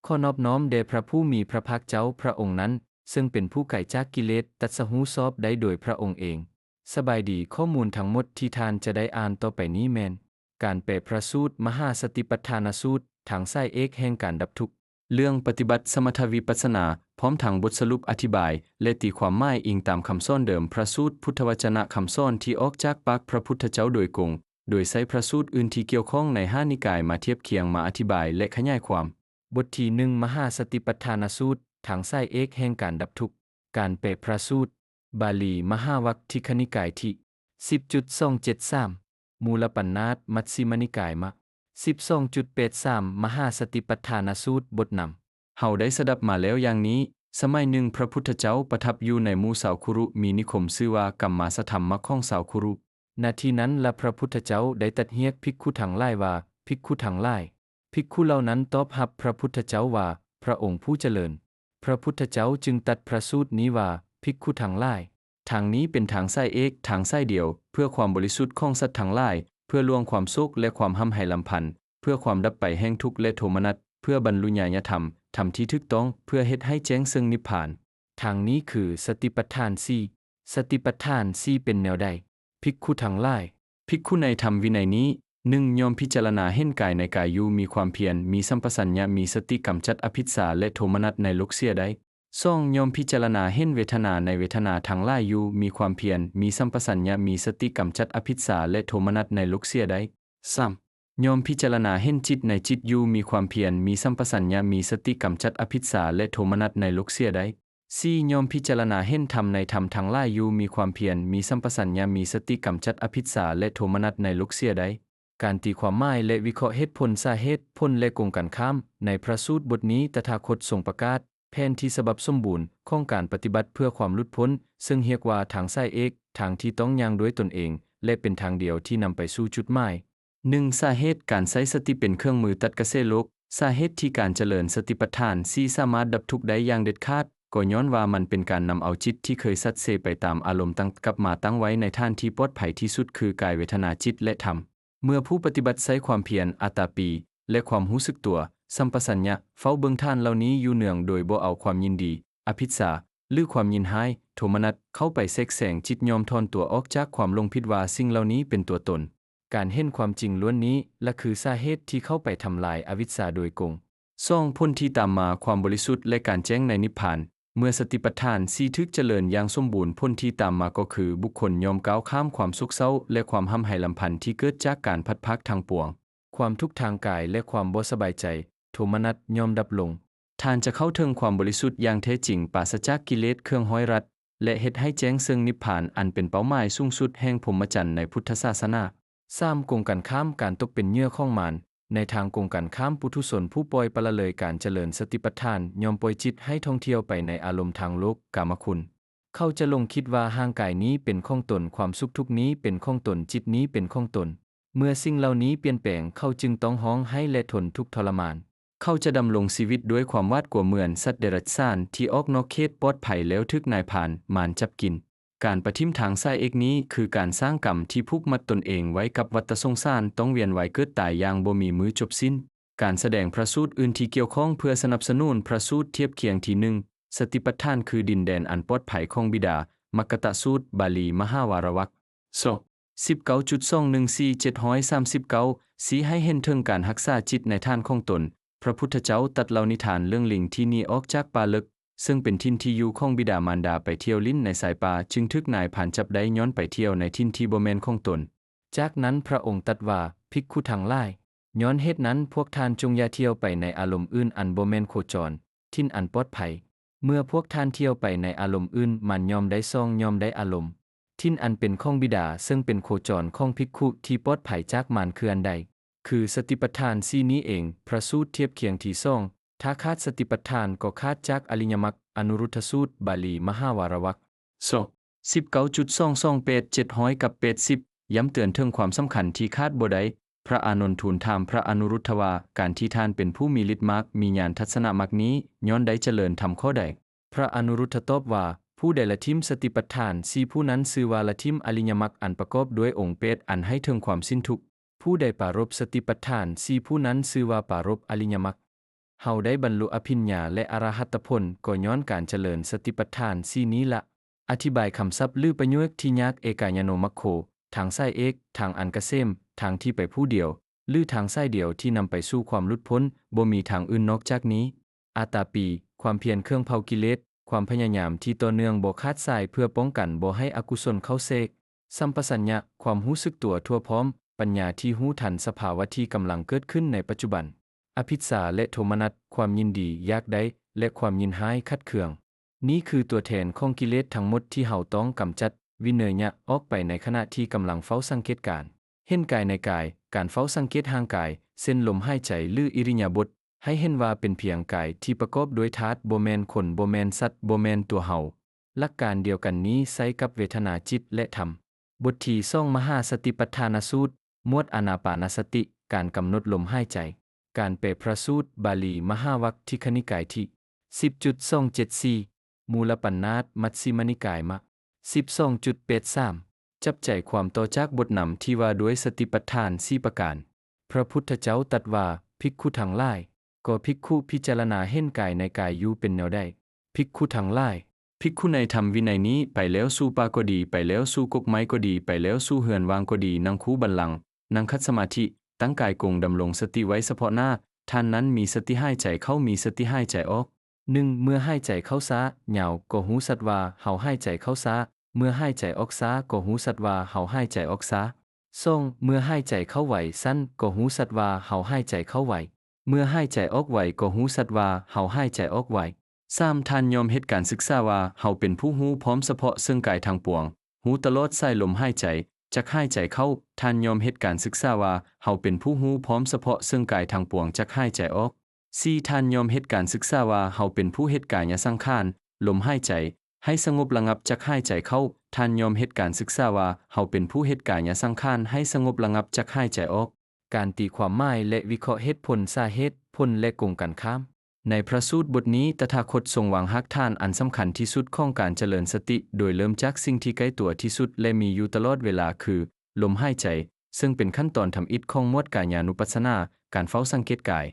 ຂໍນອບນ້ອມແດ່ພະຜູ້ມີພະພາກເຈົ້າພະອົງນັ້ນ, ເຊິ່ງເປັນຜູ້ໄກຈາກກິເລດ, ຕັດສະຮູ້ຊອບໄດ້ໂດຍພະອົງເອງ. ສະບາຍດີ, ຂໍ້ມູນທັງໝົດທີ່ທ່ານຈະໄດ້ອ່ານຕໍ່ໄປນີ້ແມ່ນ ການແປພະສູດມະຫາສະຕິປັດຖານະສູດ, ທາງສາຍເອກແຫ່ງການດັບທຸກ. ເລື່ອງປະຕິບັດສະມະຖະວິປັດສະນາ, ພ້ອມທັງບົດສະຫຼຸບອະທິບາຍ ແລະ ຕີຄວາມໝາຍອີງຕາມຄຳສອນເດີມ, ພະສູດພຸດທະວະຈະນະຄຳສອນທີ່ອອກຈາກປາກພະພຸດທະເຈົ້າໂດຍກົງ, ໂດຍໃຊ້ພະສູດອື່ນທີ່ກ່ຽວຂ້ອງໃນຫ້ານິກາຍມາທຽບຄຽງ, ມາອະທິບາຍ ແລະ ຂະຫຍາຍຄວາມ. ບົດທີໜຶ່ງ ມະຫາສະຕິປັດຖານະສູດ, ທາງສາຍເອກແຫ່ງການດັບທຸກ. ການແປພະສູດ, ບາລີ ມະຫາວັກທິຄະນິກາຍທີສິບຈຸດສອງເຈັດສາມ, ມູລະປັນນາດ ມັດຊິມະນິກາຍ ມະ ສິບສອງຈຸດແປດສາມ, ມະຫາສະຕິປັດຖານະສູດ, ບົດນຳ. ເຮົາໄດ້ສະດັບມາແລ້ວຢ່າງນີ້, ສະໄໝໜຶ່ງພະພຸດທະເຈົ້າປະທັບຢູ່ໃນໝູ່ຊາວຄຸລຸ, ມີນິຄົມຊື່ວ່າ ກຳມາສະທຳມະຂອງຊາວຄຸລຸ. ນະທີ່ນັ້ນລະພະພຸດທະເຈົ້າໄດ້ຕັດຮຽກພິກຂຸທັງຫຼາຍວ່າ ພິກຂຸທັງຫຼາຍ. ພິກຂຸເຫຼົ່ານັ້ນຕອບຮັບພະພຸດທະເຈົ້າວ່າ ພະອົງຜູ້ຈະເລີນ. ພະພຸດທະເຈົ້າຈຶ່ງຕັດພະສູດນີ້ວ່າ ພິກຂຸທັງຫຼາຍ. ທາງນີ້ເປັນທາງສາຍເອກ, ທາງສາຍດຽວ, ເພື່ອຄວາມບໍລິສຸດຂອງສັດທັງຫຼາຍ, ເພື່ອລ່ວງຄວາມໂສກ ແລະ ຄວາມຮ່ຳໄຫ້ລຳພັນ, ເພື່ອຄວາມດັບໄປແຫ່ງທຸກ ແລະ ໂທມະນັດ, ເພື່ອບັນລຸຍາຍະທຳ, ທຳທີ່ຖືກຕ້ອງ, ເພື່ອເຮັດໃຫ້ແຈ້ງເຊິ່ງນິບພານ. ທາງນີ້ຄືສະຕິປັດຖານສີ່. ສະຕິປັດຖານສີ່ເປັນແນວໃດ? ພິກຂຸທັງຫຼາຍ, ພິກຂຸໃນທຳວິໄນນີ້, ໜຶ່ງ ຍ່ອມພິຈາລະນາເຫັນກາຍໃນກາຍຢູ່, ມີຄວາມພຽນ, ມີສຳປະສັນຍະ, ມີສະຕິກຳຈັດອະພິດສາ ແລະ ໂທມະນັດໃນໂລກເສຍໄດ້. ສອງ ຍ່ອມພິຈາລະນາເຫັນເວທະນາໃນເວທະນາທັງຫຼາຍຢູ່, ມີຄວາມພຽນ, ມີສຳປະສັນຍະ, ມີສະຕິກຳຈັດອະພິດສາ ແລະ ໂທມະນັດໃນໂລກເສຍໄດ້. ສາມ ຍ່ອມພິຈາລະນາເຫັນຈິດໃນຈິດຢູ່, ມີຄວາມພຽນ, ມີສຳປະສັນຍະ, ມີສະຕິກຳຈັດອະພິດສາ ແລະ ໂທມະນັດໃນໂລກເສຍໄດ້. ສີ່ ຍ່ອມພິຈາລະນາເຫັນທຳໃນທຳທັງຫຼາຍຢູ່, ມີຄວາມພຽນ, ມີສຳປະສັນຍະ, ມີສະຕິກຳຈັດອະພິດສາ ແລະ ໂທມະນັດໃນໂລກເສຍໄດ້. ການຕີຄວາມໝາຍ ແລະ ວິເຄາະເຫດຜົນ, ສາເຫດ, ຜົນ ແລະ ກົງກັນຂ້າມ. ໃນພະສູດບົດນີ້ ຕະຖາຄົດຊົງປະກາດແຜນທີ່ສະບັບສົມບູນຂອງການປະຕິບັດເພື່ອຄວາມຫຼຸດພົ້ນ, ເຊິ່ງຮຽກວ່າທາງສາຍເອກ, ທາງທີ່ຕ້ອງຍ່າງດ້ວຍຕົນເອງ ແລະ ເປັນທາງດຽວທີ່ນຳໄປສູ່ຈຸດໝາຍ. ໜຶ່ງ ສາເຫດການໃຊ້ສະຕິເປັນເຄື່ອງມືຕັດກະແສໂລກ. ສາເຫດທີ່ການຈະເລີນສະຕິປັດຖານສີ່ສາມາດດັບທຸກໄດ້ຢ່າງເດັດຂາດ ກໍຍ້ອນວ່າມັນເປັນການນຳເອົາຈິດທີ່ເຄີຍສັດເຊໄປຕາມອາລົມຕ່າງໆ ກັບມາຕັ້ງໄວ້ໃນຖານທີ່ປອດໄພທີ່ສຸດ ຄືກາຍ, ເວທະນາ, ຈິດ ແລະ ທຳ. ເມື່ອຜູ້ປະຕິບັດໃຊ້ຄວາມພຽນ, ອາຕາປີ ແລະ ຄວາມຮູ້ສຶກຕົວ, ສຳປະສັນຍະ, ເຝົ້າເບິ່ງຖານເຫຼົ່ານີ້ຢູ່ເນື່ອງໂດຍບໍ່ເອົາຄວາມຍິນດີ, ອະພິດສາ ຫຼື ຄວາມຍິນຮ້າຍ, ໂທມະນັດ ເຂົ້າໄປແຊກແຊງ, ຈິດຍ່ອມຖອນຕົວອອກຈາກຄວາມຫຼົງຜິດວ່າສິ່ງເຫຼົ່ານີ້ເປັນຕົວຕົນ. ການເຫັນຄວາມຈິງລ້ວນນີ້ລະຄືສາເຫດທີ່ເຂົ້າໄປທຳລາຍອະວິດຊາໂດຍກົງ. ສອງ ຜົນທີ່ຕາມມາ, ຄວາມບໍລິສຸດ ແລະ ການແຈ້ງໃນນິບພານ. ເມື່ອສະຕິປັດຖານສີ່ຖືກຈະເລີນຢ່າງສົມບູນ, ຜົນທີ່ຕາມມາກໍຄື ບຸກຄົນຍ່ອມກ້າວຂ້າມຄວາມໂສກເສົ້າ ແລະ ຄວາມຮ່ຳໄຫ້ລຳພັນທີ່ເກີດຈາກການພັດພາກທັງປວງ. ຄວາມທຸກທາງກາຍ ແລະ ຄວາມບໍ່ສະບາຍໃຈ, ໂທມະນັດ ຍ່ອມດັບລົງ. ທ່ານຈະເຂົ້າເຖິງຄວາມບໍລິສຸດຢ່າງແທ້ຈິງ, ປາສະຈາກກິເລດເຄື່ອງຮ້ອຍລັດ ແລະ ເຮັດໃຫ້ແຈ້ງເຊິ່ງນິບພານ, ອັນເປັນເປົ້າໝາຍສູງສຸດແຫ່ງພົມມະຈັນໃນພຸດທະສາສະໜາ. ສາມ ກົງກັນຂ້າມ, ການຕົກເປັນເຫຍື່ອຂອງມານ. ໃນທາງກົງກັນຂ້າມ, ປຸຖຸຊົນຜູ້ປ່ອຍປະລະເລີຍການຈະເລີນສະຕິປັດຖານ ຍ່ອມປ່ອຍຈິດໃຫ້ທ່ອງທ່ຽວໄປໃນອາລົມທາງໂລກ, ກາມະຄຸນ. ເຂົາຈະຫຼົງຄິດວ່າຮ່າງກາຍນີ້ເປັນຂອງຕົນ, ຄວາມສຸກທຸກນີ້ເປັນຂອງຕົນ, ຈິດນີ້ເປັນຂອງຕົນ. ເມື່ອສິ່ງເຫຼົ່ານີ້ປ່ຽນແປງ, ເຂົາຈຶ່ງຕ້ອງຮ້ອງໄຫ້ ແລະ ທົນທຸກທໍລະມານ. ເຂົາຈະດຳລົງຊີວິດດ້ວຍຄວາມຫວາດກົວເໝືອນສັດເດຍລັດສານທີ່ອອກນອກເຂດປອດໄພແລ້ວຖືກນາຍພານ, ມານຈັບກິນ. ການປະຖິ້ມທາງສາຍເອກນີ້ຄືການສ້າງກຳທີ່ຜູກມັດຕົນເອງໄວ້ກັບວັດຕະສົງສານ, ຕ້ອງວຽນວ່າຍເກີດຕາຍຢ່າງບໍ່ມີມື້ຈົບສິ້ນ. ການສະແດງພະສູດອື່ນທີ່ກ່ຽວຂ້ອງເພື່ອສະໜັບສະໜູນພະສູດທຽບຄຽງທີໜຶ່ງ, ສະຕິປັດຖານຄືດິນແດນອັນປອດໄພຂອງບິດາ, ມັກກະຕະສູດ, ບາລີ, ມະຫາວາລະວັກ. ສອງ ສິບເກົ້າຈຸດສອງໜຶ່ງສີ່ ເຈັດຮ້ອຍສາມສິບເກົ້າ ຊີ້ໃຫ້ເຫັນເຖິງການຮັກສາຈິດໃນຖານຂອງຕົນ. ພະພຸດທະເຈົ້າຕັດເລົ່ານິທານເລື່ອງລິງທີ່ໜີອອກຈາກປ່າເລິກ, ເຊິ່ງເປັນຖິ່ນທີ່ຢູ່ຂອງບິດາມານດາ, ໄປທ່ຽວຫຼິ້ນໃນຊາຍປ່າ, ຈຶ່ງຖືກນາຍພານຈັບໄດ້ຍ້ອນໄປທ່ຽວໃນຖິ່ນທີ່ບໍ່ແມ່ນຂອງຕົນ. ຈາກນັ້ນພະອົງຕັດວ່າ, ພິກຂຸທັງຫຼາຍ, ຍ້ອນເຫດນັ້ນພວກທ່ານຈົ່ງຢ່າທ່ຽວໄປໃນອາລົມອື່ນອັນບໍ່ແມ່ນໂຄຈອນ, ຖິ່ນອັນປອດໄພ. ເມື່ອພວກທ່ານທ່ຽວໄປໃນອາລົມອື່ນ, ມັນຍ່ອມໄດ້ຊ່ອງ, ຍ່ອມໄດ້ອາລົມ. ຖິ່ນອັນເປັນຂອງບິດາ, ເຊິ່ງເປັນໂຄຈອນຂອງພິກຂຸທີ່ປອດໄພຈາກມານຄືອັນໃດ? ຄືສະຕິປັດຖານສີ່ນີ້ເອງ. ພະສູດທຽບຄຽງທີສອງ, ຖ້າຂາດສະຕິປັດຖານກໍຂາດຈາກອະລິຍະມັກ. ອະນຸລຸດທະສູດ, ບາລີ, ມະຫາວາລະວັກ. ສອງ ສິບເກົ້າຈຸດສອງສອງແປດ ເຈັດຮ້ອຍກັບແປດສິບ ຢ້ຳເຕືອນເຖິງຄວາມສຳຄັນທີ່ຂາດບໍ່ໄດ້. ພະອານົນທູນຖາມພະອະນຸລຸດທະວ່າ, ການທີ່ທ່ານເປັນຜູ້ມີລິດມາກ, ມີຍານທັດສະນະມັກນີ້, ຍ້ອນໄດ້ຈະເລີນທຳຂໍ້ໃດ? ພະອະນຸລຸດທະຕອບວ່າ, ຜູ້ໃດລະຖິ້ມສະຕິປັດຖານສີ່ ຜູ້ນັ້ນຊື່ວ່າລະຖິ້ມອະລິຍະມັກອັນປະກອບດ້ວຍອົງແປດ ອັນໃຫ້ເຖິງຄວາມສິ້ນທຸກ. ຜູ້ໃດປາລົບສະຕິປັດຖານສີ່ ຜູ້ນັ້ນຊື່ວ່າປາລົບອະລິຍະມັກ. ເຮົາໄດ້ບັນລຸອະພິນຍາ ແລະ ອະລະຫັດຕະຜົນ ກໍຍ້ອນການຈະເລີນສະຕິປັດຖານສີ່ນີ້ລະ. ອະທິບາຍຄຳສັບ ຫຼື ປະໂຫຍກທີ່ຍາກ ເອກາຍາໂນມັກໂຄ, ທາງສາຍເອກ, ທາງອັນກະເສມ, ທາງທີ່ໄປຜູ້ດຽວ ຫຼື ທາງສາຍດຽວທີ່ນຳໄປສູ່ຄວາມຫຼຸດພົ້ນ, ບໍ່ມີທາງອື່ນນອກຈາກນີ້. ອາຕາປີ, ຄວາມພຽນເຄື່ອງເຜົາກິເລດ, ຄວາມພະຍາຍາມທີ່ຕໍ່ເນື່ອງບໍ່ຂາດສາຍເພື່ອປ້ອງກັນບໍ່ໃຫ້ອະກຸສົນເຂົ້າແຊກ. ສຳປະສັນຍະ, ຄວາມຮູ້ສຶກຕົວທົ່ວພ້ອມ, ປັນຍາທີ່ຮູ້ທັນສະພາວະທີ່ກຳລັງເກີດຂຶ້ນໃນປັດຈຸບັນ. ອະພິດສາ ແລະ ໂທມະນັດ, ຄວາມຍິນດີຢາກໄດ້ ແລະ ຄວາມຍິນຮ້າຍຂັດເຄືອງ. ນີ້ຄືຕົວແທນຂອງກິເລດທັງໝົດທີ່ເຮົາຕ້ອງກຳຈັດ, ວິເນີຍະ ອອກໄປໃນຂະນະທີ່ກຳລັງເຝົ້າສັງເກດການ. ເຫັນກາຍໃນກາຍ, ການເຝົ້າສັງເກດຮ່າງກາຍ, ເຊັ່ນ ລົມຫາຍໃຈ ຫຼື ອິລິຍາບົດ, ໃຫ້ເຫັນວ່າເປັນພຽງກາຍທີ່ປະກອບດ້ວຍທາດ, ບໍ່ແມ່ນຄົນ, ບໍ່ແມ່ນສັດ, ບໍ່ແມ່ນຕົວເຮົາ. ຫຼັກການດຽວກັນນີ້ໃຊ້ກັບເວທະນາ, ຈິດ ແລະ ທຳ. ບົດທີສອງ ມະຫາສະຕິປັດຖານະສູດ, ໝວດອານາປານະສະຕິ, ການກຳນົດລົມຫາຍໃຈ. ການແປພະສູດ, ບາລີ, ມະຫາວັກ, ທິກຂະນິກາຍ, ທີ ສິບຈຸດສອງເຈັດສີ່, ມູລະປັນນາດ, ມັດຊິມະນິກາຍ, ມະ ສິບສອງຈຸດແປດສາມ. ຈັບໃຈຄວາມຕໍ່ຈາກບົດນຳທີ່ວ່າດ້ວຍສະຕິປັດຖານສີ່ປະການ. ພະພຸດທະເຈົ້າຕັດວ່າ, ພິກຂຸທັງຫຼາຍ, ກໍພິກຂຸພິຈາລະນາເຫັນກາຍໃນກາຍຢູ່ເປັນແນວໃດ? ພິກຂຸທັງຫຼາຍ, ພິກຂຸໃນທຳວິໄນນີ້ ໄປແລ້ວສູ່ປ່າກໍດີ, ໄປແລ້ວສູ່ກົກໄມ້ກໍດີ, ໄປແລ້ວສູ່ເຮືອນວ່າງກໍດີ, ນັ່ງຄູບັນລັງ, ນັ່ງຂັດສະມາທິ, ຕັ້ງກາຍກົງ, ດຳລົງສະຕິໄວ້ສະເພາະໜ້າ, ທ່ານນັ້ນມີສະຕິຫາຍໃຈເຂົ້າ, ມີສະຕິຫາຍໃຈອອກ. ໜຶ່ງ ເມື່ອຫາຍໃຈເຂົ້າຊ້າ, ຍາວ, ກໍຮູ້ຊັດວ່າເຮົາຫາຍໃຈເຂົ້າຊ້າ, ເມື່ອຫາຍໃຈອອກຊ້າ, ກໍຮູ້ຊັດວ່າເຮົາຫາຍໃຈອອກຊ້າ. ສອງ ເມື່ອຫາຍໃຈເຂົ້າໄວ, ສັ້ນ, ກໍຮູ້ຊັດວ່າເຮົາຫາຍໃຈເຂົ້າໄວ, ເມື່ອຫາຍໃຈອອກໄວ, ກໍຮູ້ຊັດວ່າເຮົາຫາຍໃຈອອກໄວ. ສາມ ທ່ານຍ່ອມເຮັດການສຶກສາວ່າເຮົາເປັນຜູ້ຮູ້ພ້ອມສະເພາະເຊິ່ງກາຍທັງປວງ, ຮູ້ຕະຫຼອດສາຍລົມຫາຍໃຈ, ຈັກຫາຍໃຈເຂົ້າ, ທ່ານຍ່ອມເຮັດການສຶກສາວ່າເຮົາເປັນຜູ້ຮູ້ພ້ອມສະເພາະເຊິ່ງກາຍທັງປວງ, ຈັກຫາຍໃຈອອກ. ສີ່ ທ່ານຍ່ອມເຮັດການສຶກສາວ່າເຮົາເປັນຜູ້ເຮັດກາຍະສັງຂານ, ລົມຫາຍໃຈ, ໃຫ້ສະຫງົບລະງັບ, ຈັກຫາຍໃຈເຂົ້າ, ທ່ານຍ່ອມເຮັດການສຶກສາວ່າເຮົາເປັນຜູ້ເຮັດກາຍະສັງຂານ, ໃຫ້ສະຫງົບລະງັບ, ຈັກຫາຍໃຈອອກ. ການຕີຄວາມໝາຍ ແລະ ວິເຄາະເຫດຜົນ, ສາເຫດ, ຜົນ ແລະ ກົງກັນຂ້າມ. ໃນພະສູດບົດນີ້, ຕະຖາຄົດຊົງວາງຮາກຖານອັນສຳຄັນທີ່ສຸດຂອງການຈະເລີນສະຕິ, ໂດຍເລີ່ມຈາກສິ່ງທີ່ໃກ້ຕົວທີ່ສຸດ ແລະ ມີຢູ່ຕະຫຼອດເວລາ, ຄື ລົມຫາຍໃຈ, ເຊິ່ງເປັນຂັ້ນຕອນທຳອິດຂອງໝວດກາຍານຸປັດສະນາ, ການເຝົ້າສັງເກດກາຍ.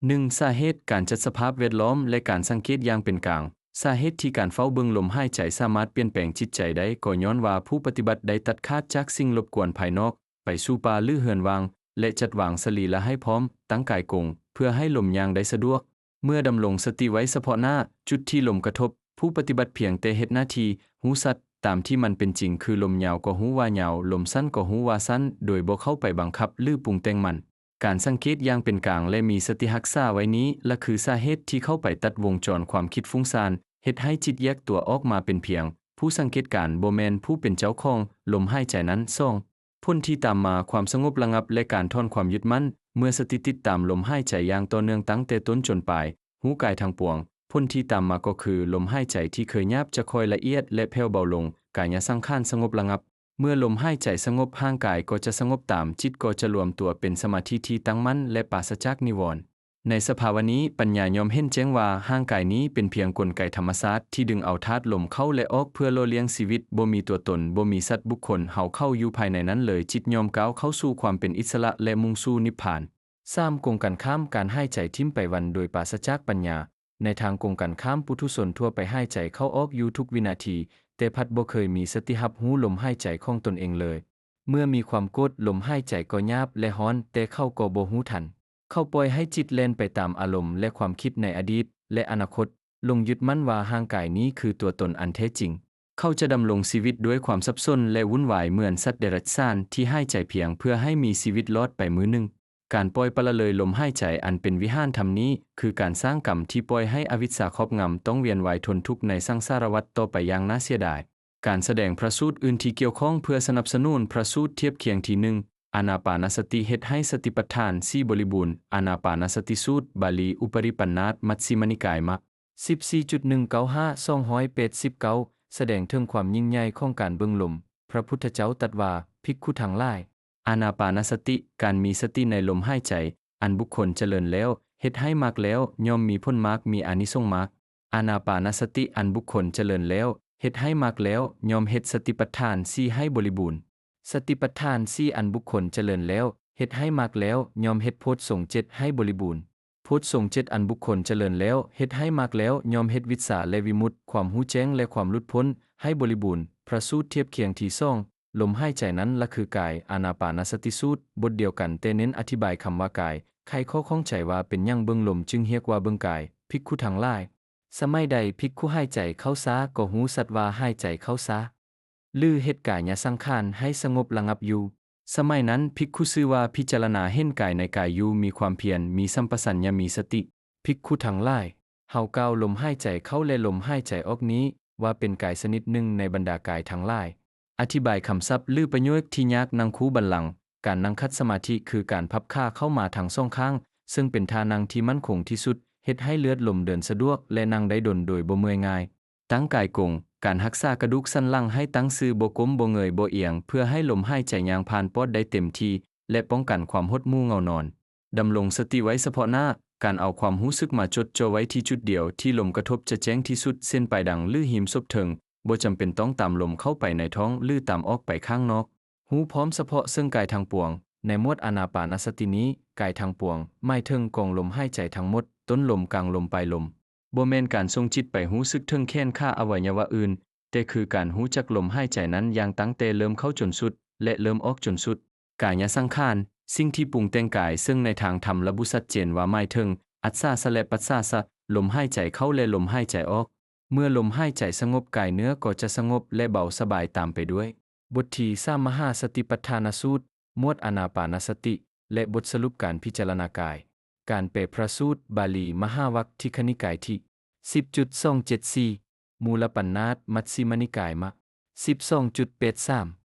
ໜຶ່ງ ສາເຫດ, ການຈັດສະພາບແວດລ້ອມ ແລະ ການສັງເກດຢ່າງເປັນກາງ. ສາເຫດທີ່ການເຝົ້າເບິ່ງລົມຫາຍໃຈສາມາດປ່ຽນແປງຈິດໃຈໄດ້ ກໍຍ້ອນວ່າຜູ້ປະຕິບັດໄດ້ຕັດຂາດຈາກສິ່ງລົບກວນພາຍນອກ, ໄປສູ່ປ່າ ຫຼື ເຮືອນວ່າງ, ແລະ ຈັດວາງສະລີລະໃຫ້ພ້ອມ, ຕັ້ງກາຍກົງ, ເພື່ອໃຫ້ລົມຍ່າງໄດ້ສະດວກ. ເມື່ອດຳລົງສະຕິໄວ້ສະເພາະໜ້າ, ຈຸດທີ່ລົມກະທົບ, ຜູ້ປະຕິບັດພຽງແຕ່ເຮັດໜ້າທີ່, ຮູ້ຊັດ, ຕາມທີ່ມັນເປັນຈິງ, ຄືລົມຍາວກໍຮູ້ວ່າຍາວ, ລົມສັ້ນກໍຮູ້ວ່າສັ້ນ, ໂດຍບໍ່ເຂົ້າໄປບັງຄັບ ຫຼື ປຸງແຕ່ງມັນ. ການສັງເກດຢ່າງເປັນກາງ ແລະ ມີສະຕິຮັກສາໄວ້ນີ້ລະຄືສາເຫດທີ່ເຂົ້າໄປຕັດວົງຈອນຄວາມຄິດຟຸ້ງຊານ, ເຮັດໃຫ້ຈິດແຍກຕົວອອກມາເປັນພຽງຜູ້ສັງເກດການ, ບໍ່ແມ່ນຜູ້ເປັນເຈົ້າຂອງລົມຫາຍໃຈນັ້ນ. ສອງ ຜົນທີ່ຕາມມາ, ຄວາມສະຫງົບລະງັບ ແລະ ການຖອນຄວາມຍຶດໝັ້ນ. ເມື່ອສະຕິຕິດຕາມລົມຫາຍໃຈຢ່າງຕໍ່ເນື່ອງຕັ້ງແຕ່ຕົ້ນຈົນປາຍ, ຮູ້ກາຍທັງປວງ, ຜົນທີ່ຕາມມາກໍຄື ລົມຫາຍໃຈທີ່ເຄີຍຫຍາບຈະຄ່ອຍລະອຽດ ແລະ ແຜ່ວເບົາລົງ, ກາຍະສັງຂານສະຫງົບລະງັບ. ເມື່ອລົມຫາຍໃຈສະຫງົບ, ຮ່າງກາຍກໍຈະສະຫງົບຕາມ, ຈິດກໍຈະລວມຕົວເປັນສະມາທິທີ່ຕັ້ງໝັ້ນ ແລະ ປາສະຈາກນິວອນ. ໃນສະພາວະນີ້, ປັນຍາຍ່ອມເຫັນແຈ້ງວ່າ ຮ່າງກາຍນີ້ເປັນພຽງກົນໄກທຳມະຊາດທີ່ດຶງເອົາທາດລົມເຂົ້າ ແລະ ອອກ ເພື່ອຫຼໍ່ລ້ຽງຊີວິດ, ບໍ່ມີຕົວຕົນ, ບໍ່ມີສັດບຸກຄົນ, ເຮົາເຂົ້າຢູ່ພາຍໃນນັ້ນເລີຍ, ຈິດຍ່ອມກ້າວເຂົ້າສູ່ຄວາມເປັນອິດສະຫຼະ ແລະ ມຸ່ງສູ່ນິບພານ. ສາມ ກົງກັນຂ້າມ, ການຫາຍໃຈຖິ້ມໄປວັນໂດຍປາສະຈາກປັນຍາ. ໃນທາງກົງກັນຂ້າມ, ປຸຖຸຊົນທົ່ວໄປຫາຍໃຈເຂົ້າອອກຢູ່ທຸກວິນາທີ, ແຕ່ພັດບໍ່ເຄີຍມີສະຕິຮັບຮູ້ລົມຫາຍໃຈຂອງຕົນເອງເລີຍ. ເມື່ອມີຄວາມໂກດ, ລົມຫາຍໃຈກໍຫຍາບ ແລະ ຮ້ອນ, ແຕ່ເຂົາກໍບໍ່ຮູ້ທັນ. ເຂົາປ່ອຍໃຫ້ຈິດແລ່ນໄປຕາມອາລົມ ແລະ ຄວາມຄິດໃນອະດີດ ແລະ ອະນາຄົດ, ຫຼົງຍຶດໝັ້ນວ່າຮ່າງກາຍນີ້ຄືຕົວຕົນອັນແທ້ຈິງ. ເຂົາຈະດຳລົງຊີວິດດ້ວຍຄວາມສັບສົນ ແລະ ວຸ້ນວາຍເໝືອນສັດເດຍລັດສານທີ່ຫາຍໃຈພຽງເພື່ອໃຫ້ມີຊີວິດລອດໄປມື້ໜຶ່ງ. ການປ່ອຍປະລະເລີຍລົມຫາຍໃຈອັນເປັນວິຫານທຳນີ້ ຄືການສ້າງກຳທີ່ປ່ອຍໃຫ້ອະວິດຊາຄອບງຳ, ຕ້ອງວຽນວ່າຍທົນທຸກໃນສັງສາລະວັດຕໍ່ໄປຢ່າງໜ້າເສຍດາຍ. ການສະແດງພະສູດອື່ນທີ່ກ່ຽວຂ້ອງເພື່ອສະໜັບສະໜູນພະສູດທຽບຄຽງທີໜຶ່ງ, ອານາປານະສະຕິເຮັດໃຫ້ສະຕິປັດຖານສີ່ບໍລິບູນ, ອານາປານະສະຕິສູດ, ບາລີ, ອຸປະລິປັນນາດ, ມັດຊິມະນິກາຍ, ມະ ສິບສີ່ຈຸດໜຶ່ງເກົ້າຫ້າ ສອງຮ້ອຍແປດສິບເກົ້າ ສະແດງເຖິງຄວາມຍິ່ງໃຫຍ່ຂອງການເບິ່ງລົມ. ພະພຸດທະເຈົ້າຕັດວ່າ, ພິກຂຸທັງຫຼາຍ, ອານາປານະສະຕິ, ການມີສະຕິໃນລົມຫາຍໃຈ, ອັນບຸກຄົນຈະເລີນແລ້ວ, ເຮັດໃຫ້ມາກແລ້ວ, ຍ່ອມມີຜົນມາກ, ມີອານິສົງມາກ. ອານາປານະສະຕິ ອັນບຸກຄົນຈະເລີນແລ້ວ, ເຮັດໃຫ້ມາກແລ້ວ, ຍ່ອມເຮັດສະຕິປັດຖານສີ່ໃຫ້ບໍລິບູນ. ສະຕິປັດຖານສີ່ ອັນບຸກຄົນຈະເລີນແລ້ວ, ເຮັດໃຫ້ມາກແລ້ວ, ຍ່ອມເຮັດໂພດສົງເຈັດໃຫ້ບໍລິບູນ. ໂພດສົງເຈັດອັນບຸກຄົນຈະເລີນແລ້ວ, ເຮັດໃຫ້ມາກແລ້ວ, ຍ່ອມເຮັດວິດຊາ ແລະ ວິມຸດ, ຄວາມຮູ້ແຈ້ງ ແລະ ຄວາມຫຼຸດພົ້ນ ໃຫ້ບໍລິບູນ. ພະສູດທຽບຄຽງທີສອງ. ລົມຫາຍໃຈນັ້ນລະຄືກາຍ. ອານາປານະສະຕິສູດ ບົດດຽວກັນ ແຕ່ເນັ້ນອະທິບາຍຄຳວ່າກາຍ. ໄຂຂໍ້ຂ້ອງໃຈວ່າເປັນຫຍັງເບິ່ງລົມຈຶ່ງຮຽກວ່າເບິ່ງກາຍ? ພິກຂຸທັງຫຼາຍ, ສະໄໝໃດພິກຂຸຫາຍໃຈເຂົ້າຊ້າ ກໍຮູ້ສັດວ່າຫາຍໃຈເຂົ້າຊ້າ ຫຼື ເຮັດກາຍະສັງຂານໃຫ້ສະຫງົບລະງັບຢູ່. ສະໄໝນັ້ນ ພິກຂຸຊື່ວ່າພິຈາລະນາເຫັນກາຍໃນກາຍຢູ່, ມີຄວາມພຽນ, ມີສຳປະສັນຍະ, ມີສະຕິ. ພິກຂຸທັງຫຼາຍ, ເຮົາກ່າວລົມຫາຍໃຈເຂົ້າ ແລະ ລົມຫາຍໃຈອອກນີ້ວ່າເປັນກາຍຊະນິດໜຶ່ງໃນບັນດາກາຍທັງຫຼາຍ. ອະທິບາຍຄຳສັບ ຫຼື ປະໂຫຍກທີ່ຍາກ. ນັ່ງຄູບັນລັງ. ການນັ່ງຂັດສະມາທິ ຄືການພັບຂາເຂົ້າມາທັງສອງຂ້າງ, ເຊິ່ງເປັນທ່ານັ່ງທີ່ໝັ້ນຄົງທີ່ສຸດ, ເຮັດໃຫ້ເລືອດລົມເດີນສະດວກ ແລະ ນັ່ງໄດ້ດົນໂດຍບໍ່ເມື່ອຍງ່າຍ. ຕັ້ງກາຍກົງ. ການຮັກສາກະດູກສັນຫຼັງໃຫ້ຕັ້ງຊື່, ບໍ່ກົ້ມ, ບໍ່ເງີຍ, ບໍ່ອຽງ, ເພື່ອໃຫ້ລົມຫາຍໃຈຍ່າງຜ່ານປອດໄດ້ເຕັມທີ່ ແລະ ປ້ອງກັນຄວາມຫົດໝູ່ເຫງົານອນ. ດຳລົງສະຕິໄວ້ສະເພາະໜ້າ. ການເອົາຄວາມຮູ້ສຶກມາຈົດຈ່ອໄວ້ທີ່ຈຸດດຽວທີ່ລົມກະທົບຈະແຈ້ງທີ່ສຸດ, ເຊັ່ນ ປາຍດັງ ຫຼື ຮີມສົບເທິງ, ບໍ່ຈຳເປັນຕ້ອງຕາມລົມເຂົ້າໄປໃນທ້ອງ ຫຼື ຕາມອອກໄປຂ້າງນອກ. ຮູ້ພ້ອມສະເພາະເຊິ່ງກາຍທັງປວງ. ໃນໝວດອານາປານະສະຕິນີ້, ກາຍທັງປວງ ໝາຍເຖິງກອງລົມຫາຍໃຈທັງໝົດ, ຕົ້ນລົມ, ກາງລົມ, ປາຍລົມ. ບໍ່ແມ່ນການສົ່ງຈິດໄປຮູ້ສຶກເຖິງແຂນ, ຂາ, ອະໄວຍະວະອື່ນ, ແຕ່ຄືການຮູ້ຈັກລົມຫາຍໃຈນັ້ນຢ່າງຕັ້ງແຕ່ເລີ່ມເຂົ້າຈົນສຸດ ແລະ ເລີ່ມອອກຈົນສຸດ. ກາຍະສັງຂານ, ສິ່ງທີ່ປຸງແຕ່ງກາຍ, ເຊິ່ງໃນທາງທຳລະບຸຊັດເຈນວ່າໝາຍເຖິງ ອັດສາສະ ແລະ ປັດສາສະ, ລົມຫາຍໃຈເຂົ້າ ແລະ ລົມຫາຍໃຈອອກ. ເມື່ອລົມຫາຍໃຈສະຫງົບ, ກາຍເນື້ອກໍຈະສະຫງົບ ແລະ ເບົາສະບາຍຕາມໄປດ້ວຍ. ບົດທີສາມ ມະຫາສະຕິປັດຖານະສູດ, ໝວດອານາປານະສະຕິ ແລະ ບົດສະຫຼຸບການພິຈາລະນາກາຍ. ການແປພະສູດ, ບາລີ, ມະຫາວັກທິຄະນິກາຍທີ ສິບຈຸດສອງເຈັດສີ່, ມູລະປັນນາດ, ມັດຊິມະນິກາຍ, ມະ ສິບສອງຈຸດແປດສາມ.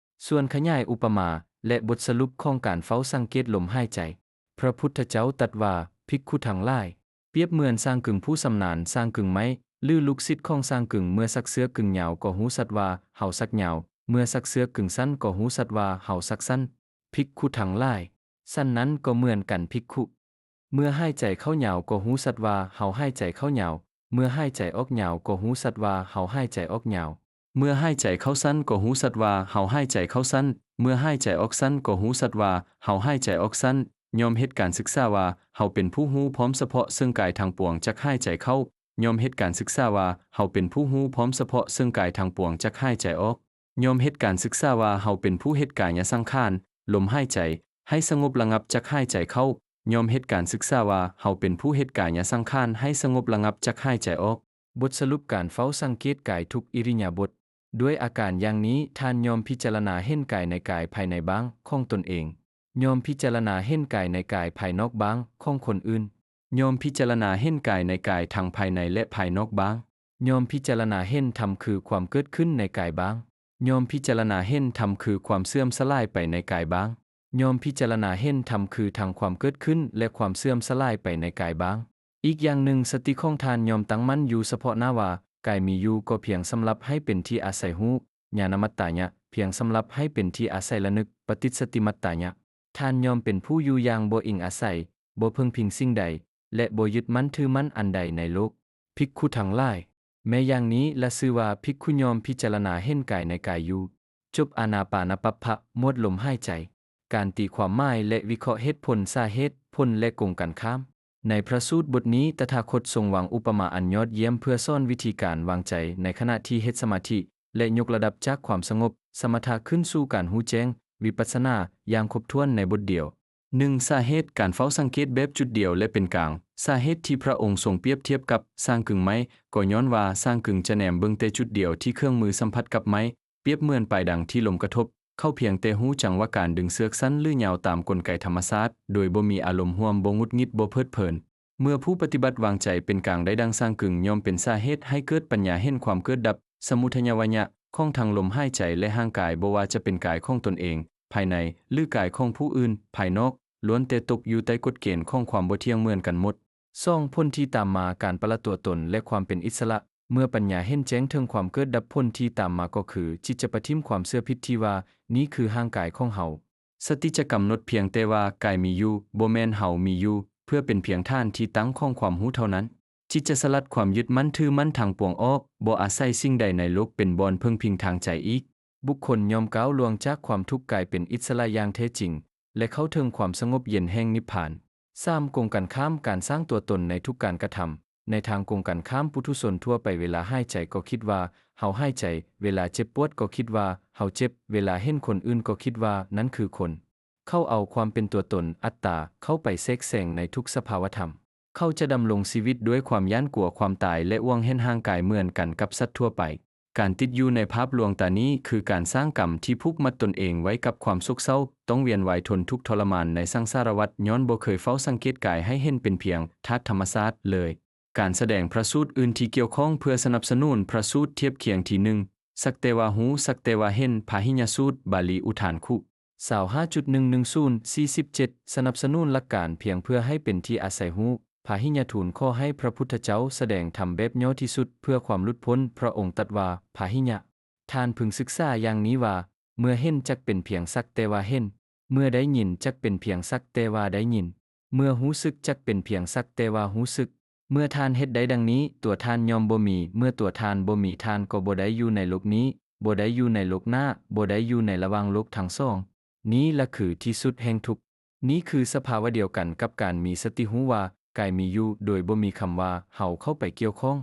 ສ່ວນຂະຫຍາຍອຸປະມາ ແລະ ບົດສະຫຼຸບຂອງການເຝົ້າສັງເກດລົມຫາຍໃຈ, ພະພຸດທະເຈົ້າຕັດວ່າ, ພິກຂຸທັງຫຼາຍ, ປຽບເໝືອນຊ່າງກຶງຜູ້ຊຳນານສ້າງກຶງໄມ້ ຫຼື ລູກສິດຂອງຊ່າງກຶງ, ເມື່ອສັກເຊືອກຶງຍາວກໍຮູ້ສັດວ່າເຮົາສັກຍາວ, ເມື່ອສັກເຊືອກຶງສັ້ນກໍຮູ້ສັດວ່າເຮົາສັກສັ້ນ. ພິກຂຸທັງຫຼາຍ, ສັນນັ້ນກໍເໝືອນກັນພິກຂຸ. ເມື່ອຫາຍໃຈເຂົ້າຍາວກໍຮູ້ສັດວ່າເຮົາຫາຍໃຈເຂົ້າຍາວ, ເມື່ອຫາຍໃຈອອກຍາວກໍຮູ້ສັດວ່າເຮົາຫາຍໃຈອອກຍາວ. ເມື່ອຫາຍໃຈເຂົ້າສັ້ນກໍຮູ້ສັດວ່າເຮົາຫາຍໃຈເຂົ້າສັ້ນ, ເມື່ອຫາຍໃຈອອກສັ້ນກໍຮູ້ສັດວ່າເຮົາຫາຍໃຈອອກສັ້ນ. ຍອມເຮັດການສຶກສາວ່າເຮົາເປັນຜູ້ຮູ້ພ້ອມສະເພາະເຊິ່ງກາຍທັງປວງຈັກຫາຍໃຈເຂົ້າ. ຍອມເຮັດການສຶກສາວ່າເຮົາເປັນຜູ້ຮູ້ພ້ອມສະເພາະເຊິ່ງກາຍທັງປວງຈັກຫາຍໃຈອອກ. ຍອມເຮັດການສຶກສາວ່າເຮົາເປັນຜູ້ເຮັດກາຍະສັງຂານ, ລົມຫາຍໃຈ, ໃຫ້ສະຫງົບລະງັບຈັກຫາຍໃຈເຂົ້າ. ຍອມເຮັດການສຶກສາວ່າເຮົາເປັນຜູ້ເຮັດກາຍະສັງຂານໃຫ້ສະຫງົບລະງັບຈັກຫາຍໃຈອອກ. ບົດສະຫຼຸບການເຝົ້າສັງເກດກາຍທຸກອິລິຍາບົດ. ດ້ວຍອາການຢ່າງນີ້, ທ່ານຍອມພິຈາລະນາເຫັນກາຍໃນກາຍພາຍໃນບ້າງຂອງຕົນເອງ, ຍອມພິຈາລະນາເຫັນກາຍໃນກາຍພາຍນອກບ້າງຂອງຄົນອື່ນ, ຍອມພິຈາລະນາເຫັນກາຍໃນກາຍທັງພາຍໃນ ແລະ ພາຍນອກບ້າງ, ຍອມພິຈາລະນາເຫັນທຳຄືຄວາມເກີດຂຶ້ນໃນກາຍບ້າງ, ຍອມພິຈາລະນາເຫັນທຳຄືຄວາມເສື່ອມສະຫຼາຍໄປໃນກາຍບ້າງ, ຍອມພິຈາລະນາເຫັນທຳຄືທັງຄວາມເກີດຂຶ້ນ ແລະ ຄວາມເສື່ອມສະຫຼາຍໄປໃນກາຍບ້າງ. ອີກຢ່າງໜຶ່ງ, ສະຕິຂອງທ່ານຍ່ອມຕັ້ງໝັ້ນຢູ່ສະເພາະໜ້າວ່າ ກາຍມີຢູ່ກໍພຽງສຳລັບໃຫ້ເປັນທີ່ອາໄສຮູ້, ຍານະມັດຕາຍະ, ພຽງສຳລັບໃຫ້ເປັນທີ່ອາໄສລະນຶກ, ປະຕິດສະຕິມັດຕາຍະ. ທ່ານຍ່ອມເປັນຜູ້ຢູ່ຢ່າງບໍ່ອີງອາໄສ, ບໍ່ເພິ່ງພິງສິ່ງໃດ, ແລະ ບໍ່ຍຶດໝັ້ນຖືໝັ້ນອັນໃດໃນໂລກ. ພິກຂຸທັງຫຼາຍ, ແມ້ຢ່າງນີ້ລະຊື່ວ່າພິກຂຸຍອມພິຈາລະນາເຫັນກາຍໃນກາຍຢູ່. ຈົບອານາປານະປັບພະ, ໝວດລົມຫາຍໃຈ. ການຕີຄວາມໝາຍ ແລະ ວິເຄາະເຫດຜົນ, ສາເຫດ, ຜົນ ແລະ ກົງກັນຂ້າມ. ໃນພະສູດບົດນີ້, ຕະຖາຄົດຊົງວາງອຸປະມາອັນຍອດຢ້ຽມເພື່ອສອນວິທີການວາງໃຈໃນຂະນະທີ່ເຮັດສະມາທິ ແລະ ຍົກລະດັບຈາກຄວາມສະຫງົບ, ສະມະຖະ ຂຶ້ນສູ່ການຮູ້ແຈ້ງ, ວິປັດສະນາ ຢ່າງຄົບຖ້ວນໃນບົດດຽວ. ໜຶ່ງ ສາເຫດການເຝົ້າສັງເກດແບບຈຸດດຽວ ແລະ ເປັນກາງ. ສາເຫດທີ່ພະອົງຊົງປຽບທຽບກັບຊ່າງກຶງໄມ້ ກໍຍ້ອນວ່າຊ່າງກຶງຈະແນມເບິ່ງແຕ່ຈຸດດຽວທີ່ເຄື່ອງມືສຳຜັດກັບໄມ້, ປຽບເໝືອນປາຍດັງທີ່ລົມກະທົບ, ເຂົາພຽງແຕ່ຮູ້ຈັງຫວະການດຶງເຊືອກສັ້ນ ຫຼື ຍາວຕາມກົນໄກທຳມະຊາດ, ໂດຍບໍ່ມີອາລົມຮ່ວມ, ບໍ່ຫງຸດຫງິດ, ບໍ່ເພີດເພີນ. ເມື່ອຜູ້ປະຕິບັດວາງໃຈເປັນກາງໄດ້ດັ່ງຊ່າງກຶງ, ຍ່ອມເປັນສາເຫດໃຫ້ເກີດປັນຍາເຫັນຄວາມເກີດດັບ, ສະມຸໄທຍະວະຍະ, ຂອງທັງລົມຫາຍໃຈ ແລະ ຮ່າງກາຍ, ບໍ່ວ່າຈະເປັນກາຍຂອງຕົນເອງ, ພາຍໃນ, ຫຼື ກາຍຂອງຜູ້ອື່ນ, ພາຍນອກ, ລ້ວນແຕ່ຕົກຢູ່ໃຕ້ກົດເກນຂອງຄວາມບໍ່ທ່ຽງເໝືອນກັນໝົດ. ສອງ ຜົນທີ່ຕາມມາ, ການປະລະຕົວຕົນ ແລະ ຄວາມເປັນອິດສະຫຼະ. ເມື່ອປັນຍາເຫັນແຈ້ງເຖິງຄວາມເກີດດັບ, ຜົນທີ່ຕາມມາກໍຄື ຈິດຈະປະຖິ້ມຄວາມເຊື່ອຜິດທີ່ວ່າ ນີ້ຄືຮ່າງກາຍຂອງເຮົາ. ສະຕິຈະກຳນົດພຽງແຕ່ວ່າກາຍມີຢູ່, ບໍ່ແມ່ນເຮົາມີຢູ່, ເພື່ອເປັນພຽງຖານທີ່ຕັ້ງຂອງຄວາມຮູ້ເທົ່ານັ້ນ. ຈິດຈະສະລັດຄວາມຍຶດໝັ້ນຖືໝັ້ນທັງປວງອອກ, ບໍ່ອາໄສສິ່ງໃດໃນໂລກເປັນບ່ອນເພິ່ງພິງທາງໃຈອີກ. ບຸກຄົນຍ່ອມກ້າວລ່ວງຈາກຄວາມທຸກກາຍເປັນອິດສະຫຼະຢ່າງແທ້ຈິງ ແລະ ເຂົ້າເຖິງຄວາມສະຫງົບເຢັນແຫ່ງນິບພານ. ສາມ ກົງກັນຂ້າມ ການສ້າງຕົວຕົນໃນທຸກການກະທຳ. ໃນທາງກົງກັນຂ້າມ, ປຸຖຸຊົນທົ່ວໄປເວລາຫາຍໃຈກໍຄິດວ່າເຮົາຫາຍໃຈ, ເວລາເຈັບປວດກໍຄິດວ່າເຮົາເຈັບ, ເວລາເຫັນຄົນອື່ນກໍຄິດວ່ານັ້ນຄືຄົນ. ເຂົາເອົາຄວາມເປັນຕົວຕົນ, ອັດຕາ, ເຂົ້າໄປແຊກແຊງໃນທຸກສະພາວະທຳ. ເຂົາຈະດຳລົງຊີວິດດ້ວຍຄວາມຢ້ານກົວຄວາມຕາຍ ແລະ ຫວງແຫນຮ່າງກາຍເໝືອນກັນກັບສັດທົ່ວໄປ. ການຕິດຢູ່ໃນພາບລວງຕານີ້ຄືການສ້າງກຳທີ່ຜູກມັດຕົນເອງໄວ້ກັບຄວາມໂສກເສົ້າ, ຕ້ອງວຽນວ່າຍທົນທຸກທໍລະມານໃນສັງສາລະວັດ ຍ້ອນບໍ່ເຄີຍເຝົ້າສັງເກດກາຍໃຫ້ເຫັນເປັນພຽງທາດທຳມະຊາດເລີຍ. ການສະແດງພະສູດອື່ນທີ່ກ່ຽວຂ້ອງເພື່ອສະໜັບສະໜູນພະສູດທຽບຄຽງທີໜຶ່ງ ສັກແຕ່ວ່າຮູ້, ສັກແຕ່ວ່າເຫັນ, ພາຫິຍະສູດ, ບາລີ ອຸທານຄຸ ຊາວຫ້າຈຸດໜຶ່ງໜຶ່ງສູນ ສີ່ສິບເຈັດ ສະໜັບສະໜູນຫຼັກການພຽງເພື່ອໃຫ້ເປັນທີ່ອາໄສຮູ້. ພາຫິຍະທູນຂໍໃຫ້ພະພຸດທະເຈົ້າສະແດງທຳແບບຫຍໍ້ທີ່ສຸດເພື່ອຄວາມຫຼຸດພົ້ນ. ພະອົງຕັດວ່າ, ພາຫິຍະ, ທ່ານເພິ່ງສຶກສາຢ່າງນີ້ວ່າ, ເມື່ອເຫັນຈັກເປັນພຽງສັກແຕ່ວ່າເຫັນ, ເມື່ອໄດ້ຍິນຈັກເປັນພຽງສັກແຕ່ວ່າໄດ້ຍິນ, ເມື່ອຮູ້ສຶກຈັກເປັນພຽງສັກແຕ່ວ່າຮູ້ສຶກ. ເມື່ອທ່ານເຮັດໄດ້ດັ່ງນີ້, ຕົວທ່ານຍ່ອມບໍ່ມີ, ເມື່ອຕົວທ່ານບໍ່ມີ, ທ່ານກໍບໍ່ໄດ້ຢູ່ໃນໂລກນີ້, ບໍ່ໄດ້ຢູ່ໃນໂລກໜ້າ, ບໍ່ໄດ້ຢູ່ໃນລະຫວ່າງໂລກທັງສອງ. ນີ້ລະຄືທີ່ສຸດແຫ່ງທຸກ. ນີ້ຄືສະພາວະດຽວກັນກັບການມີສະຕິຮູ້ວ່າກາຍມີຢູ່ໂດຍບໍ່ມີຄຳວ່າເຮົາເຂົ້າໄປກ່ຽວຂ້ອງ.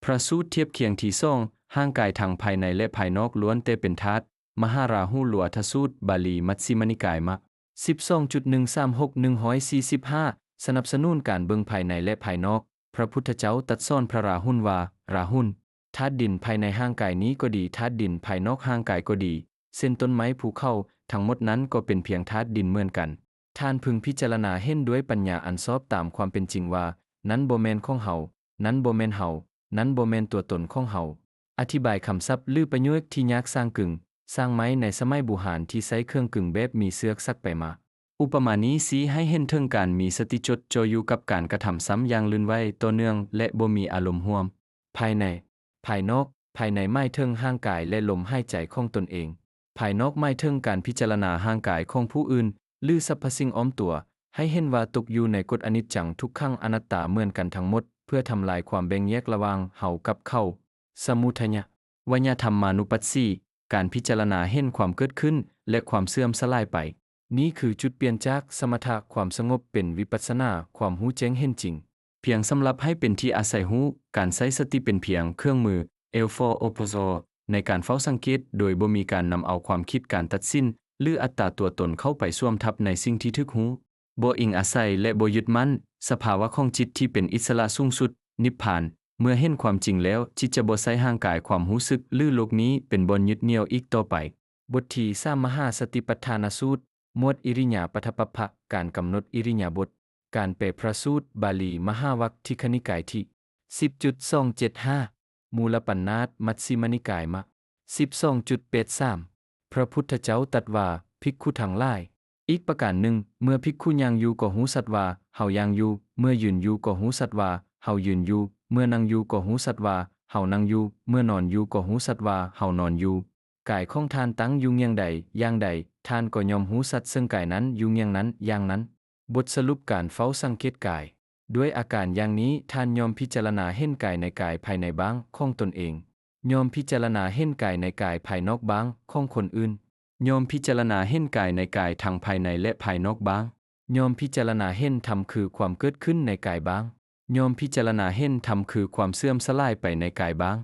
ພະສູດທຽບຄຽງທີສອງ ຮ່າງກາຍທັງພາຍໃນ ແລະ ພາຍນອກລ້ວນແຕ່ເປັນທາດ ມະຫາລາຫູລວາທະສູດ, ບາລີ ມັດຊິມະນິກາຍ ມະ ສິບສອງຈຸດໜຶ່ງສາມຫົກ ໜຶ່ງຮ້ອຍສີ່ສິບຫ້າ ສະໜັບສະໜູນການເບິ່ງພາຍໃນ ແລະ ພາຍນອກ. ພະພຸດທະເຈົ້າຕັດສອນພະລາຫຸນວ່າ, ລາຫຸນ, ທາດດິນພາຍໃນຮ່າງກາຍນີ້ກໍດີ, ທາດດິນພາຍນອກຮ່າງກາຍກໍດີ, ເຊັ່ນຕົ້ນໄມ້, ພູເຂົາ, ທັງໝົດນັ້ນກໍເປັນພຽງທາດດິນເໝືອນກັນ. ທ່ານເພິ່ງພິຈາລະນາເຫັນດ້ວຍປັນຍາອັນຊອບຕາມຄວາມເປັນຈິງວ່າ ນັ້ນບໍ່ແມ່ນຂອງເຮົາ, ນັ້ນບໍ່ແມ່ນເຮົາ, ນັ້ນບໍ່ແມ່ນຕົວຕົນຂອງເຮົາ. ອະທິບາຍຄຳສັບ ຫຼື ປະໂຫຍກທີ່ຍາກສ້າງກຶງ, ສ້າງໄມ້ໃນສະໄໝບູຮານທີ່ໃຊ້ເຄື່ອງກຶງແບບມີເຊືອກສັກໄປມາ. ອຸປະມານີ້ຊີ້ໃຫ້ເຫັນເຖິງການມີສະຕິຈົດຈ່ອຢູ່ກັບການກະທຳຊ້ຳຢ່າງລື່ນໄຫວ, ຕໍ່ເນື່ອງ ແລະ ບໍ່ມີອາລົມຮ່ວມ. ພາຍໃນ, ພາຍນອກ, ພາຍໃນໝາຍເຖິງຮ່າງກາຍ ແລະ ລົມຫາຍໃຈຂອງຕົນເອງ. ພາຍນອກໝາຍເຖິງການພິຈາລະນາຮ່າງກາຍຂອງຜູ້ອື່ນ ຫຼື ສັບພະສິ່ງອ້ອມຕົວ ໃຫ້ເຫັນວ່າຕົກຢູ່ໃນກົດອະນິດຈັງ ທຸກຂັງ ອະນັດຕາເໝືອນກັນທັງໝົດ ເພື່ອທຳລາຍຄວາມແບ່ງແຍກລະຫວ່າງເຮົາກັບເຂົາ. ສະມຸໄທຍະ ວະຍະທຳມານຸປັດສີ, ການພິຈາລະນາເຫັນຄວາມເກີດຂຶ້ນ ແລະ ຄວາມເສື່ອມສະຫຼາຍໄປ. ນີ້ຄືຈຸດປ່ຽນຈາກສະມະຖະ ຄວາມສະຫງົບ ເປັນວິປັດສະນາ ຄວາມຮູ້ແຈ້ງເຫັນຈິງ. ພຽງສຳລັບໃຫ້ເປັນທີ່ອາໄສຮູ້, ການໃຊ້ສະຕິເປັນພຽງເຄື່ອງມື L four O P O S O ໃນການເຝົ້າສັງເກດ ໂດຍບໍ່ມີການນຳເອົາຄວາມຄິດ, ການຕັດສິນ ຫຼື ອັດຕາຕົວຕົນເຂົ້າໄປສວມທັບໃນສິ່ງທີ່ຖືກຮູ້. ບໍ່ອີງອາໄສ ແລະ ບໍ່ຍຶດໝັ້ນ, ສະພາວະຂອງຈິດທີ່ເປັນອິດສະຫຼະສູງສຸດ, ນິບພານ. ເມື່ອເຫັນຄວາມຈິງແລ້ວ, ຈິດຈະບໍ່ໃຊ້ຮ່າງກາຍ, ຄວາມຮູ້ສຶກ ຫຼື ໂລກນີ້ເປັນບ່ອນຍຶດໜ່ຽວອີກຕໍ່ໄປ. ບົດທີສາມ ມະຫາສະຕິປັດຖານະສູດ, ໝວດອິລິຍາປັດຖະປັບພະ, ການກຳນົດອິລິຍາບົດ, ການແປພະສູດ, ບາລີ ມະຫາວັກທິຄະນິກາຍທີ ສິບຈຸດສອງເຈັດຫ້າ ມູລະປັນນາດ ມັດຊິມະນິກາຍ ມະ ສິບສອງຈຸດແປດສາມ. ພະພຸດທະເຈົ້າຕັດວ່າ, ພິກຂຸທັງຫຼາຍ, ອີກປະການໜຶ່ງ, ເມື່ອພິກຂຸຍ່າງຢູ່ກໍຮູ້ຊັດວ່າເຮົາຍ່າງຢູ່, ເມື່ອຢືນຢູ່ກໍຮູ້ຊັດວ່າເຮົາຢືນຢູ່, ເມື່ອນັ່ງຢູ່ກໍຮູ້ຊັດວ່າເຮົານັ່ງຢູ່, ເມື່ອນອນຢູ່ກໍຮູ້ຊັດວ່າເຮົານອນຢູ່. ກາຍຂອງທ່ານຕັ້ງຢູ່ງຽງໃດຢ່າງໃດ, ທ່ານກໍຍ່ອມຮູ້ຊັດເຊິ່ງກາຍນັ້ນຢູ່ງຽງນັ້ນຢ່າງນັ້ນ. ບົດສະຫຼຸບການເຝົ້າສັງເກດກາຍ. ດ້ວຍອາການຢ່າງນີ້, ທ່ານຍ່ອມພິຈາລະນາເຫັນກາຍໃນກາຍພາຍໃນບ້າງຂອງຕົນເອງ, ຍ່ອມພິຈາລະນາເຫັນກາຍໃນກາຍພາຍນອກບ້າງຂອງຄົນອື່ນ, ຍ່ອມພິຈາລະນາເຫັນກາຍໃນກາຍທັງພາຍໃນ ແລະ ພາຍນອກບ້າງ, ຍ່ອມພິຈາລະນາເຫັນທຳຄືຄວາມເກີດຂຶ້ນໃນກາຍບ້າງ, ຍ່ອມພິຈາລະນາເຫັນທຳຄືຄວາມເສື່ອມສະຫຼາຍໄປໃນກາຍບ້າງ,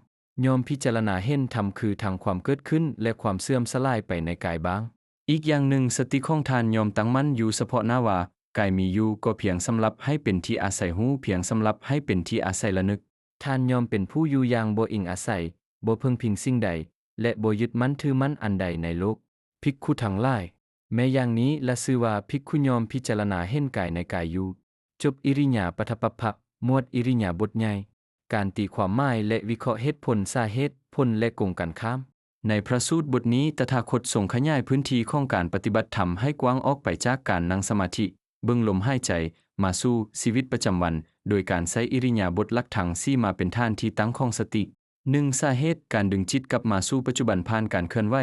ຍ່ອມພິຈາລະນາເຫັນທຳຄືທັງຄວາມເກີດຂຶ້ນ ແລະ ຄວາມເສື່ອມສະຫຼາຍໄປໃນກາຍບ້າງ. ອີກຢ່າງໜຶ່ງ, ສະຕິຂອງທ່ານຍ່ອມຕັ້ງໝັ້ນຢູ່ສະເພາະໜ້າວ່າ ກາຍມີຢູ່ກໍພຽງສຳລັບໃຫ້ເປັນທີ່ອາໄສຮູ້, ພຽງສຳລັບໃຫ້ເປັນທີ່ອາໄສລະນຶກ. ທ່ານຍ່ອມເປັນຜູ້ຢູ່ຢ່າງບໍ່ອີງອາໄສ, ບໍ່ເພິ່ງພິງສິ່ງໃດ ແລະ ບໍ່ຍຶດໝັ້ນຖືໝັ້ນອັນໃດໃນໂລກ. ພິກຂຸທັງຫຼາຍ, ແມ້ຢ່າງນີ້ລະຊື່ວ່າພິກຂຸຍ່ອມພິຈາລະນາເຫັນກາຍໃນກາຍຢູ່. ຈົບອິລິຍາປັດຖະປັບພະ, ໝວດອິລິຍາບົດໃຫຍ່. ການຕີຄວາມໝາຍ ແລະ ວິເຄາະເຫດຜົນ, ສາເຫດ, ຜົນ ແລະ ກົງກັນຂ້າມ. ໃນພະສູດບົດນີ້, ຕະຖາຄົດຊົງຂະຫຍາຍພື້ນທີ່ຂອງການປະຕິບັດທຳໃຫ້ກວ້າງອອກໄປຈາກການນັ່ງສະມາທິ, ເບິ່ງລົມຫາຍໃຈ, ມາສູ່ຊີວິດປະຈຳວັນ, ໂດຍການໃຊ້ອິລິຍາບົດຫຼັກທັງສີ່ມາເປັນຖານທີ່ຕັ້ງຂອງສະຕິ. ໜຶ່ງ, ສາເຫດ, ການດຶງຈິດກັບມາສູ່ປັດຈຸບັນຜ່ານການເຄື່ອນໄຫວ.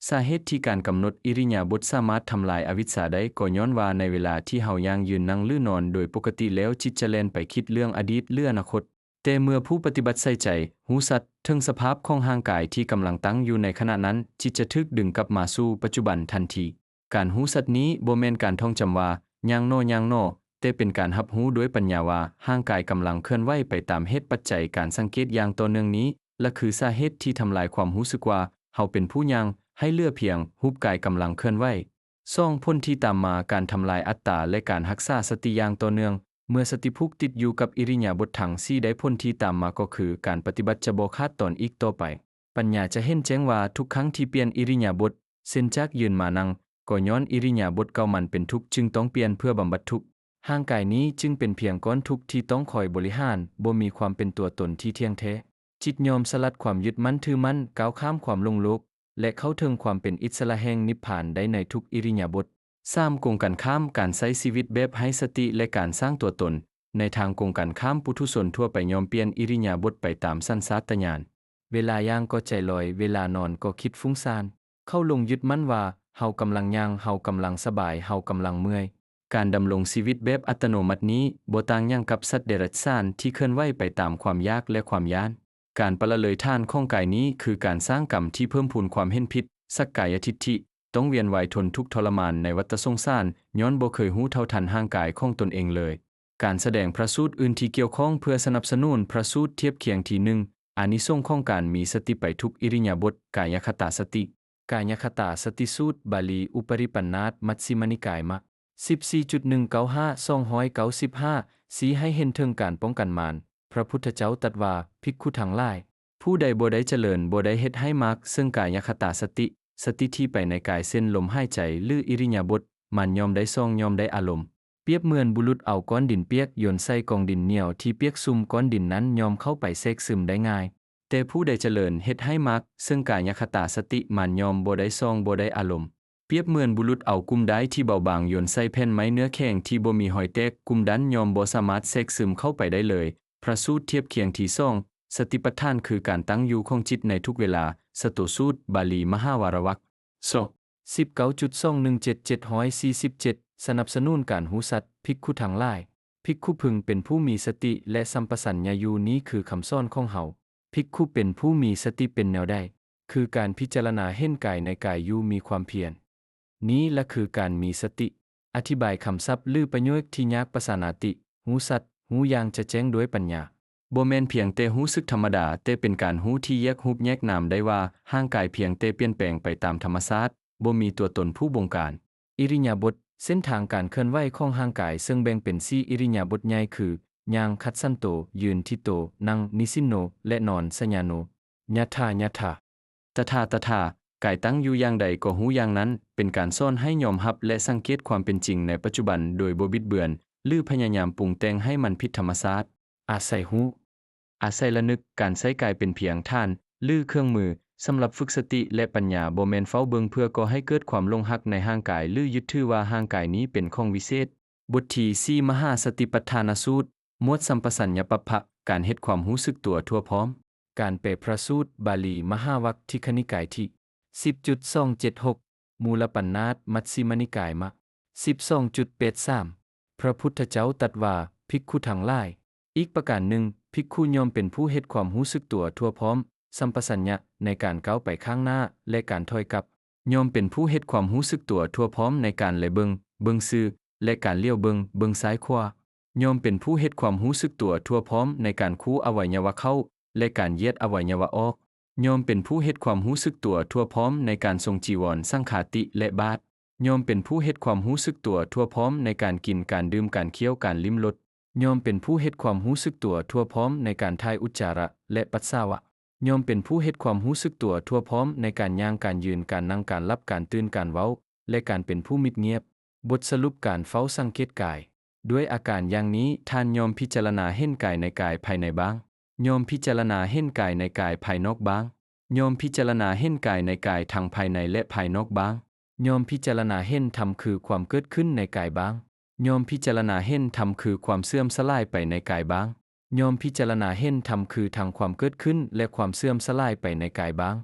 ສາເຫດທີ່ການກຳນົດອິລິຍາບົດສາມາດທຳລາຍອະວິດຊາໄດ້ ກໍຍ້ອນວ່າໃນເວລາທີ່ເຮົາຍ່າງ, ຢືນ, ນັ່ງ ຫຼື ນອນ, ໂດຍປົກກະຕິແລ້ວຈິດຈະແລ່ນໄປຄິດເລື່ອງອະດີດ ຫຼື ອະນາຄົດ. ແຕ່ເມື່ອຜູ້ປະຕິບັດໃສ່ໃຈ, ຮູ້ຊັດເຖິງສະພາບຂອງຮ່າງກາຍທີ່ກຳລັງຕັ້ງຢູ່ໃນຂະນະນັ້ນ, ຈິດຈະຖືກດຶງກັບມາສູ່ປັດຈຸບັນທັນທີ. ການຮູ້ຊັດນີ້ບໍ່ແມ່ນການທ່ອງຈຳວ່າ ຍ່າງໜໍ່, ຍ່າງໜໍ່, ແຕ່ເປັນການຮັບຮູ້ດ້ວຍປັນຍາວ່າຮ່າງກາຍກຳລັງເຄື່ອນໄຫວໄປຕາມເຫດປັດໄຈ. ການສັງເກດຢ່າງຕໍ່ເນື່ອງນີ້ລະຄືສາເຫດທີ່ທຳລາຍຄວາມຮູ້ສຶກວ່າເຮົາເປັນຜູ້ຍ່າງ. ໃຫ້ເຫຼືອພຽງຮູບກາຍກຳລັງເຄື່ອນໄຫວ. ສອງ, ຜົນທີ່ຕາມມາ, ການທຳລາຍອັດຕາ ແລະ ການຮັກສາສະຕິຢ່າງຕໍ່ເນື່ອງ. ເມື່ອສະຕິຜູກຕິດຢູ່ກັບອິລິຍາບົດທັງສີ່ໄດ້, ຜົນທີ່ຕາມມາກໍຄືການປະຕິບັດຈະບໍ່ຂາດຕອນອີກຕໍ່ໄປ. ປັນຍາຈະເຫັນແຈ້ງວ່າທຸກຄັ້ງທີ່ປ່ຽນອິລິຍາບົດ, ເຊັ່ນຈາກຢືນມານັ່ງ, ກໍຍ້ອນອິລິຍາບົດເກົ່າມັນເປັນທຸກ, ຈຶ່ງຕ້ອງປ່ຽນເພື່ອບຳບັດທຸກ. ຮ່າງກາຍນີ້ຈຶ່ງເປັນພຽງກ້ອນທຸກທີ່ຕ້ອງຄອຍບໍລິຫານ, ບໍ່ມີຄວາມເປັນຕົວຕົນທີ່ທ່ຽງແທ້. ຈິດຍອມສະຫຼັດຄວາມຍຶດໝັ້ນຖືໝັ້ນ, ກ້າວຂ້າມຄວາມຫຼົງໂລກ ແລະ ເຂົ້າເຖິງຄວາມເປັນອິດສະຫຼະແຫ່ງນິບພານໄດ້ໃນທຸກອິລິຍາບົດ. ສາມ, ກົງກັນຂ້າມ, ການໃຊ້ຊີວິດແບບໄຮ້ສະຕິ ແລະ ການສ້າງຕົວຕົນ. ໃນທາງກົງກັນຂ້າມ, ປຸຖຸຊົນທົ່ວໄປຍອມປ່ຽນອິລິຍາບົດໄປຕາມສັນຊາດຕະຍານ. ເວລາຍ່າງກໍໃຈລອຍ, ເວລານອນກໍຄິດຟຸ້ງສ້ານ. ເຂົາຫຼົງຍຶດໝັ້ນວ່າ ເຮົາກຳລັງຍ່າງ, ເຮົາກຳລັງສະບາຍ, ເຮົາກຳລັງເມື່ອຍ. ການດຳລົງຊີວິດແບບອັດຕະໂນມັດນີ້ບໍ່ຕ່າງຫຍັງກັບສັດເດຍລັດສານທີ່ເຄື່ອນໄຫວໄປຕາມຄວາມຢາກ ແລະ ຄວາມຢ້ານ. ການປະລະເລີຍຖານຂອງກາຍນີ້ຄືການສ້າງກຳທີ່ເພີ່ມພູນຄວາມເຫັນຜິດ, ສັກກາຍະທິດຖິ, ຕ້ອງວຽນວ່າຍທົນທຸກທໍລະມານໃນວັດຕະສົງສານ ຍ້ອນບໍ່ເຄີຍຮູ້ເທົ່າທັນຮ່າງກາຍຂອງຕົນເອງເລີຍ. ການສະແດງພະສູດອື່ນທີ່ກ່ຽວຂ້ອງເພື່ອສະໜັບສະໜູນພະສູດທຽບຄຽງທີໜຶ່ງ, ອານິສົງຂອງການມີສະຕິໄປທຸກອິລິຍາບົດ, ກາຍະຄະຕາສະຕິ. ກາຍະຄະຕາສະຕິສູດ, ບາລີ, ອຸປະລິປັນນາດ, ມັດຊິມະນິກາຍ, ມະ ສິບສີ່ຈຸດໜຶ່ງເກົ້າຫ້າ ສອງຮ້ອຍເກົ້າສິບຫ້າ ຊີ້ໃຫ້ເຫັນເຖິງການປ້ອງກັນມານ. ພະພຸດທະເຈົ້າຕັດວ່າ, ພິກຂຸທັງຫຼາຍ, ຜູ້ໃດບໍ່ໄດ້ຈະເລີນ, ບໍ່ໄດ້ເຮັດໃຫ້ມາກເຊິ່ງກາຍະຄະຕາສະຕິ, ສະຕິທີ່ໄປໃນກາຍເຊັ່ນລົມຫາຍໃຈ ຫຼື ອິລິຍາບົດ, ມານຍ່ອມໄດ້ສ່ອງ, ຍ່ອມໄດ້ອາລົມ. ປຽບເໝືອນບຸລຸດເອົາກ້ອນດິນປຽກໂຍນໃສ່ກອງດິນໜຽວທີ່ປຽກຊຸ່ມ, ກ້ອນດິນນັ້ນຍ່ອມເຂົ້າໄປແຊກຊຶມໄດ້ງ່າຍ. ແຕ່ຜູ້ໃດຈະເລີນເຮັດໃຫ້ມາກເຊິ່ງກາຍະຄະຕາສະຕິ, ມານຍ່ອມບໍ່ໄດ້ສ່ອງ, ບໍ່ໄດ້ອາລົມ. ປຽບເໝືອນບຸລຸດເອົາກຸ່ມດ້າຍທີ່ເບົາບາງໂຍນໃສ່ແຜ່ນໄມ້ເນື້ອແຂງທີ່ບໍ່ມີຮອຍແຕກ, ກຸ່ມນັ້ນຍ່ອມບໍ່ສາມາດແຊກຊຶມເຂົ້າໄປໄດ້ເລີຍ. ພະສູດທຽບຄຽງທີສອງ, ສະຕິປັດຖານຄືການຕັ້ງຢູ່ຂອງຈິດໃນທຸກເວລາ. ສະໂຕສູດ, ບາລີ, ມະຫາວາລະວັກ. ສອງ ສິບເກົ້າຈຸດສອງໜຶ່ງເຈັດ ເຈັດຮ້ອຍສີ່ສິບເຈັດ ສະໜັບສະໜູນການຮູ້ສັດ, ພິກຂຸທັງຫຼາຍ, ພິກຂຸເພິ່ງເປັນຜູ້ມີສະຕິ ແລະ ສຳປະສັນຍະຢູ່, ນີ້ຄືຄຳສອນຂອງເຮົາ. ພິກຂຸເປັນຜູ້ມີສະຕິເປັນແນວໃດ? ຄືການພິຈາລະນາເຫັນກາຍໃນກາຍຢູ່, ມີຄວາມພຽນ. ນີ້ລະຄືການມີສະຕິ. ອະທິບາຍຄຳສັບ ຫຼື ປະໂຫຍກທີ່ຍາກ, ປະສານາຕິ, ຮູ້ສັດ, ຮູ້ຢ່າງຈະແຈ້ງດ້ວຍປັນຍາ. ບໍ່ແມ່ນພຽງແຕ່ຮູ້ສຶກທຳມະດາ, ແຕ່ເປັນການຮູ້ທີ່ແຍກຮູບແຍກນາມໄດ້ວ່າ ຮ່າງກາຍພຽງແຕ່ປ່ຽນແປງໄປຕາມທຳມະຊາດ, ບໍ່ມີຕົວຕົນຜູ້ບົງການ. ອິລິຍາບົດ, ເສັ້ນທາງການເຄື່ອນໄຫວຂອງຮ່າງກາຍ, ເຊິ່ງແບ່ງເປັນສີ່ອິລິຍາບົດໃຫຍ່ຄື ຍ່າງ, ຄັດສັນໂຕ, ຢືນ, ທິດໂຕ, ນັ່ງ, ນິສິນໂນ, ແລະ ນອນ, ຊະຍາໂນ. ຍະຖາ, ຍະຖາ. ຕະຖາ, ຕະຖາ. ກາຍຕັ້ງຢູ່ຢ່າງໃດກໍຮູ້ຢ່າງນັ້ນ, ເປັນການສອນໃຫ້ຍອມຮັບ ແລະ ສັງເກດຄວາມເປັນຈິງໃນປັດຈຸບັນໂດຍບໍ່ບິດເບືອນ ຫຼື ພະຍາຍາມປຸງແຕ່ງໃຫ້ມັນຜິດທຳມະຊາດ. ອາໄສຮູ້. ອາໄສລະນຶກ. ການໃຊ້ກາຍເປັນພຽງຖານ ຫຼື ເຄື່ອງມື ສຳລັບຝຶກສະຕິ ແລະ ປັນຍາ, ບໍ່ແມ່ນເຝົ້າເບິ່ງເພື່ອກໍ່ໃຫ້ເກີດຄວາມຫຼົງຮັກໃນຮ່າງກາຍ ຫຼື ຍຶດຖືວ່າຮ່າງກາຍນີ້ເປັນຂອງວິເສດ. ບົດທີສີ່ ມະຫາສະຕິປັດຖານະສູດ, ໝວດສຳປະສັນຍະປັບພະ, ການເຮັດຄວາມຮູ້ສຶກຕົວທົ່ວພ້ອມ. ການແປພະສູດ, ບາລີ, ມະຫາວັກທິຄະນິກາຍທີ ສິບຈຸດສອງເຈັດຫົກ, ມູລະປັນນາດ, ມັດຊິມະນິກາຍ, ມະ ສິບສອງຈຸດແປດສາມ. ພະພຸດທະເຈົ້າຕັດວ່າ, ພິກຂຸທັງຫຼາຍ, ອີກປະການໜຶ່ງ, ພິກຂຸຍ່ອມເປັນຜູ້ເຮັດຄວາມຮູ້ສຶກຕົວທົ່ວພ້ອມ, ສຳປະສັນຍະໃນການກ້າວໄປຂ້າງໜ້າ ແລະ ການຖອຍກັບ, ຍ່ອມເປັນຜູ້ເຮັດຄວາມຮູ້ສຶກຕົວທົ່ວພ້ອມໃນການແລເບິ່ງ, ເບິ່ງຊື່, ແລະ ການຫຼຽວເບິ່ງ, ເບິ່ງຊ້າຍຂວາ, ຍ່ອມເປັນຜູ້ເຮັດຄວາມຮູ້ສຶກຕົວທົ່ວພ້ອມໃນການຄູ່ອະໄວຍະວະເຂົ້າ ແລະ ການຢຽດອະໄວຍະວະອອກ, ຍ່ອມເປັນຜູ້ເຮັດຄວາມຮູ້ສຶກຕົວທົ່ວພ້ອມໃນການຊົງຈີວອນ, ສັງຄາຕິ ແລະ ບາດ, ຍ່ອມເປັນຜູ້ເຮັດຄວາມຮູ້ສຶກຕົວທົ່ວພ້ອມໃນການກິນ, ການດື່ມ, ການຄ້ຽວ, ການລິ້ມລົດ, ຍ່ອມເປັນຜູ້ເຮັດຄວາມຮູ້ສຶກຕົວທົ່ວພ້ອມໃນການຖ່າຍອຸດຈາລະ ແລະ ປັດສາວະ, ຍ່ອມເປັນຜູ້ເຮັດຄວາມຮູ້ສຶກຕົວທົ່ວພ້ອມໃນການຍ່າງ, ການຢືນ, ການນັ່ງ, ການຫຼັບ, ການຕື່ນ, ການເວົ້າ ແລະ ການເປັນຜູ້ມິດງຽບ. ບົດສະຫຼຸບການເຝົ້າສັງເກດກາຍ. ດ້ວຍອາການຢ່າງນີ້, ທ່ານຍ່ອມພິຈາລະນາເຫັນກາຍໃນກາຍພາຍໃນບ້າງ, ຍ່ອມພິຈາລະນາເຫັນກາຍໃນກາຍພາຍນອກບ້າງ, ຍ່ອມພິຈາລະນາເຫັນກາຍໃນກາຍທັງພາຍໃນ ແລະ ພາຍນອກບ້າງ, ຍ່ອມພິຈາລະນາເຫັນທຳຄືຄວາມເກີດຂຶ້ນໃນກາຍບ້າງ, ຍ່ອມພິຈາລະນາເຫັນທຳຄືຄວາມເສື່ອມສະຫຼາຍໄປໃນກາຍບ້າງ, ຍ່ອມພິຈາລະນາເຫັນທຳຄືທັງຄວາມເກີດຂຶ້ນ ແລະ ຄວາມເສື່ອມສະຫຼາຍໄປໃນກາຍບ້າງ.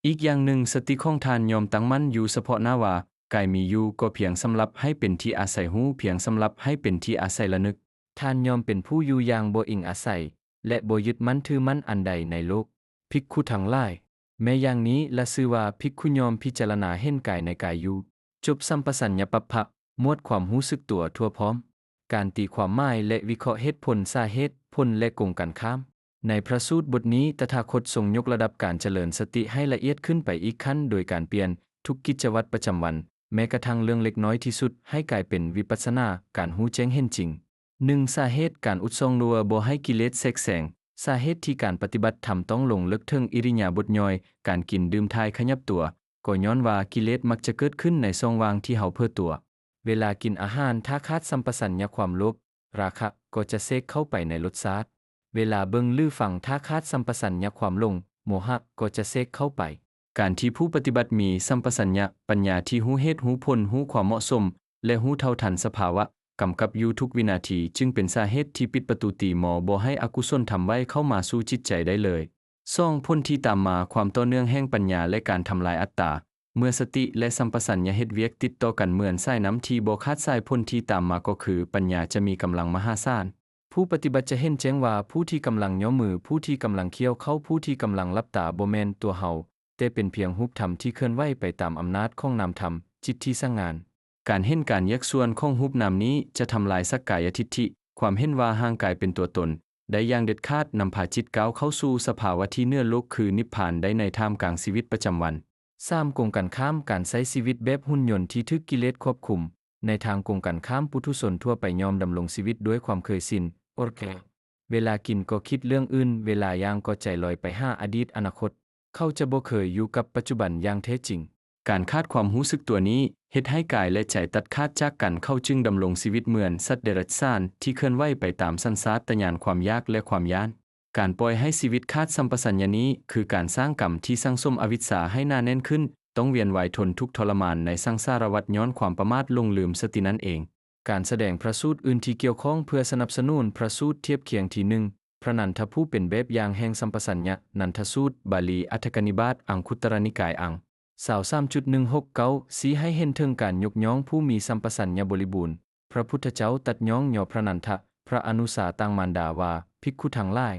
ອີກຢ່າງໜຶ່ງ, ສະຕິຂອງທ່ານຍ່ອມຕັ້ງໝັ້ນຢູ່ສະເພາະໜ້າວ່າ ກາຍມີຢູ່ກໍພຽງສຳລັບໃຫ້ເປັນທີ່ອາໄສຮູ້, ພຽງສຳລັບໃຫ້ເປັນທີ່ອາໄສລະນຶກ. ທ່ານຍ່ອມເປັນຜູ້ຢູ່ຢ່າງບໍ່ອີງອາໄສ ແລະ ບໍ່ຍຶດໝັ້ນຖືໝັ້ນອັນໃດໃນໂລກ. ພິກຂຸທັງຫຼາຍ, ແມ້ຢ່າງນີ້ລະຊື່ວ່າພິກຂຸຍ່ອມພິຈາລະນາເຫັນກາຍໃນກາຍຢູ່. ຈົບສຳປະສັນຍະປັບພະ, ໝວດຄວາມຮູ້ສຶກຕົວທົ່ວພ້ອມ. ການຕີຄວາມໝາຍ ແລະ ວິເຄາະເຫດຜົນ, ສາເຫດ, ຜົນ ແລະ ກົງກັນຂ້າມ. ໃນພະສູດບົດນີ້, ຕະຖາຄົດຊົງຍົກລະດັບການຈະເລີນສະຕິໃຫ້ລະອຽດຂຶ້ນໄປອີກຂັ້ນ ໂດຍການປ່ຽນທຸກກິດຈະວັດປະຈຳວັນ, ແມ້ກະທັ່ງເລື່ອງເລັກນ້ອຍທີ່ສຸດ, ໃຫ້ກາຍເປັນວິປັດສະນາ, ການຮູ້ແຈ້ງເຫັນຈິງ. ໜຶ່ງ, ສາເຫດການອຸດສ່ອງ ຫຼື ບໍ່ໃຫ້ກິເລດແຊກແຊງ. ສາເຫດທີ່ການປະຕິບັດທຳຕ້ອງລົງເລິກເຖິງອິລິຍາບົດຍ່ອຍ, ການກິນ, ດື່ມ, ຖ່າຍ, ຂະຫຍັບຕົວ, ກໍຍ້ອນວ່າກິເລດມັກຈະເກີດຂຶ້ນໃນຊ່ອງວ່າງທີ່ເຮົາເຜີຕົວ. ເວລາກິນອາຫານ, ຖ້າຂາດສຳປະສັນຍະຄວາມໂລບ, ລາຄະ ກໍຈະແຊກເຂົ້າໄປໃນລົດຊາດ. ເວລາເບິ່ງ ຫຼື ຟັງ, ຖ້າຂາດສຳປະສັນຍະຄວາມຫຼົງ, ໂມຫະ ກໍຈະແຊກເຂົ້າໄປ. ການທີ່ຜູ້ປະຕິບັດມີສຳປະສັນຍະ, ປັນຍາທີ່ຮູ້ເຫດຮູ້ຜົນ, ຮູ້ຄວາມເໝາະສົມ ແລະ ຮູ້ເທົ່າທັນສະພາວະ, ກຳກັບຢູ່ທຸກວິນາທີ, ຈຶ່ງເປັນສາເຫດທີ່ປິດປະຕູຕີໝໍບໍ່ໃຫ້ອະກຸສົນທຳໄວເຂົ້າມາສູ່ຈິດໃຈໄດ້ເລີຍ. ສອງ, ຜົນທີ່ຕາມມາ, ຄວາມຕໍ່ເນື່ອງແຫ່ງປັນຍາ ແລະ ການທຳລາຍອັດຕາ. ເມື່ອສະຕິ ແລະ ສຳປະສັນຍະເຮັດວຽກຕິດຕໍ່ກັນເໝືອນສາຍນ້ຳທີ່ບໍ່ຂາດສາຍ, ຜົນທີ່ຕາມມາກໍຄືປັນຍາຈະມີກຳລັງມະຫາສານ. ຜູ້ປະຕິບັດຈະເຫັນແຈ້ງວ່າ ຜູ້ທີ່ກຳລັງຍໍມື, ຜູ້ທີ່ກຳລັງຂ້ຽວເຂົ້າ, ຜູ້ທີ່ກຳລັງຫຼັບຕາ ບໍ່ແມ່ນຕົວເຮົາ, ແຕ່ເປັນພຽງຮູບທຳທີ່ເຄື່ອນໄຫວໄປຕາມອຳນາດຂອງນາມທຳ, ຈິດທີ່ສ້າງງານ. ການເຫັນການແຍກສ່ວນຂອງຮູບນາມນີ້ຈະທຳລາຍສັກກາຍະທິດຖິ, ຄວາມເຫັນວ່າຮ່າງກາຍເປັນຕົວຕົນ, ໄດ້ຢ່າງເດັດຂາດ, ນຳພາຈິດກ້າວເຂົ້າສູ່ສະພາວະທີ່ເໜືອໂລກຄືນິບພານໄດ້ໃນທ່າມກາງຊີວິດປະຈຳວັນ. ສາມ, ກົງກັນຂ້າມ, ການໃຊ້ຊີວິດແບບຫຸ່ນຍົນທີ່ຖືກກິເລດຄວບຄຸມ. ໃນທາງກົງກັນຂ້າມ, ປຸຖຸຊົນທົ່ວໄປຍ່ອມດຳລົງຊີວິດດ້ວຍຄວາມເຄີຍຊິນ, ໂອເຄ. ເວລາກິນກໍຄິດເລື່ອງອື່ນ, ເວລາຍ່າງກໍໃຈລອຍໄປຫາອະດີດ, ອະນາຄົດ. ເຂົາຈະບໍ່ເຄີຍຢູ່ກັບປັດຈຸບັນຢ່າງແທ້ຈິງ. ການຂາດຄວາມຮູ້ສຶກຕົວນີ້ເຮັດໃຫ້ກາຍ ແລະ ໃຈຕັດຂາດຈາກກັນ, ເຂົາຈຶ່ງດຳລົງຊີວິດເໝືອນສັດເດຍລະຈານທີ່ເຄື່ອນໄຫວໄປຕາມສັນຊາດຕະຍານຄວາມຢາກ ແລະ ຄວາມຢ້ານ. ການປ່ອຍໃຫ້ຊີວິດຂາດສຳປະສັນຍະນີ້ ຄືການສ້າງກຳທີ່ສັ່ງສົມອະວິດຊາໃຫ້ໜາແໜ້ນຂຶ້ນ, ຕ້ອງວຽນວ່າຍທົນທຸກທໍລະມານໃນສັງສາລະວັດຍ້ອນຄວາມປະໝາດຫຼົງລືມສະຕິນັ້ນເອງ. ການສະແດງພະສູດອື່ນທີ່ກ່ຽວຂ້ອງເພື່ອສະໜັບສະໜູນພະສູດທຽບຄຽງທີໜຶ່ງ, ພະນັນທະຜູ້ເປັນແບບຢ່າງແຫ່ງສຳປະສັນຍະ, ນັນທະສູດ, ບາລີ, ອັດຖະກະນິບາດ, ອັງຄຸດຕະລະນິກາຍ, ອັງ ຊາວສາມຈຸດໜຶ່ງຫົກເກົ້າ ຊີ້ໃຫ້ເຫັນເຖິງການຍົກຍ້ອງຜູ້ມີສຳປະສັນຍະບໍລິບູນ. ພະພຸດທະເຈົ້າຕັດຍ້ອງຍໍພະນັນທະ, ພະອະນຸສາຕ່າງມານດາວ່າ, ພິກຂຸທັງຫຼາຍ,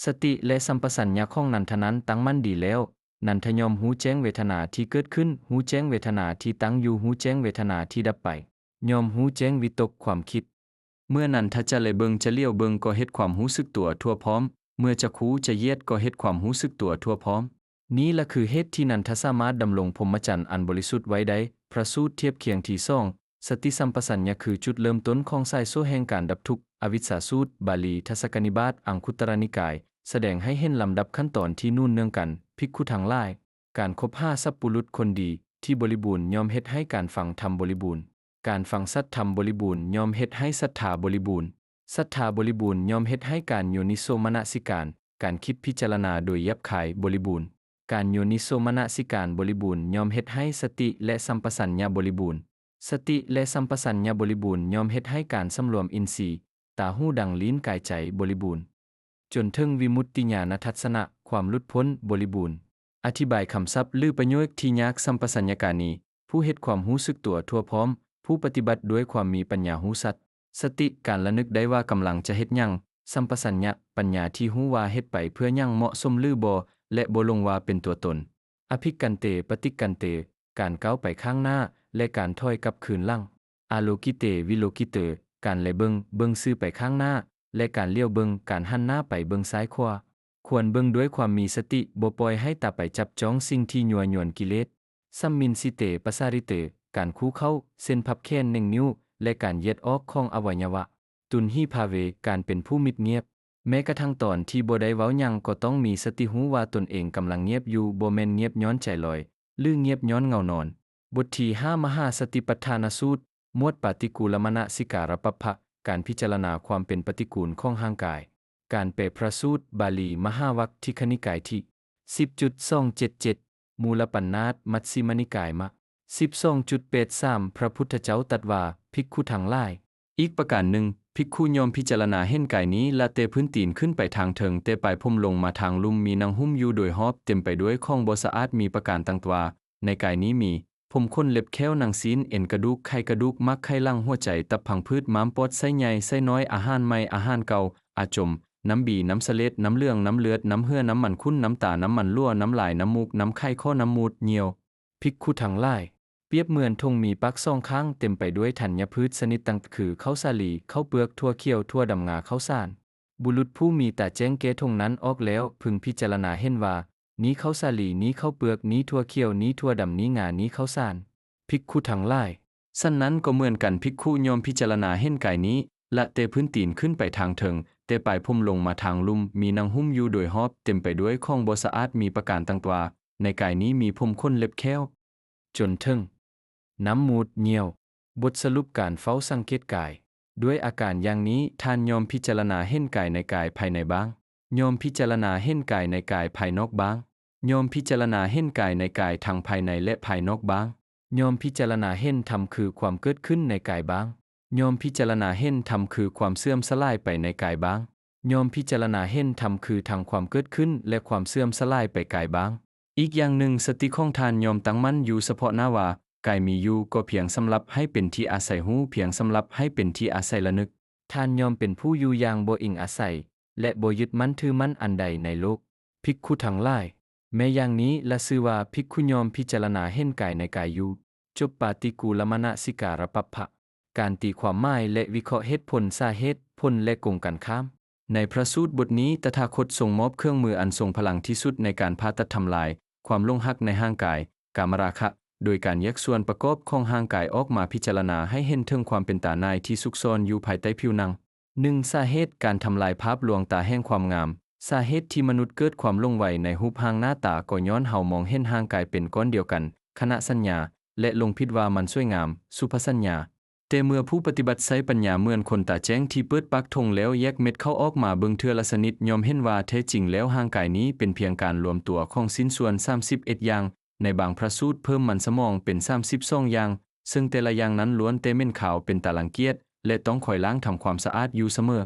ສະຕິ ແລະ ສຳປະສັນຍະຂອງນັນທະນັ້ນຕັ້ງໝັ້ນດີແລ້ວ. ນັນທະຍ່ອມຮູ້ແຈ້ງເວທະນາທີ່ເກີດຂຶ້ນ, ຮູ້ແຈ້ງເວທະນາທີ່ຕັ້ງຢູ່, ຮູ້ແຈ້ງເວທະນາທີ່ດັບໄປ, ຍ່ອມຮູ້ແຈ້ງວິຕົກຄວາມຄິດ. ເມື່ອນັນທະຈະແລເບິ່ງ, ຈະຫຼຽວເບິ່ງ, ກໍເຮັດຄວາມຮູ້ສຶກຕົວທົ່ວພ້ອມ. ເມື່ອຈະຄູ, ຈະຢຽດ, ກໍເຮັດຄວາມຮູ້ສຶກຕົວທົ່ວພ້ອມ. ນີ້ລະຄືເຫດທີ່ນັນທະສາມາດດຳລົງພົມມະຈັນອັນບໍລິສຸດໄວ້ໄດ້. ພະສູດທຽບຄຽງທີສອງ, ສະຕິສຳປະສັນຍະຄືຈຸດເລີ່ມຕົ້ນຂອງສາຍໂສ້ແຫ່ງການດັບທຸກ. ອະວິດຊາສູດ, ບາລີ, ທັດສະກະນິບາດ, ອັງຄຸດຕະລະນິກາຍ, ສະແດງໃຫ້ເຫັນລຳດັບຂັ້ນຕອນທີ່ໜູນເນື່ອງກັນ. ພິກຂຸທັງຫຼາຍ, ການຄົບຫາສັບປຸລຸດຄົນດີທີ່ບໍລິບູນຍ່ອມເຮັດໃຫ້ການຟັງທຳບໍລິບູນ. ການຟັງສັດທຳບໍລິບູນຍ່ອມເຮັດໃຫ້ສັດທາບໍລິບູນ. ສັດທາບໍລິບູນຍ່ອມເຮັດໃຫ້ການໂຍນິໂສມະນະສິການ, ການຄິດພິຈາລະນາໂດຍຫຍາບຄາຍບໍລິບູນ. ການໂຍນິໂສມະນະສິການບໍລິບູນຍ່ອມເຮັດໃຫ້ສະຕິ ແລະ ສຳປະສັນຍະບໍລິບູນ. ສະຕິ ແລະ ສຳປະສັນຍະບໍລິບູນຍ່ອມເຮັດໃຫ້ການສຳລວມອິນຊີ, ຕາ, ຫູ, ດັງ, ລີ້ນ, ກາຍ, ໃຈ ບໍລິບູນ. ຈົນເຖິງວິມຸດຕິຍານະທັດສະນະ, ຄວາມຫຼຸດພົ້ນ, ບໍລິບູນ. ອະທິບາຍຄຳສັບ ຫຼື ປະໂຫຍກທີ່ຍາກ. ສຳປະສັນຍະການີ, ຜູ້ເຮັດຄວາມຮູ້ສຶກຕົວທົ່ວພ້ອມ, ຜູ້ປະຕິບັດດ້ວຍຄວາມມີປັນຍາຮູ້ສັດ. ສະຕິ, ການລະນຶກໄດ້ວ່າກຳລັງຈະເຮັດຫຍັງ. ສຳປະສັນຍະ, ປັນຍາທີ່ຮູ້ວ່າເຮັດໄປເພື່ອຫຍັງ, ເໝາະສົມ ຫຼື ບໍ່ ແລະ ບໍ່ຫຼົງວ່າເປັນຕົວຕົນ. ອະພິກກັນເຕ, ປະຕິກກັນເຕ, ການກ້າວໄປຂ້າງໜ້າ ແລະ ການຖອຍກັບຄືນຫຼັງ. ອາໂລກິເຕ, ວິໂລກິເຕ, ການແລເບິ່ງ, ເບິ່ງຊື່ໄປຂ້າງໜ້າ ແລະ ການຫຼຽວເບິ່ງ, ການຫັນໜ້າໄປເບິ່ງຊ້າຍຂວາ. ຄວນເບິ່ງດ້ວຍຄວາມມີສະຕິ, ບໍ່ປ່ອຍໃຫ້ຕາໄປຈັບຈ້ອງສິ່ງທີ່ຍົວະຍວນກິເລດ. ສຳມິນຊິເຕ, ປະສາລິເຕ, ການຄູ່ເຂົ້າ, ເຊັ່ນ ພັບແຂນ, ເໜັງນິ້ວ ແລະ ການຢຽດອອກຂອງອະໄວຍະວະ. ຕຸນຫິພາເວ, ການເປັນຜູ້ມິດງຽບ. ແມ້ກະທັ່ງຕອນທີ່ບໍ່ໄດ້ເວົ້າຫຍັງກໍຕ້ອງມີສະຕິຮູ້ວ່າຕົນເອງກຳລັງງຽບຢູ່, ບໍ່ແມ່ນງຽບຍ້ອນໃຈລອຍ ຫຼື ງຽບຍ້ອນເຫງົານອນ. ບົດທີຫ້າ ມະຫາສະຕິປັດຖານະສູດ, ໝວດປາຕິກູລະມະນະສິກາລະປັບພະ, ການພິຈາລະນາຄວາມເປັນປະຕິກູນຂອງຮ່າງກາຍ. ການແປພະສູດ, ບາລີ, ມະຫາວັກ, ທິກຂະນິກາຍທີ ສິບຈຸດສອງເຈັດເຈັດ, ມູລະປັນນາດ, ມັດຊິມະນິກາຍ ມະ ສິບສອງຈຸດແປດສາມ ພະພຸດທະເຈົ້າຕັດວ່າ, ພິກຂຸທັງຫຼາຍ. ອີກປະການໜຶ່ງ, ພິກຂຸຍ່ອມພິຈາລະນາເຫັນກາຍນີ້ ລະແຕ່ພື້ນຕີນຂຶ້ນໄປທາງເທິງ, ແຕ່ປາຍຜົມລົງມາທາງລຸ່ມ, ມີໜັງຫຸ້ມຢູ່ໂດຍຮອບ, ເຕັມໄປດ້ວຍຂອງບໍ່ສະອາດ, ມີປະການຕ່າງໆວ່າ, ໃນກາຍນີ້ມີ ຜົມ, ຂົນ, ເລັບ, ແຂ້ວ, ໜັງ, ຊີ້ນ, ເອັນ, ກະດູກ, ໄຂ່, ກະດູກ, ໝາກ, ໄຂ່, ຫຼັງ, ຫົວໃຈ, ຕັບ, ພັງຜືດ, ມ້າມ, ປອດ, ໄສ້ໃຫຍ່, ໄສ້ນ້ອຍ, ອາຫານໃໝ່, ອາຫານເກົ່າ, ອາຈົມ, ນ້ຳບີ, ນ້ຳສະເລັດ, ນ້ຳເຫຼືອງ, ນ້ຳເລືອດ, ນ້ຳເຫື່ອ, ນ້ຳມັນຂຸ້ນ, ນ້ຳຕາ, ນ້ຳມັນຮົ່ວ, ນ້ຳລາຍ, ນ້ຳມູກ, ນ້ຳໄຂ່, ຂໍ້, ນ້ຳມູດ, ຍ່ຽວ. ພິກຂຸທັງຫຼາຍ, ປຽບເໝືອນຖົງມີປາກສອງຂ້າງ ເຕັມໄປດ້ວຍທັນຍະພືດຊະນິດຕ່າງໆ ຄື ເຂົ້າສາລີ, ເຂົ້າເປືອກ, ຖົ່ວຂຽວ, ຖົ່ວດຳ, ງາ, ເຂົ້າສານ. ບຸລຸດຜູ້ມີຕາແຈ້ງແກ້ຖົງນັ້ນອອກແລ້ວ ເພິ່ງພິຈາລະນາເຫັນວ່າ ນີ້ເຂົ້າສາລີ, ນີ້ເຂົ້າເປືອກ, ນີ້ຖົ່ວຂຽວ, ນີ້ຖົ່ວດຳ, ນີ້ງາ, ນີ້ເຂົ້າສານ. ພິກຂຸທັງຫຼາຍ, ສັນນັ້ນກໍເໝືອນກັນ, ພິກຂຸຍ່ອມພິຈາລະນາເຫັນກາຍນີ້ ລະແຕ່ພື້ນຕີນຂຶ້ນໄປທາງເທິງ, ແຕ່ປາຍຜົມລົງມາທາງລຸ່ມ, ມີໜັງຫຸ້ມຢູ່ໂດຍຮອບ, ເຕັມໄປດ້ວຍຂອງບໍ່ສະອາດ, ມີປະການຕ່າງໆ ວ່າ ໃນກາຍນີ້ມີຜົມ, ຂົນ, ເລັບ, ແຂ້ວ ຈົນເຖິງນ້ຳມູດ, ຍ່ຽວ. ບົດສະຫຼຸບການເຝົ້າສັງເກດກາຍ. ດ້ວຍອາການຢ່າງນີ້, ທ່ານຍ່ອມພິຈາລະນາເຫັນກາຍໃນກາຍພາຍໃນບ້າງ, ຍ່ອມພິຈາລະນາເຫັນກາຍໃນກາຍພາຍນອກບ້າງ, ຍ່ອມພິຈາລະນາເຫັນກາຍໃນກາຍທັງພາຍໃນ ແລະ ພາຍນອກບ້າງ, ຍ່ອມພິຈາລະນາເຫັນທຳຄືຄວາມເກີດຂຶ້ນໃນກາຍບ້າງ, ຍ່ອມພິຈາລະນາເຫັນທຳຄືຄວາມເສື່ອມສະຫຼາຍໄປໃນກາຍບ້າງ, ຍ່ອມພິຈາລະນາເຫັນທຳຄືທັງຄວາມເກີດຂຶ້ນ ແລະ ຄວາມເສື່ອມສະຫຼາຍໄປກາຍບ້າງ. ອີກຢ່າງໜຶ່ງ, ສະຕິຂອງທ່ານຍ່ອມຕັ້ງໝັ້ນຢູ່ສະເພາະໜ້າວ່າ ກາຍມີຢູ່ກໍພຽງສຳລັບໃຫ້ເປັນທີ່ອາໄສຮູ້, ພຽງສຳລັບໃຫ້ເປັນທີ່ອາໄສລະນຶກ. ທ່ານຍ່ອມເປັນຜູ້ຢູ່ຢ່າງບໍ່ອີງອາໄສ ແລະ ບໍ່ຍຶດໝັ້ນຖືໝັ້ນອັນໃດໃນໂລກ. ພິກຂຸທັງຫຼາຍ, ແມ້ຢ່າງນີ້ລະຊື່ວ່າ ພິກຂຸຍ່ອມພິຈາລະນາເຫັນກາຍໃນກາຍຢູ່. ຈົບປາຕິກູລະມະນະສິກາລະປັບພະ. ການຕີຄວາມໝາຍ ແລະ ວິເຄາະເຫດຜົນ, ສາເຫດ, ຜົນ ແລະ ກົງກັນຂ້າມ. ໃນພະສູດບົດນີ້, ຕະຖາຄົດຊົງມອບເຄື່ອງມືອັນຊົງພະລັງທີ່ສຸດໃນການຜ່າຕັດທຳລາຍຄວາມຫຼົງຮັກໃນຮ່າງກາຍ, ກາມະລາຄະ, ໂດຍການແຍກສ່ວນປະກອບຂອງຮ່າງກາຍອອກມາພິຈາລະນາໃຫ້ເຫັນເຖິງຄວາມເປັນຕາໜ່າຍທີ່ຊຸກຊ່ອນຢູ່ພາຍໃຕ້ຜິວໜັງ. ໜຶ່ງ, ສາເຫດການທຳລາຍພາບລວງຕາແຫ່ງຄວາມງາມ. ສາເຫດທີ່ມະນຸດເກີດຄວາມຫຼົງໄຫວໃນຮູບຮ່າງໜ້າຕາ ກໍຍ້ອນເຮົາມອງເຫັນຮ່າງກາຍເປັນກ້ອນດຽວກັນ, ຄະນະສັນຍາ, ແລະ ຫຼົງຜິດວ່າມັນສວຍງາມ, ສຸພະສັນຍາ. ແຕ່ເມື່ອຜູ້ປະຕິບັດໃຊ້ປັນຍາເໝືອນຄົນຕາແຈ້ງທີ່ເປີດປາກຖົງແລ້ວແຍກເມັດເຂົ້າອອກມາເບິ່ງເທື່ອລະຊະນິດ, ຍ່ອມເຫັນວ່າແທ້ຈິງແລ້ວຮ່າງກາຍນີ້ເປັນພຽງການລວມຕົວຂອງຊິ້ນສ່ວນສາມສິບເອັດຢ່າງ, ໃນບາງພະສູດເພີ່ມມັນສະໝອງເປັນສາມສິບສອງຢ່າງ, ເຊິ່ງແຕ່ລະຢ່າງນັ້ນລ້ວນແຕ່ເໝັນຂາວເປັນຕາລັງກຽດ ແລະ ຕ້ອງຄອຍລ້າງທຳຄວາມສະອາດຢູ່ສະເໝີ.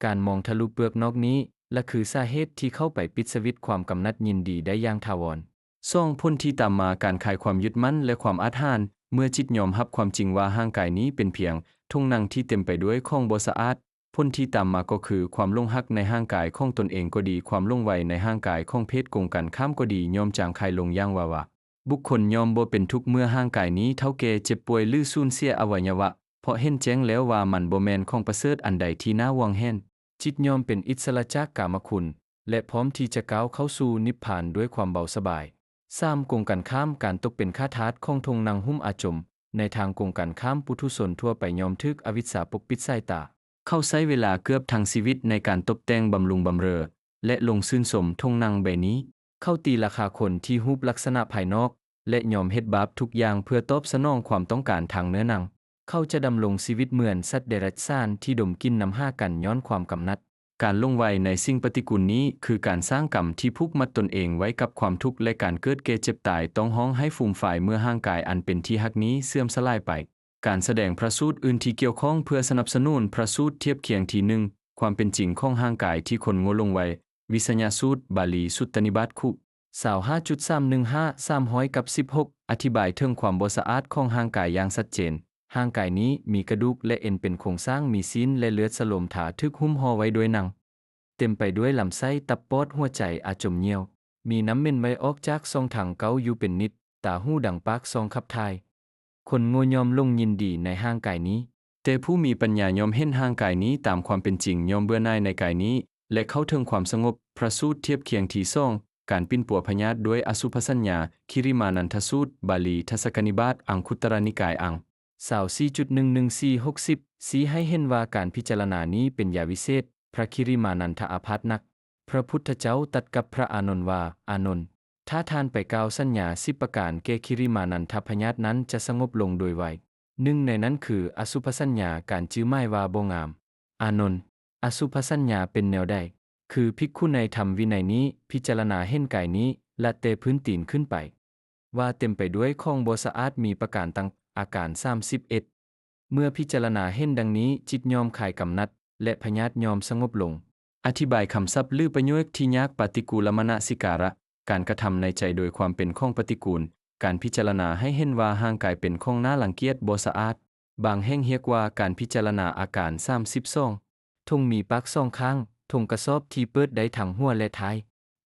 ການມອງທະລຸເປືອກນອກນີ້ລະຄືສາເຫດທີ່ເຂົ້າໄປປິດສະວິດຄວາມກຳໜັດຍິນດີໄດ້ຢ່າງຖາວອນ. ສອງ, ຜົນທີ່ຕາມມາ, ການຄາຍຄວາມຍຶດໝັ້ນ ແລະ ຄວາມອາດຫານ. ເມື່ອຈິດຍອມຮັບຄວາມຈິງວ່າຮ່າງກາຍນີ້ເປັນພຽງຖົງໜັງທີ່ເຕັມໄປດ້ວຍຂອງບໍ່ສະອາດ, ຜົນທີ່ຕາມມາກໍຄື ຄວາມຫຼົງຮັກໃນຮ່າງກາຍຂອງຕົນເອງກໍດີ, ຄວາມຫຼົງໄຫວໃນຮ່າງກາຍຂອງເພດກົງກັນຂ້າມກໍດີ ຍ່ອມຈາງຄາຍລົງຢ່າງວາວາ. ບຸກຄົນຍ່ອມບໍ່ເປັນທຸກເມື່ອຮ່າງກາຍນີ້ເຖົ້າແກ່ເຈັບປ່ວຍ ຫຼື ສູນເສຍອະໄວຍະວະ, ເພາະເຫັນແຈ້ງແລ້ວວ່າມັນບໍ່ແມ່ນຂອງປະເສີດອັນໃດທີ່ໜ້າຫວງແຫນ. ຈິດຍ່ອມເປັນອິດສະຫຼະຈາກກາມະຄຸນ ແລະ ພ້ອມທີ່ຈະກ້າວເຂົ້າສູ່ນິບພານດ້ວຍຄວາມເບົາສະບາຍ. ສາມ, ກົງກັນຂ້າມ, ການຕົກເປັນຂ້າທາດຂອງຖົງໜັງຫຸ້ມອາຈົມ. ໃນທາງກົງກັນຂ້າມ, ປຸຖຸຊົນທົ່ວໄປຍ່ອມຖືກອະວິດຊາປົກປິດສາຍຕາ. ເຂົາໃຊ້ເວລາເກືອບທັງຊີວິດໃນການຕົບແຕ່ງ, ບຳລຸງບຳເຣີ ແລະ ຫຼົງຊື່ນຊົມຖົງໜັງໃບນີ້. ເຂົາຕີລາຄາຄົນທີ່ຮູບລັກສະນະພາຍນອກ ແລະ ຍອມເຮັດບາບທຸກຢ່າງເພື່ອຕອບສະໜອງຄວາມຕ້ອງການທາງເນື້ອໜັງ. ເຂົາຈະດຳລົງຊີວິດເໝືອນສັດເດຍລະສານທີ່ດົມກິ່ນນຳຫາກັນຍ້ອນຄວາມກຳໜັດ. ການຫຼົງໄຫວໃນສິ່ງປະຕິກູນນີ້ ຄືການສ້າງກຳທີ່ຜູກມັດຕົນເອງໄວ້ກັບຄວາມທຸກ ແລະ ການເກີດແກ່ເຈັບຕາຍ ຕ້ອງຮ້ອງໄຫ້ຟູມຟາຍເມື່ອຮ່າງກາຍອັນເປັນທີ່ຮັກນີ້ເສື່ອມສະຫຼາຍໄປ. ການສະແດງພະສູດອື່ນທີ່ກ່ຽວຂ້ອງເພື່ອສະໜັບສະໜູນພະສູດທຽບຄຽງທີໜຶ່ງ, ຄວາມເປັນຈິງຂອງຮ່າງກາຍທີ່ຄົນໂງ່ຫຼົງໄຫວ, ວິສະຍະສູດ, ບາລີ, ສຸດຕະນິບາດ, ຄຸ. ຊາວຫ້າຈຸດສາມໜຶ່ງຫ້າ ສາມຮ້ອຍກັບສິບຫົກ ອະທິບາຍເຖິງຄວາມບໍ່ສະອາດຂອງຮ່າງກາຍຢ່າງຊັດເຈນ. ຮ່າງກາຍນີ້ມີກະດູກ ແລະ ເອັນເປັນໂຄງສ້າງ, ມີຊີ້ນ ແລະ ເລືອດສະໂລມທາ, ຖືກຫຸ້ມຫໍ່ໄວ້ດ້ວຍໜັງ, ເຕັມໄປດ້ວຍລຳໄສ້, ຕັບ, ປອດ, ຫົວໃຈ, ອາຈົມ, ຍ່ຽວ, ມີນ້ຳເໝັນໄຫວອອກຈາກຊ່ອງທາງເກົ້າຢູ່ເປັນນິດ, ຕາ, ຫູ, ດັງ, ປາກ, ຊ່ອງຂັບຖ່າຍ. ຄົນໂງ່ຍ່ອມຫຼົງຍິນດີໃນຮ່າງກາຍນີ້. ແຕ່ຜູ້ມີປັນຍາຍ່ອມເຫັນຮ່າງກາຍນີ້ຕາມຄວາມເປັນຈິງ, ຍ່ອມເບື່ອໜ່າຍໃນກາຍນີ້ ແລະ ເຂົ້າເຖິງຄວາມສະຫງົບ. ພະສູດທຽບຄຽງທີສອງ, ການປິ່ນປົວພະຍາດດ້ວຍອະສຸພະສັນຍາ, ຄິລິມານັນທະສູດ, ບາລີ, ທັດສະກະນິບາດ, ອັງຄຸດຕະລະນິກາຍ, ອັງ ຊາວສີ່ຈຸດໜຶ່ງໜຶ່ງສີ່ ຫົກສິບ ຊີ້ໃຫ້ເຫັນວ່າການພິຈາລະນານີ້ເປັນຢາວິເສດ. ພະຄິລິມານັນທະອາພາດໜັກ. ພະພຸດທະເຈົ້າຕັດກັບພະອານົນວ່າ, ອານົນ, ຖ້າທ່ານໄປກ່າວສັນຍາສິບປະການແກ່ຄິລິມານັນທະ, ພະຍາດນັ້ນຈະສະຫງົບລົງໂດຍໄວ. ໜຶ່ງໃນນັ້ນຄື ອະສຸພະສັນຍາ, ການຈື່ໝາຍວ່າບໍ່ງາມ. ອານົນ, ອະສຸພະສັນຍາເປັນແນວໃດ? ຄື ພິກຂຸໃນທຳວິໄນນີ້ພິຈາລະນາເຫັນກາຍນີ້ ລະແຕ່ພື້ນຕີນຂຶ້ນໄປ ວ່າເຕັມໄປດ້ວຍຂອງບໍ່ສະອາດ ມີປະການຕ່າງ, ອາການສາມສິບເອັດ. ເມື່ອພິຈາລະນາເຫັນດັ່ງນີ້, ຈິດຍ່ອມຄາຍກຳໜັດ ແລະ ພະຍາດຍ່ອມສະຫງົບລົງ. ອະທິບາຍຄຳສັບ ຫຼື ປະໂຫຍກທີ່ຍາກ, ປະຕິກູລະມະນະສິກາລະ, ການກະທຳໃນໃຈໂດຍຄວາມເປັນຂອງປະຕິກູນ, ການພິຈາລະນາໃຫ້ເຫັນວ່າຮ່າງກາຍເປັນຂອງໜ້າລັງກຽດ, ບໍ່ສະອາດ. ບາງແຫ່ງຮຽກວ່າການພິຈາລະນາອາການສາມສິບສອງ. ຖົງມີປາກສອງຂ້າງ, ຖົງກະສອບທີ່ເປີດໄດ້ທັງຫົວ ແລະ ທ້າຍ,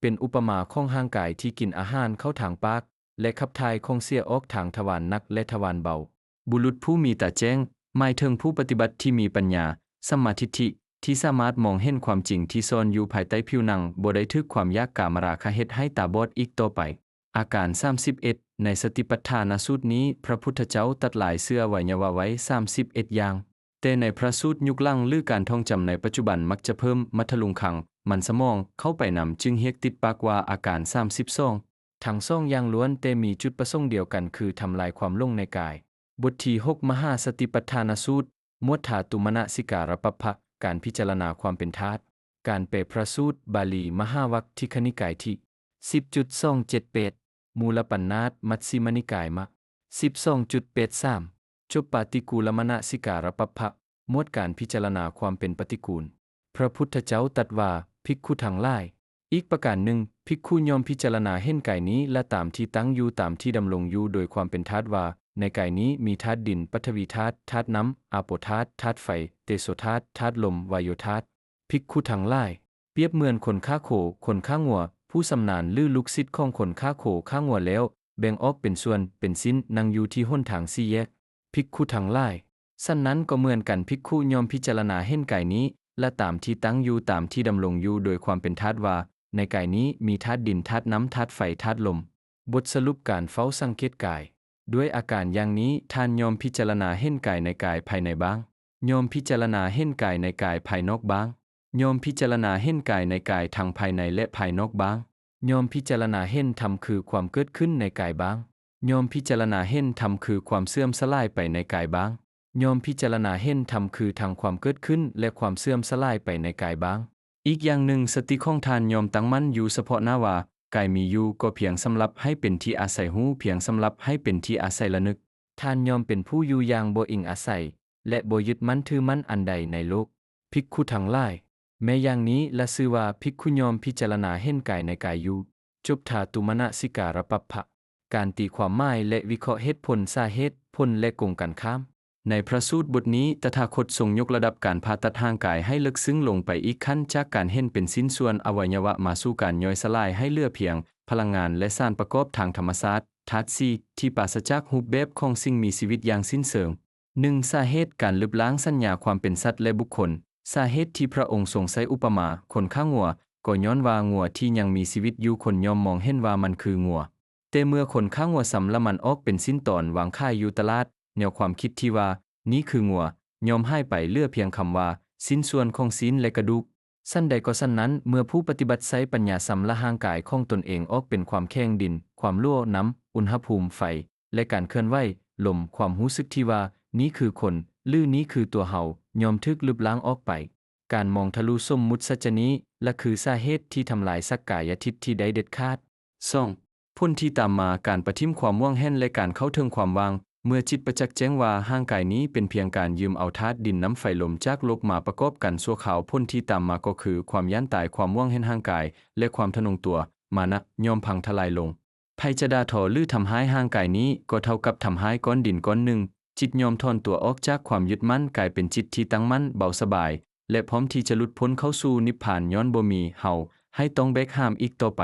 ເປັນອຸປະມາຂອງຮ່າງກາຍທີ່ກິນອາຫານເຂົ້າທາງປາກ, ແລະ ຂັບຖ່າຍຂອງເສຍອອກທາງທະວານໜັກ ແລະ ທະວານເບົາ. ບຸລຸດຜູ້ມີຕາແຈ້ງ ໝາຍເຖິງຜູ້ປະຕິບັດທີ່ມີປັນຍາ ສຳມາທິດຖິ ທີ່ສາມາດມອງເຫັນຄວາມຈິງທີ່ຊ່ອນຢູ່ພາຍໃຕ້ຜິວໜັງ, ບໍ່ໄດ້ຖືກຄວາມຢາກກາມະລາຄະເຮັດໃຫ້ຕາບອດອີກຕໍ່ໄປ. ອາການສາມສິບເອັດ ໃນສະຕິປັດຖານະສູດນີ້ ພະພຸດທະເຈົ້າຕັດລາຍເຊື້ອອະໄວຍະວະໄວ້ສາມສິບເອັດຢ່າງ, ແຕ່ໃນພະສູດຍຸກຫຼັງ ຫຼື ການທ່ອງຈຳໃນປັດຈຸບັນ ມັກຈະເພີ່ມມັດທະລຸງຄັງ ມັນສະໝອງ ເຂົ້າໄປນຳ, ຈຶ່ງຮຽກຕິດປາກວ່າອາການສາມສິບສອງ. ທັງສອງຢ່າງລ້ວນແຕ່ມີຈຸດປະສົງດຽວກັນ ຄືທຳລາຍຄວາມຫຼົງໃນກາຍ. ບົດທີຫົກ ມະຫາສະຕິປັດຖານະສູດ, ໝວດທາຕຸມະນະສິກາລະປັບພະ, ການພິຈາລະນາຄວາມເປັນທາດ. ການແປພະສູດ, ບາລີ, ມະຫາວັກທິຄະນິກາຍທີສິບຈຸດສອງເຈັດແປດ, ມູລະປັນນາດ, ມັດຊິມະນິກາຍ ມະ ສິບສອງຈຸດແປດສາມ, ຈົບປາຕິກູລະມະນະສິກາລະປັບພະ, ໝວດການພິຈາລະນາຄວາມເປັນປະຕິກູນ. ພະພຸດທະເຈົ້າຕັດວ່າ, ພິກຂຸທັງຫຼາຍ, ອີກປະການໜຶ່ງ, ພິກຂຸຍ່ອມພິຈາລະນາເຫັນກາຍນີ້ລະຕາມທີ່ຕັ້ງຢູ່, ຕາມທີ່ດຳລົງຢູ່ໂດຍຄວາມເປັນທາດວ່າ, ໃນກາຍນີ້ມີທາດດິນ, ປະຖະວີທາດ, ທາດນ້ຳ, ອາໂປທາດ, ທາດໄຟ, ເຕໂຊທາດ, ທາດລົມ, ວາໂຍທາດ. ພິກຂຸທັງຫຼາຍ, ປຽບເໝືອນຄົນຂ້າໂຄ, ຄົນຂ້າງົວ, ຜູ້ຊຳນານ ຫຼື ລູກສິດຂອງຄົນຂ້າໂຄຂ້າງົວແລ້ວ ແບ່ງອອກເປັນສ່ວນ, ເປັນຊິ້ນ, ນັ່ງຢູ່ທີ່ຫົນທາງສີ່ແຍກ. ພິກຂຸທັງຫຼາຍ, ສັນນັ້ນກໍເໝືອນກັນ, ພິກຂຸຍ່ອມພິຈາລະນາເຫັນກາຍນີ້ລະຕາມທີ່ຕັ້ງຢູ່, ຕາມທີ່ດຳລົງຢູ່ໂດຍຄວາມເປັນທາດວ່າ, ໃນກາຍນີ້ມີທາດດິນ, ທາດນ້ຳ, ທາດໄຟ, ທາດລົມ. ບົດສະຫຼຸບການເຝົ້າສັງເກດກາຍ. ດ້ວຍອາການຢ່າງນີ້, ທ່ານຍ່ອມພິຈາລະນາເຫັນກາຍໃນກາຍພາຍໃນບ້າງ, ຍ່ອມພິຈາລະນາເຫັນກາຍໃນກາຍພາຍນອກບ້າງ, ຍ່ອມພິຈາລະນາເຫັນກາຍໃນກາຍທັງພາຍໃນ ແລະ ພາຍນອກບ້າງ, ຍ່ອມພິຈາລະນາເຫັນທຳຄືຄວາມເກີດຂຶ້ນໃນກາຍບ້າງ, ຍ່ອມພິຈາລະນາເຫັນທຳຄືຄວາມເສື່ອມສະຫຼາຍໄປໃນກາຍບ້າງ, ຍ່ອມພິຈາລະນາເຫັນທຳຄືທັງຄວາມເກີດຂຶ້ນ ແລະ ຄວາມເສື່ອມສະຫຼາຍໄປໃນກາຍບ້າງ. ອີກຢ່າງໜຶ່ງ, ສະຕິຂອງທ່ານຍ່ອມຕັ້ງໝັ້ນຢູ່ສະເພາະໜ້າວ່າ, ກາຍມີຢູ່ກໍພຽງສຳລັບໃຫ້ເປັນທີ່ອາໄສຮູ້, ພຽງສຳລັບໃຫ້ເປັນທີ່ອາໄສລະນຶກ. ທ່ານຍ່ອມເປັນຜູ້ຢູ່ຢ່າງບໍ່ອີງອາໄສ ແລະ ບໍ່ຍຶດໝັ້ນຖືໝັ້ນອັນໃດໃນໂລກ. ພິກຂຸທັງຫຼາຍ, ແມ້ຢ່າງນີ້ລະຊື່ວ່າ, ພິກຂຸຍ່ອມພິຈາລະນາເຫັນກາຍໃນກາຍຢູ່. ຈົບທາຕຸມະນະສິກາລະປັບພະ. ການຕີຄວາມໝາຍ ແລະ ວິເຄາະເຫດຜົນ, ສາເຫດ, ຜົນ ແລະ ກົງກັນຂ້າມ. ໃນພະສູດບົດນີ້, ຕະຖາຄົດຊົງຍົກລະດັບການຜ່າຕັດຮ່າງກາຍໃຫ້ເລິກເຊິ່ງລົງໄປອີກຂັ້ນ, ຈາກການເຫັນເປັນຊິ້ນສ່ວນອະໄວຍະວະມາສູ່ການຍ່ອຍສະຫຼາຍໃຫ້ເຫຼືອພຽງພະລັງງານ ແລະ ສານປະກອບທາງທຳມະຊາດ, ທາດສີ່, ທີ່ປາສະຈາກຮູບແບບຂອງສິ່ງມີຊີວິດຢ່າງສິ້ນເຊີງ. ໜຶ່ງ, ສາເຫດການລຶບລ້າງສັນຍາຄວາມເປັນສັດ ແລະ ບຸກຄົນ. ສາເຫດທີ່ພະອົງຊົງໃຊ້ອຸປະມາຄົນຂ້າງົວ ກໍຍ້ອນວ່າງົວທີ່ຍັງມີຊີວິດຢູ່ຄົນຍ່ອມມອງເຫັນວ່າມັນຄືງົວ. ແຕ່ເມື່ອຄົນຂ້າງົວຊຳລະມັນອອກເປັນຊິ້ນຕອນວາງຂາຍຢູ່ຕະຫຼາດ, ແນວຄວາມຄິດທີ່ວ່າ ນີ້ຄືງົວ ຍ່ອມຫາຍໄປ, ເຫຼືອພຽງຄຳວ່າ ຊິ້ນສ່ວນຂອງຊີ້ນ ແລະ ກະດູກ. ສັນໃດກໍສັນນັ້ນ, ເມື່ອຜູ້ປະຕິບັດໃຊ້ປັນຍາຊຳລະຮ່າງກາຍຂອງຕົນເອງອອກເປັນຄວາມແຂງດິນ, ຄວາມຫຼວນ້ຳ, ອຸນຫະພູມໄຟ ແລະ ການເຄື່ອນໄຫວລົມ, ຄວາມຮູ້ສຶກທີ່ວ່າ ນີ້ຄືຄົນ ຫຼື ນີ້ຄືຕົວເຮົາ ຍ່ອມຖືກລຶບລ້າງອອກໄປ. ການມອງທະລຸສົມມຸດສັດຈະນີ້ລະຄືສາເຫດທີ່ທຳລາຍສັກກາຍະທິດຖິໄດ້ເດັດຂາດ. ສອງ, ຜົນທີ່ຕາມມາ, ການປະຖິ້ມຄວາມຫວງແຫນ ແລະ ການເຂົ້າເຖິງຄວາມວ່າງ. ເມື່ອຈິດປະຈັກແຈ້ງວ່າຮ່າງກາຍນີ້ເປັນພຽງການຢືມເອົາທາດດິນ, ນ້ຳ, ໄຟ, ລົມ ຈາກໂລກມາປະກອບກັນຊົ່ວຄາວ, ຜົນທີ່ຕາມມາກໍຄືຄວາມຢ້ານຕາຍ, ຄວາມຫວງແຫນຮ່າງກາຍ ແລະ ຄວາມທະນົງຕົວ, ມານະ, ຍ່ອມພັງທະລາຍລົງ. ໃຜຈະດ່າທໍ ຫຼື ທຳຮ້າຍຮ່າງກາຍນີ້ ກໍເທົ່າກັບທຳຮ້າຍກ້ອນດິນກ້ອນໜຶ່ງ. ຈິດຍອມຖອນຕົວອອກຈາກຄວາມຍຶດໝັ້ນ, ກາຍເປັນຈິດທີ່ຕັ້ງໝັ້ນ, ເບົາສະບາຍ ແລະ ພ້ອມທີ່ຈະຫຼຸດພົ້ນເຂົ້າສູ່ນິບພານຍ້ອນບໍ່ມີເຮົາໃຫ້ຕ້ອງແບກຫາມອີກຕໍ່ໄປ.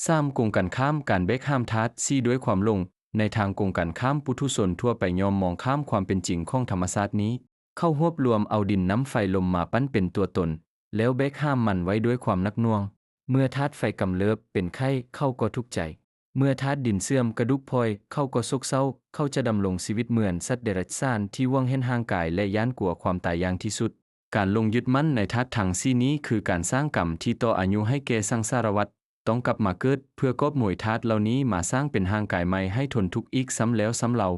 ສາມ, ກົງກັນຂ້າມການແບກຫາມທາດສີ່ດ້ວຍຄວາມຫຼົງ. ໃນທາງກົງກັນຂ້າມ, ປຸຖຸຊົນທົ່ວໄປຍ່ອມມອງຂ້າມຄວາມເປັນຈິງຂອງທຳມະຊາດນີ້. ເຂົາຮວບລວມເອົາດິນ, ນ້ຳ, ໄຟ, ລົມມາປັ້ນເປັນຕົວຕົນ ແລ້ວແບກຫາມມັນໄວ້ດ້ວຍຄວາມໜັກໜ່ວງ. ເມື່ອທາດໄຟກຳເລີບເປັນໄຂ້, ເຂົາກໍທຸກໃຈ. ເມື່ອທາດດິນເສື່ອມ, ກະດູກພ້ອຍ, ເຂົາກໍໂສກເສົ້າ. ເຂົາຈະດຳລົງຊີວິດເໝືອນສັດເດຍລະສານທີ່ຫວງແຫນຮ່າງກາຍ ແລະ ຢ້ານກົວຄວາມຕາຍຢ່າງທີ່ສຸດ. ການຫຼົງຍຶດໝັ້ນໃນທາດທັງສີ່ນີ້ຄືການສ້າງກຳທີ່ຕໍ່ອາຍຸໃຫ້ແກ່ສັງສາລະວັດ, ຕ້ອງກັບມາເກີດເພື່ອກອບໂມຍທາດເຫຼົ່ານີ້ມາສ້າງເປັນຮ່າງກາຍໃໝ່ໃຫ້ທົນທຸກອີກຊ້ຳແລ້ວຊ້ຳເລົ່າ.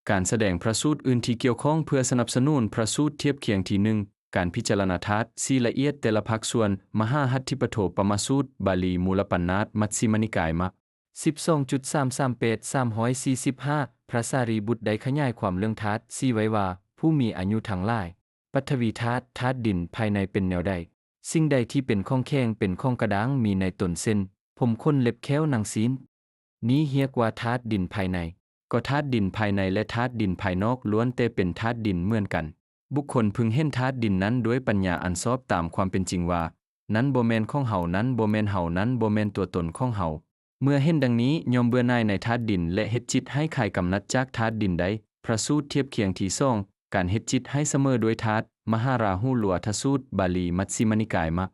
ການສະແດງພະສູດອື່ນທີ່ກ່ຽວຂ້ອງເພື່ອສະໜັບສະໜູນພະສູດທຽບຄຽງທີໜຶ່ງ, ການພິຈາລະນາທາດສີ່ລະອຽດແຕ່ລະພາກສ່ວນ, ມະຫາຫັດຖິປະໂທປະມະສູດ, ບາລີ, ມູລະປັນນາດ, ມັດຊິມະນິກາຍ ມະ ສິບສອງຈຸດສາມສາມແປດ ສາມຮ້ອຍສີ່ສິບຫ້າ. ພະສາລີບຸດໄດ້ຂະຫຍາຍຄວາມເລື່ອງທາດສີ່ໄວ້ວ່າ, ຜູ້ມີອາຍຸທັງຫຼາຍ, ປະຖະວີທາດ, ທາດດິນພາຍໃນເປັນແນວໃດ? ສິ່ງໃດທີ່ເປັນຂອງແຂງ, ເປັນຂອງກະດ້າງ, ມີໃນຕົນເຊັ່ນ ຜົມ, ຂົນ, ເລັບ, ແຂ້ວ, ໜັງ, ຊີ້ນ. ນີ້ຮຽກວ່າທາດດິນພາຍໃນ. ກໍທາດດິນພາຍໃນ ແລະ ທາດດິນພາຍນອກລ້ວນແຕ່ເປັນທາດດິນເໝືອນກັນ. ບຸກຄົນເພິ່ງເຫັນທາດດິນນັ້ນດ້ວຍປັນຍາອັນຊອບຕາມຄວາມເປັນຈິງວ່າ, ນັ້ນບໍ່ແມ່ນຂອງເຮົາ, ນັ້ນບໍ່ແມ່ນເຮົາ, ນັ້ນບໍ່ແມ່ນຕົວຕົນຂອງເຮົາ. ເມື່ອເຫັນດັ່ງນີ້, ຍ່ອມເບື່ອໜ່າຍໃນທາດດິນ ແລະ ເຮັດຈິດໃຫ້ຄາຍກຳໜັດຈາກທາດດິນໄດ້. ພະສູດທຽບຄຽງທີສອງ, ການເຮັດຈິດໃຫ້ສະເໝີດ້ວຍທາດ, ມະຫາລາຫຸລວະທະສູດ, ບາລີ, ມັດຊິມະນິກາຍ ມະ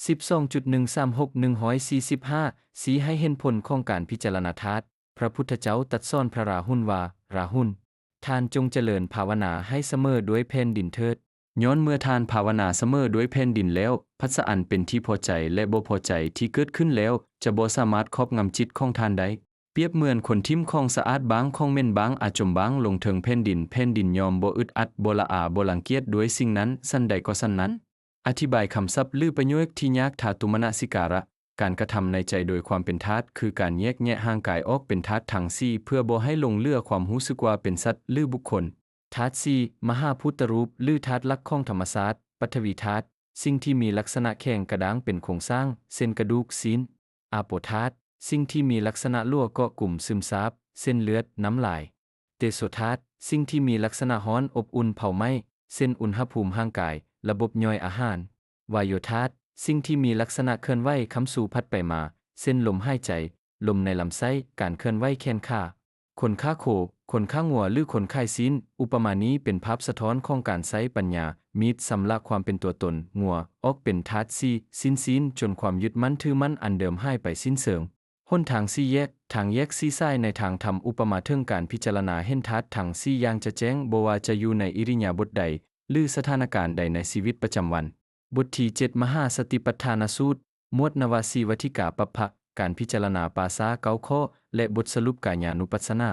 ສິບສອງຈຸດໜຶ່ງສາມຫົກ ໜຶ່ງຮ້ອຍສີ່ສິບຫ້າ ຊີ້ໃຫ້ເຫັນຜົນຂອງການພິຈາລະນາທາດ. ພະພຸດທະເຈົ້າຕັດສອນພະລາຫຸນວ່າ, ລາຫຸນ, ທ່ານຈົ່ງຈະເລີນພາວະນາໃຫ້ສະເໝີດ້ວຍແຜ່ນດິນເຖີດ. ຍ້ອນເມື່ອທ່ານພາວະນາສະເໝີດ້ວຍແຜ່ນດິນແລ້ວ, ພັດສະອັນເປັນທີ່ພໍໃຈ ແລະ ບໍ່ພໍໃຈທີ່ເກີດຂຶ້ນແລ້ວ ຈະບໍ່ສາມາດຄອບງຳຈິດຂອງທ່ານໄດ້. ປຽບເໝືອນຄົນຖິ້ມຂອງສະອາດບ້າງ, ຂອງເໝັນບ້າງ, ອາຈົມບ້າງລົງເທິງແຜ່ນດິນ, ແຜ່ນດິນຍ່ອມບໍ່ອຶດອັດ, ບໍ່ລະອາ, ບໍ່ລັງກຽດດ້ວຍສິ່ງນັ້ນ, ສັນໃດກໍສັນນັ້ນ. ອະທິບາຍຄຳສັບ ຫຼື ປະໂຫຍກທີ່ຍາກ. ທາຕຸມະນະສິກາລະ, ການກະທຳໃນໃຈໂດຍຄວາມເປັນທາດ ຄືການແຍກແຍະຮ່າງກາຍອອກເປັນທາດທັງສີ່ ເພື່ອບໍ່ໃຫ້ຫຼົງເຫຼືອຄວາມຮູ້ສຶກວ່າເປັນສັດ ຫຼື ບຸກຄົນ. ທາດສີ່, ມະຫາພູດຕະຮູບ ຫຼື ທາດຫຼັກຂອງທຳມະຊາດ. ປະຖະວີທາດ, ສິ່ງທີ່ມີລັກສະນະແຂງກະດ້າງເປັນໂຄງສ້າງ, ເຊັ່ນ ກະດູກ, ຊີ້ນ. ອາໂປທາດ, ສິ່ງທີ່ມີລັກສະນະຫຼວວເກາະກຸມຊຶມຊາບ, ເຊັ່ນ ເລືອດ, ນ້ຳລາຍ. ເຕໂຊທາດ, ສິ່ງທີ່ມີລັກສະນະຮ້ອນອົບອຸ່ນເຜົາໄໝ້, ເຊັ່ນ ອຸນຫະພູມຮ່າງກາຍ, ລະບົບຍ່ອຍອາຫານ. ວາໂຍທາດ, ສິ່ງທີ່ມີລັກສະນະເຄື່ອນໄຫວຄ້ຳຊູຜັດໄປມາ, ເຊັ່ນ ລົມຫາຍໃຈ, ລົມໃນລຳໄສ້, ການເຄື່ອນໄຫວແຂນຂາ. ຄົນຂ້າໂຄ, ຄົນຂ້າງົວ ຫຼື ຄົນຂາຍຊີ້ນ. ອຸປະມານີ້ເປັນພາບສະທ້ອນຂອງການໃຊ້ປັນຍາ, ມີດຊຳລະຄວາມເປັນຕົວຕົນ, ງົວ, ອອກເປັນທາດສີ່, ຊີ້ນ, ຊີ້ນ, ຈົນຄວາມຍຶດໝັ້ນຖືໝັ້ນອັນເດີມຫາຍໄປສິ້ນເຊີງ. ຫົນທາງສີ່ແຍກ, ທາງແຍກສີ່ສາຍໃນທາງທຳ ອຸປະມາເຖິງການພິຈາລະນາເຫັນທາດທັງສີ່ຢ່າງຈະແຈ້ງ, ບໍ່ວ່າຈະຢູ່ໃນອິລິຍາບົດໃດ ຫຼື ສະຖານະການໃດໃນຊີວິດປະຈຳວັນ. ບົດທີເຈັດ ມະຫາສະຕິປັດຖານະສູດ, ໝວດນວະສີວັດຖິກາປັບພະ, ການພິຈາລະນາປາສາເກົ້າຂໍ້ ແລະ ບົດສະຫຼຸບກາຍານຸປັດສະນາ.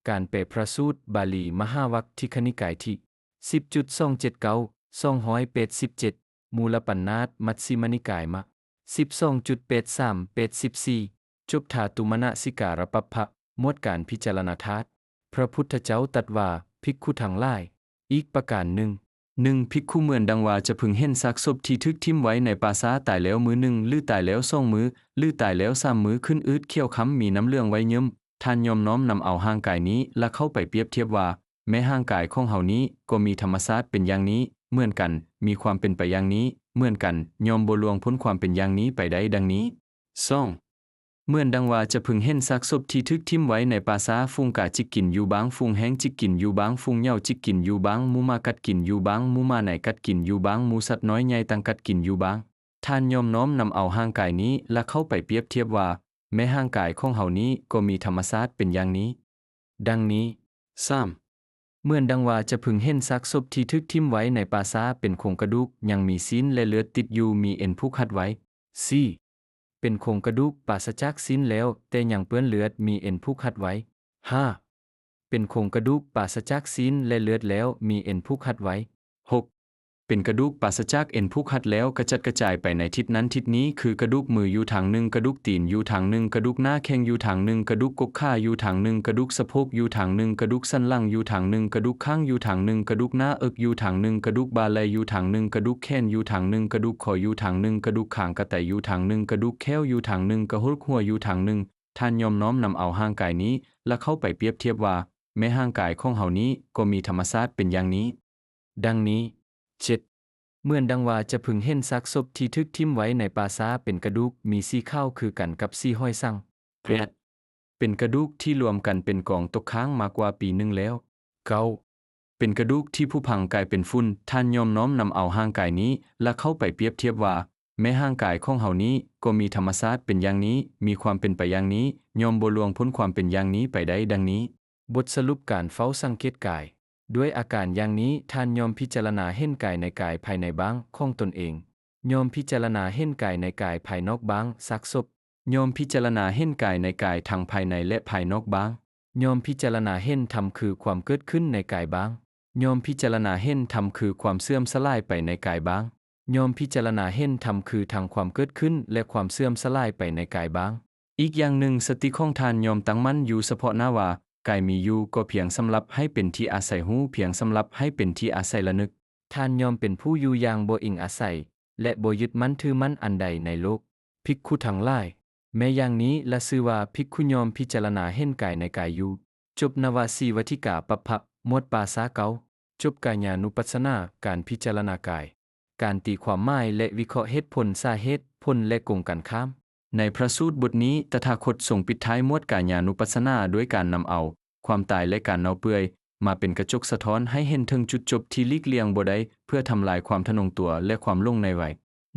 ການແປພະສູດ, ບາລີ, ມະຫາວັດຖິກຂະນິກາຍທີ ສິບຈຸດສອງເຈັດເກົ້າ ສອງຮ້ອຍແປດສິບເຈັດ, ມູລະປັນນາດ, ມັດຊິມະນິກາຍ ມະ ສິບສອງຈຸດແປດສາມ ແປດສິບສີ່. ຈົບທາຕຸມະນະສິກາລະປັບພະ, ໝວດການພິຈາລະນາທາດ. ພະພຸດທະເຈົ້າຕັດວ່າ, ພິກຂຸທັງຫຼາຍ, ອີກປະການໜຶ່ງ. ໜຶ່ງ, ພິກຂຸເໝືອນດັ່ງວ່າຈະເພິ່ງເຫັນຊາກສົບທີ່ຖືກຖິ້ມໄວ້ໃນປ່າຊ້າ, ຕາຍແລ້ວມື້ໜຶ່ງ ຫຼື ຕາຍແລ້ວສອງມື້ ຫຼື ຕາຍແລ້ວສາມມື້, ຂຶ້ນອືດ, ຂຽວຄ້ຳ, ມີນ້ຳເຫຼືອງໄວ້ເຍິ້ມ. ທ່ານຍ່ອມນ້ອມນຳເອົາຮ່າງກາຍນີ້ ແລະ ເຂົ້າໄປປຽບທຽບວ່າ, ແມ້ຮ່າງກາຍຂອງເຮົານີ້ກໍມີທຳມະຊາດເປັນຢ່າງນີ້ເໝືອນກັນ, ມີຄວາມເປັນໄປຢ່າງນີ້ເໝືອນກັນ, ຍ່ອມບໍ່ລ່ວງພົ້ນຄວາມເປັນຢ່າງນີ້ໄປໄດ້. ດັ່ງນີ້. ສອງ, ເໝືອນດັ່ງວ່າຈະເພິ່ງເຫັນຊາກສົບທີ່ຖືກຖິ້ມໄວ້ໃນປ່າຊ້າ, ຝູງກາຈິກກິນຢູ່ບ້າງ, ຝູງແຮ້ງຈິກກິນຢູ່ບ້າງ, ຝູງເຫຍົາຈິກກິນຢູ່ບ້າງ, ໝູ່ໝາກັດກິນຢູ່ບ້າງ, ໝູ່ໝາໄນກັດກິນຢູ່ບ້າງ, ໝູ່ສັດນ້ອຍໃຫຍ່ຕ່າງກັດກິນຢູ່ບ້າງ. ທ່ານຍ່ອມນ້ອມນຳເອົາຮ່າງກາຍນີ້ ແລະ ເຂົ້າໄປປຽບທຽບວ່າ, ແມ້ຮ່າງກາຍຂອງເຮົານີ້ກໍມີທຳມະຊາດເປັນຢ່າງນີ້. ດັ່ງນີ້. ສາມ, ເໝືອນດັ່ງວ່າຈະເພິ່ງເຫັນຊາກສົບທີ່ຖືກຖິ້ມໄວ້ໃນປ່າຊ້າ, ເປັນໂຄງກະດູກ, ຍັງມີຊີ້ນ ແລະ ເລືອດຕິດຢູ່, ມີເອັນຜູກຮັດໄວ້. ສີ່, ເປັນໂຄງກະດູກ, ປາສະຈາກຊີ້ນແລ້ວ, ແຕ່ຍັງເປື້ອນເລືອດ, ມີເອັນຜູກຮັດໄວ້. ຫ້າ, ເປັນໂຄງກະດູກ, ປາສະຈາກຊີ້ນ ແລະ ເລືອດແລ້ວ, ມີເອັນຜູກຮັດໄວ້. ຫົກ, ເປັນກະດູກ, ປາສະຈາກເອັນຜູກຮັດແລ້ວ, ກະຈັດກະຈາຍໄປໃນທິດນັ້ນທິດນີ້, ຄື ກະດູກມືຢູ່ທາງໜຶ່ງ, ກະດູກຕີນຢູ່ທາງໜຶ່ງ, ກະດູກໜ້າແຂ້ງຢູ່ທາງໜຶ່ງ, ກະດູກກົກຂາຢູ່ທາງໜຶ່ງ, ກະດູກສະໂພກຢູ່ທາງໜຶ່ງ, ກະດູກສັນຫຼັງຢູ່ທາງໜຶ່ງ, ກະດູກຂ້າງຢູ່ທາງໜຶ່ງ, ກະດູກໜ້າເອິກຢູ່ທາງໜຶ່ງ, ກະດູກບ່າໄຫຼ່ຢູ່ທາງໜຶ່ງ, ກະດູກແຂນຢູ່ທາງໜຶ່ງ, ກະດູກຄໍຢູ່ທາງໜຶ່ງ, ກະດູກຄາງກະໄຕຢູ່ທາງໜຶ່ງ, ກະດູກແຂ້ວຢູ່ທາງໜຶ່ງ, ກະໂຫຼກຫົວຢູ່ທາງໜຶ່ງ. ທ່ານຍ່ອມນ້ອມນຳເອົາຮ່າງກາຍນີ້ ແລະ ເຂົ້າໄປປຽບທຽບວ່າ, ແມ້ຮ່າງກາຍຂອງເຮົານີ້ກໍມີທຳມະຊາດເປັນຢ່າງນີ້. ດັ່ງນີ້. ເຈັດ, ເໝືອນດັ່ງວ່າຈະເພິ່ງເຫັນຊາກສົບທີ່ຖືກຖິ້ມໄວ້ໃນປ່າຊ້າ, ເປັນກະດູກ, ມີສີຂາວຄືກັນກັບສີຫອຍສັງ. ແປດ, ເປັນກະດູກທີ່ລວມກັນເປັນກອງຕົກຄ້າງມາກວ່າປີໜຶ່ງແລ້ວ. ເກົ້າ, ເປັນກະດູກທີ່ຜຸພັງກາຍເປັນຝຸ່ນ. ທ່ານຍ່ອມນ້ອມນຳເອົາຮ່າງກາຍນີ້ ແລະ ເຂົ້າໄປປຽບທຽບວ່າ, ແມ້ຮ່າງກາຍຂອງເຮົານີ້ກໍມີທຳມະຊາດເປັນຢ່າງນີ້, ມີຄວາມເປັນໄປຢ່າງນີ້, ຍ່ອມບໍ່ລ່ວງພົ້ນຄວາມເປັນຢ່າງນີ້ໄປໄດ້. ດັ່ງນີ້. ບົດສະຫຼຸບການເຝົ້າສັງເກດກາຍ. ດ້ວຍອາການຢ່າງນີ້, ທ່ານຍ່ອມພິຈາລະນາເຫັນກາຍໃນກາຍພາຍໃນບ້າງຂອງຕົນເອງ, ຍ່ອມພິຈາລະນາເຫັນກາຍໃນກາຍພາຍນອກບ້າງ, ຊາກສົບ, ຍ່ອມພິຈາລະນາເຫັນກາຍໃນກາຍທັງພາຍໃນ ແລະ ພາຍນອກບ້າງ, ຍ່ອມພິຈາລະນາເຫັນທຳຄືຄວາມເກີດຂຶ້ນໃນກາຍບ້າງ, ຍ່ອມພິຈາລະນາເຫັນທຳຄືຄວາມເສື່ອມສະຫຼາຍໄປໃນກາຍບ້າງ, ຍ່ອມພິຈາລະນາເຫັນທຳຄືທັງຄວາມເກີດຂຶ້ນ ແລະ ຄວາມເສື່ອມສະຫຼາຍໄປໃນກາຍບ້າງ. ອີກຢ່າງໜຶ່ງ, ສະຕິຂອງທ່ານຍ່ອມຕັ້ງໝັ້ນຢູ່ສະເພາະໜ້າວ່າ, ກາຍມີຢູ່ກໍພຽງສຳລັບໃຫ້ເປັນທີ່ອາໄສຮູ້, ພຽງສຳລັບໃຫ້ເປັນທີ່ອາໄສລະນຶກ. ທ່ານຍ່ອມເປັນຜູ້ຢູ່ຢ່າງບໍ່ອີງອາໄສ ແລະ ບໍ່ຍຶດໝັ້ນຖືໝັ້ນອັນໃດໃນໂລກ. ພິກຂຸທັງຫຼາຍ, ແມ້ຢ່າງນີ້ລະຊື່ວ່າພິກຂຸຍ່ອມພິຈາລະນາເຫັນກາຍໃນກາຍຢູ່. ຈົບນວະສີວັດຖິກາປັບພະ, ໝວດປາສາເກົ້າ. ຈົບກາຍານຸປັດສະນາ, ການພິຈາລະນາກາຍ, ການຕີຄວາມໝາຍ ແລະ ວິເຄາະເຫດຜົນ, ສາເຫດ, ຜົນ ແລະ ກົງກັນຂ້າມ. ໃນພຣະສູດບົດນີ້, ຕະຖາຄົດຊົງປິດທ້າຍໝວດກາຍານຸປັດສະນາດ້ວຍການນຳເອົາຄວາມຕາຍ ແລະ ການເນົ່າເປື່ອຍ ມາເປັນກະຈົກສະທ້ອນໃຫ້ເຫັນເຖິງຈຸດຈົບທີ່ຫຼີກລ່ຽງບໍ່ໄດ້ ເພື່ອທຳລາຍຄວາມທະນົງຕົວ ແລະ ຄວາມຫຼົງໃນໄວ.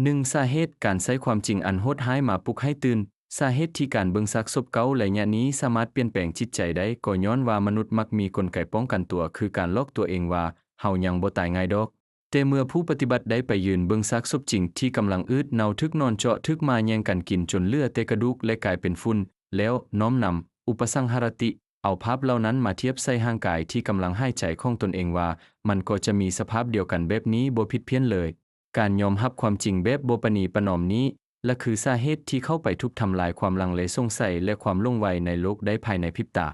ໜຶ່ງ, ສາເຫດການໃຊ້ຄວາມຈິງອັນໂຫດຮ້າຍມາປຸກໃຫ້ຕື່ນ. ສາເຫດທີ່ການເບິ່ງຊາກສົບເກົ່າໄລຍະນີ້ສາມາດປ່ຽນແປງຈິດໃຈໄດ້ ກໍຍ້ອນວ່າມະນຸດມັກມີກົນໄກປ້ອງກັນຕົວ ຄືການຫຼອກຕົວເອງວ່າເຮົາຍັງບໍ່ຕາຍງ່າຍດອກ. ແຕ່ເມື່ອຜູ້ປະຕິບັດໄດ້ໄປຢືນເບິ່ງຊາກສົບຈິງທີ່ກຳລັງອືດເນົ່າ, ຖືກໜອນເຈາະ, ຖືກໝາແຍ່ງກັນກິນຈົນເຫຼືອແຕ່ກະດູກ ແລະ ກາຍເປັນຝຸ່ນແລ້ວ, ນ້ອມນຳ ອຸປະສັງຫະຣະຕິ ເອົາພາບເຫຼົ່ານັ້ນມາທຽບໃສ່ຮ່າງກາຍທີ່ກຳລັງຫາຍໃຈຂອງຕົນເອງວ່າ ມັນກໍຈະມີສະພາບດຽວກັນແບບນີ້ບໍ່ຜິດພຽນເລີຍ. ການຍອມຮັບຄວາມຈິງແບບບໍ່ປະນີປະນອມນີ້ລະຄືສາເຫດທີ່ເຂົ້າໄປທຸບທຳລາຍຄວາມລັງເລສົງໄສ ແລະ ຄວາມຫຼົງໄວໃນໂລກໄດ້ພາຍໃນພິບຕາ.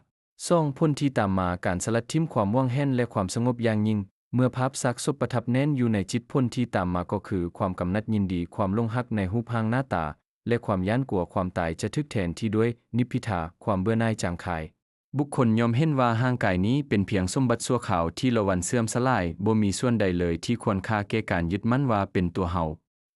ສອງ, ຜົນທີ່ຕາມມາ, ການສະລັດຖິ້ມຄວາມຫວງແຫນ ແລະ ຄວາມສະຫງົບຢ່າງຍິ່ງ. ເມື່ອພາບຊາກສົບປະທັບແໜ້ນຢູ່ໃນຈິດ, ຜົນທີ່ຕາມມາກໍຄືຄວາມກຳໜັດຍິນດີ, ຄວາມຫຼົງຮັກໃນຮູບຮ່າງໜ້າຕາ ແລະ ຄວາມຢ້ານກົວຄວາມຕາຍຈະຖືກແທນທີ່ດ້ວຍນິບພິທາ, ຄວາມເບື່ອໜ່າຍຈາງຄາຍ. ບຸກຄົນຍ່ອມເຫັນວ່າຮ່າງກາຍນີ້ເປັນພຽງສົມບັດຊົ່ວຄາວທີ່ລະວັນເສື່ອມສະຫຼາຍ, ບໍ່ມີສ່ວນໃດເລີຍທີ່ຄວນຄ່າແກ່ການຍຶດໝັ້ນວ່າເປັນຕົວເຮົາ.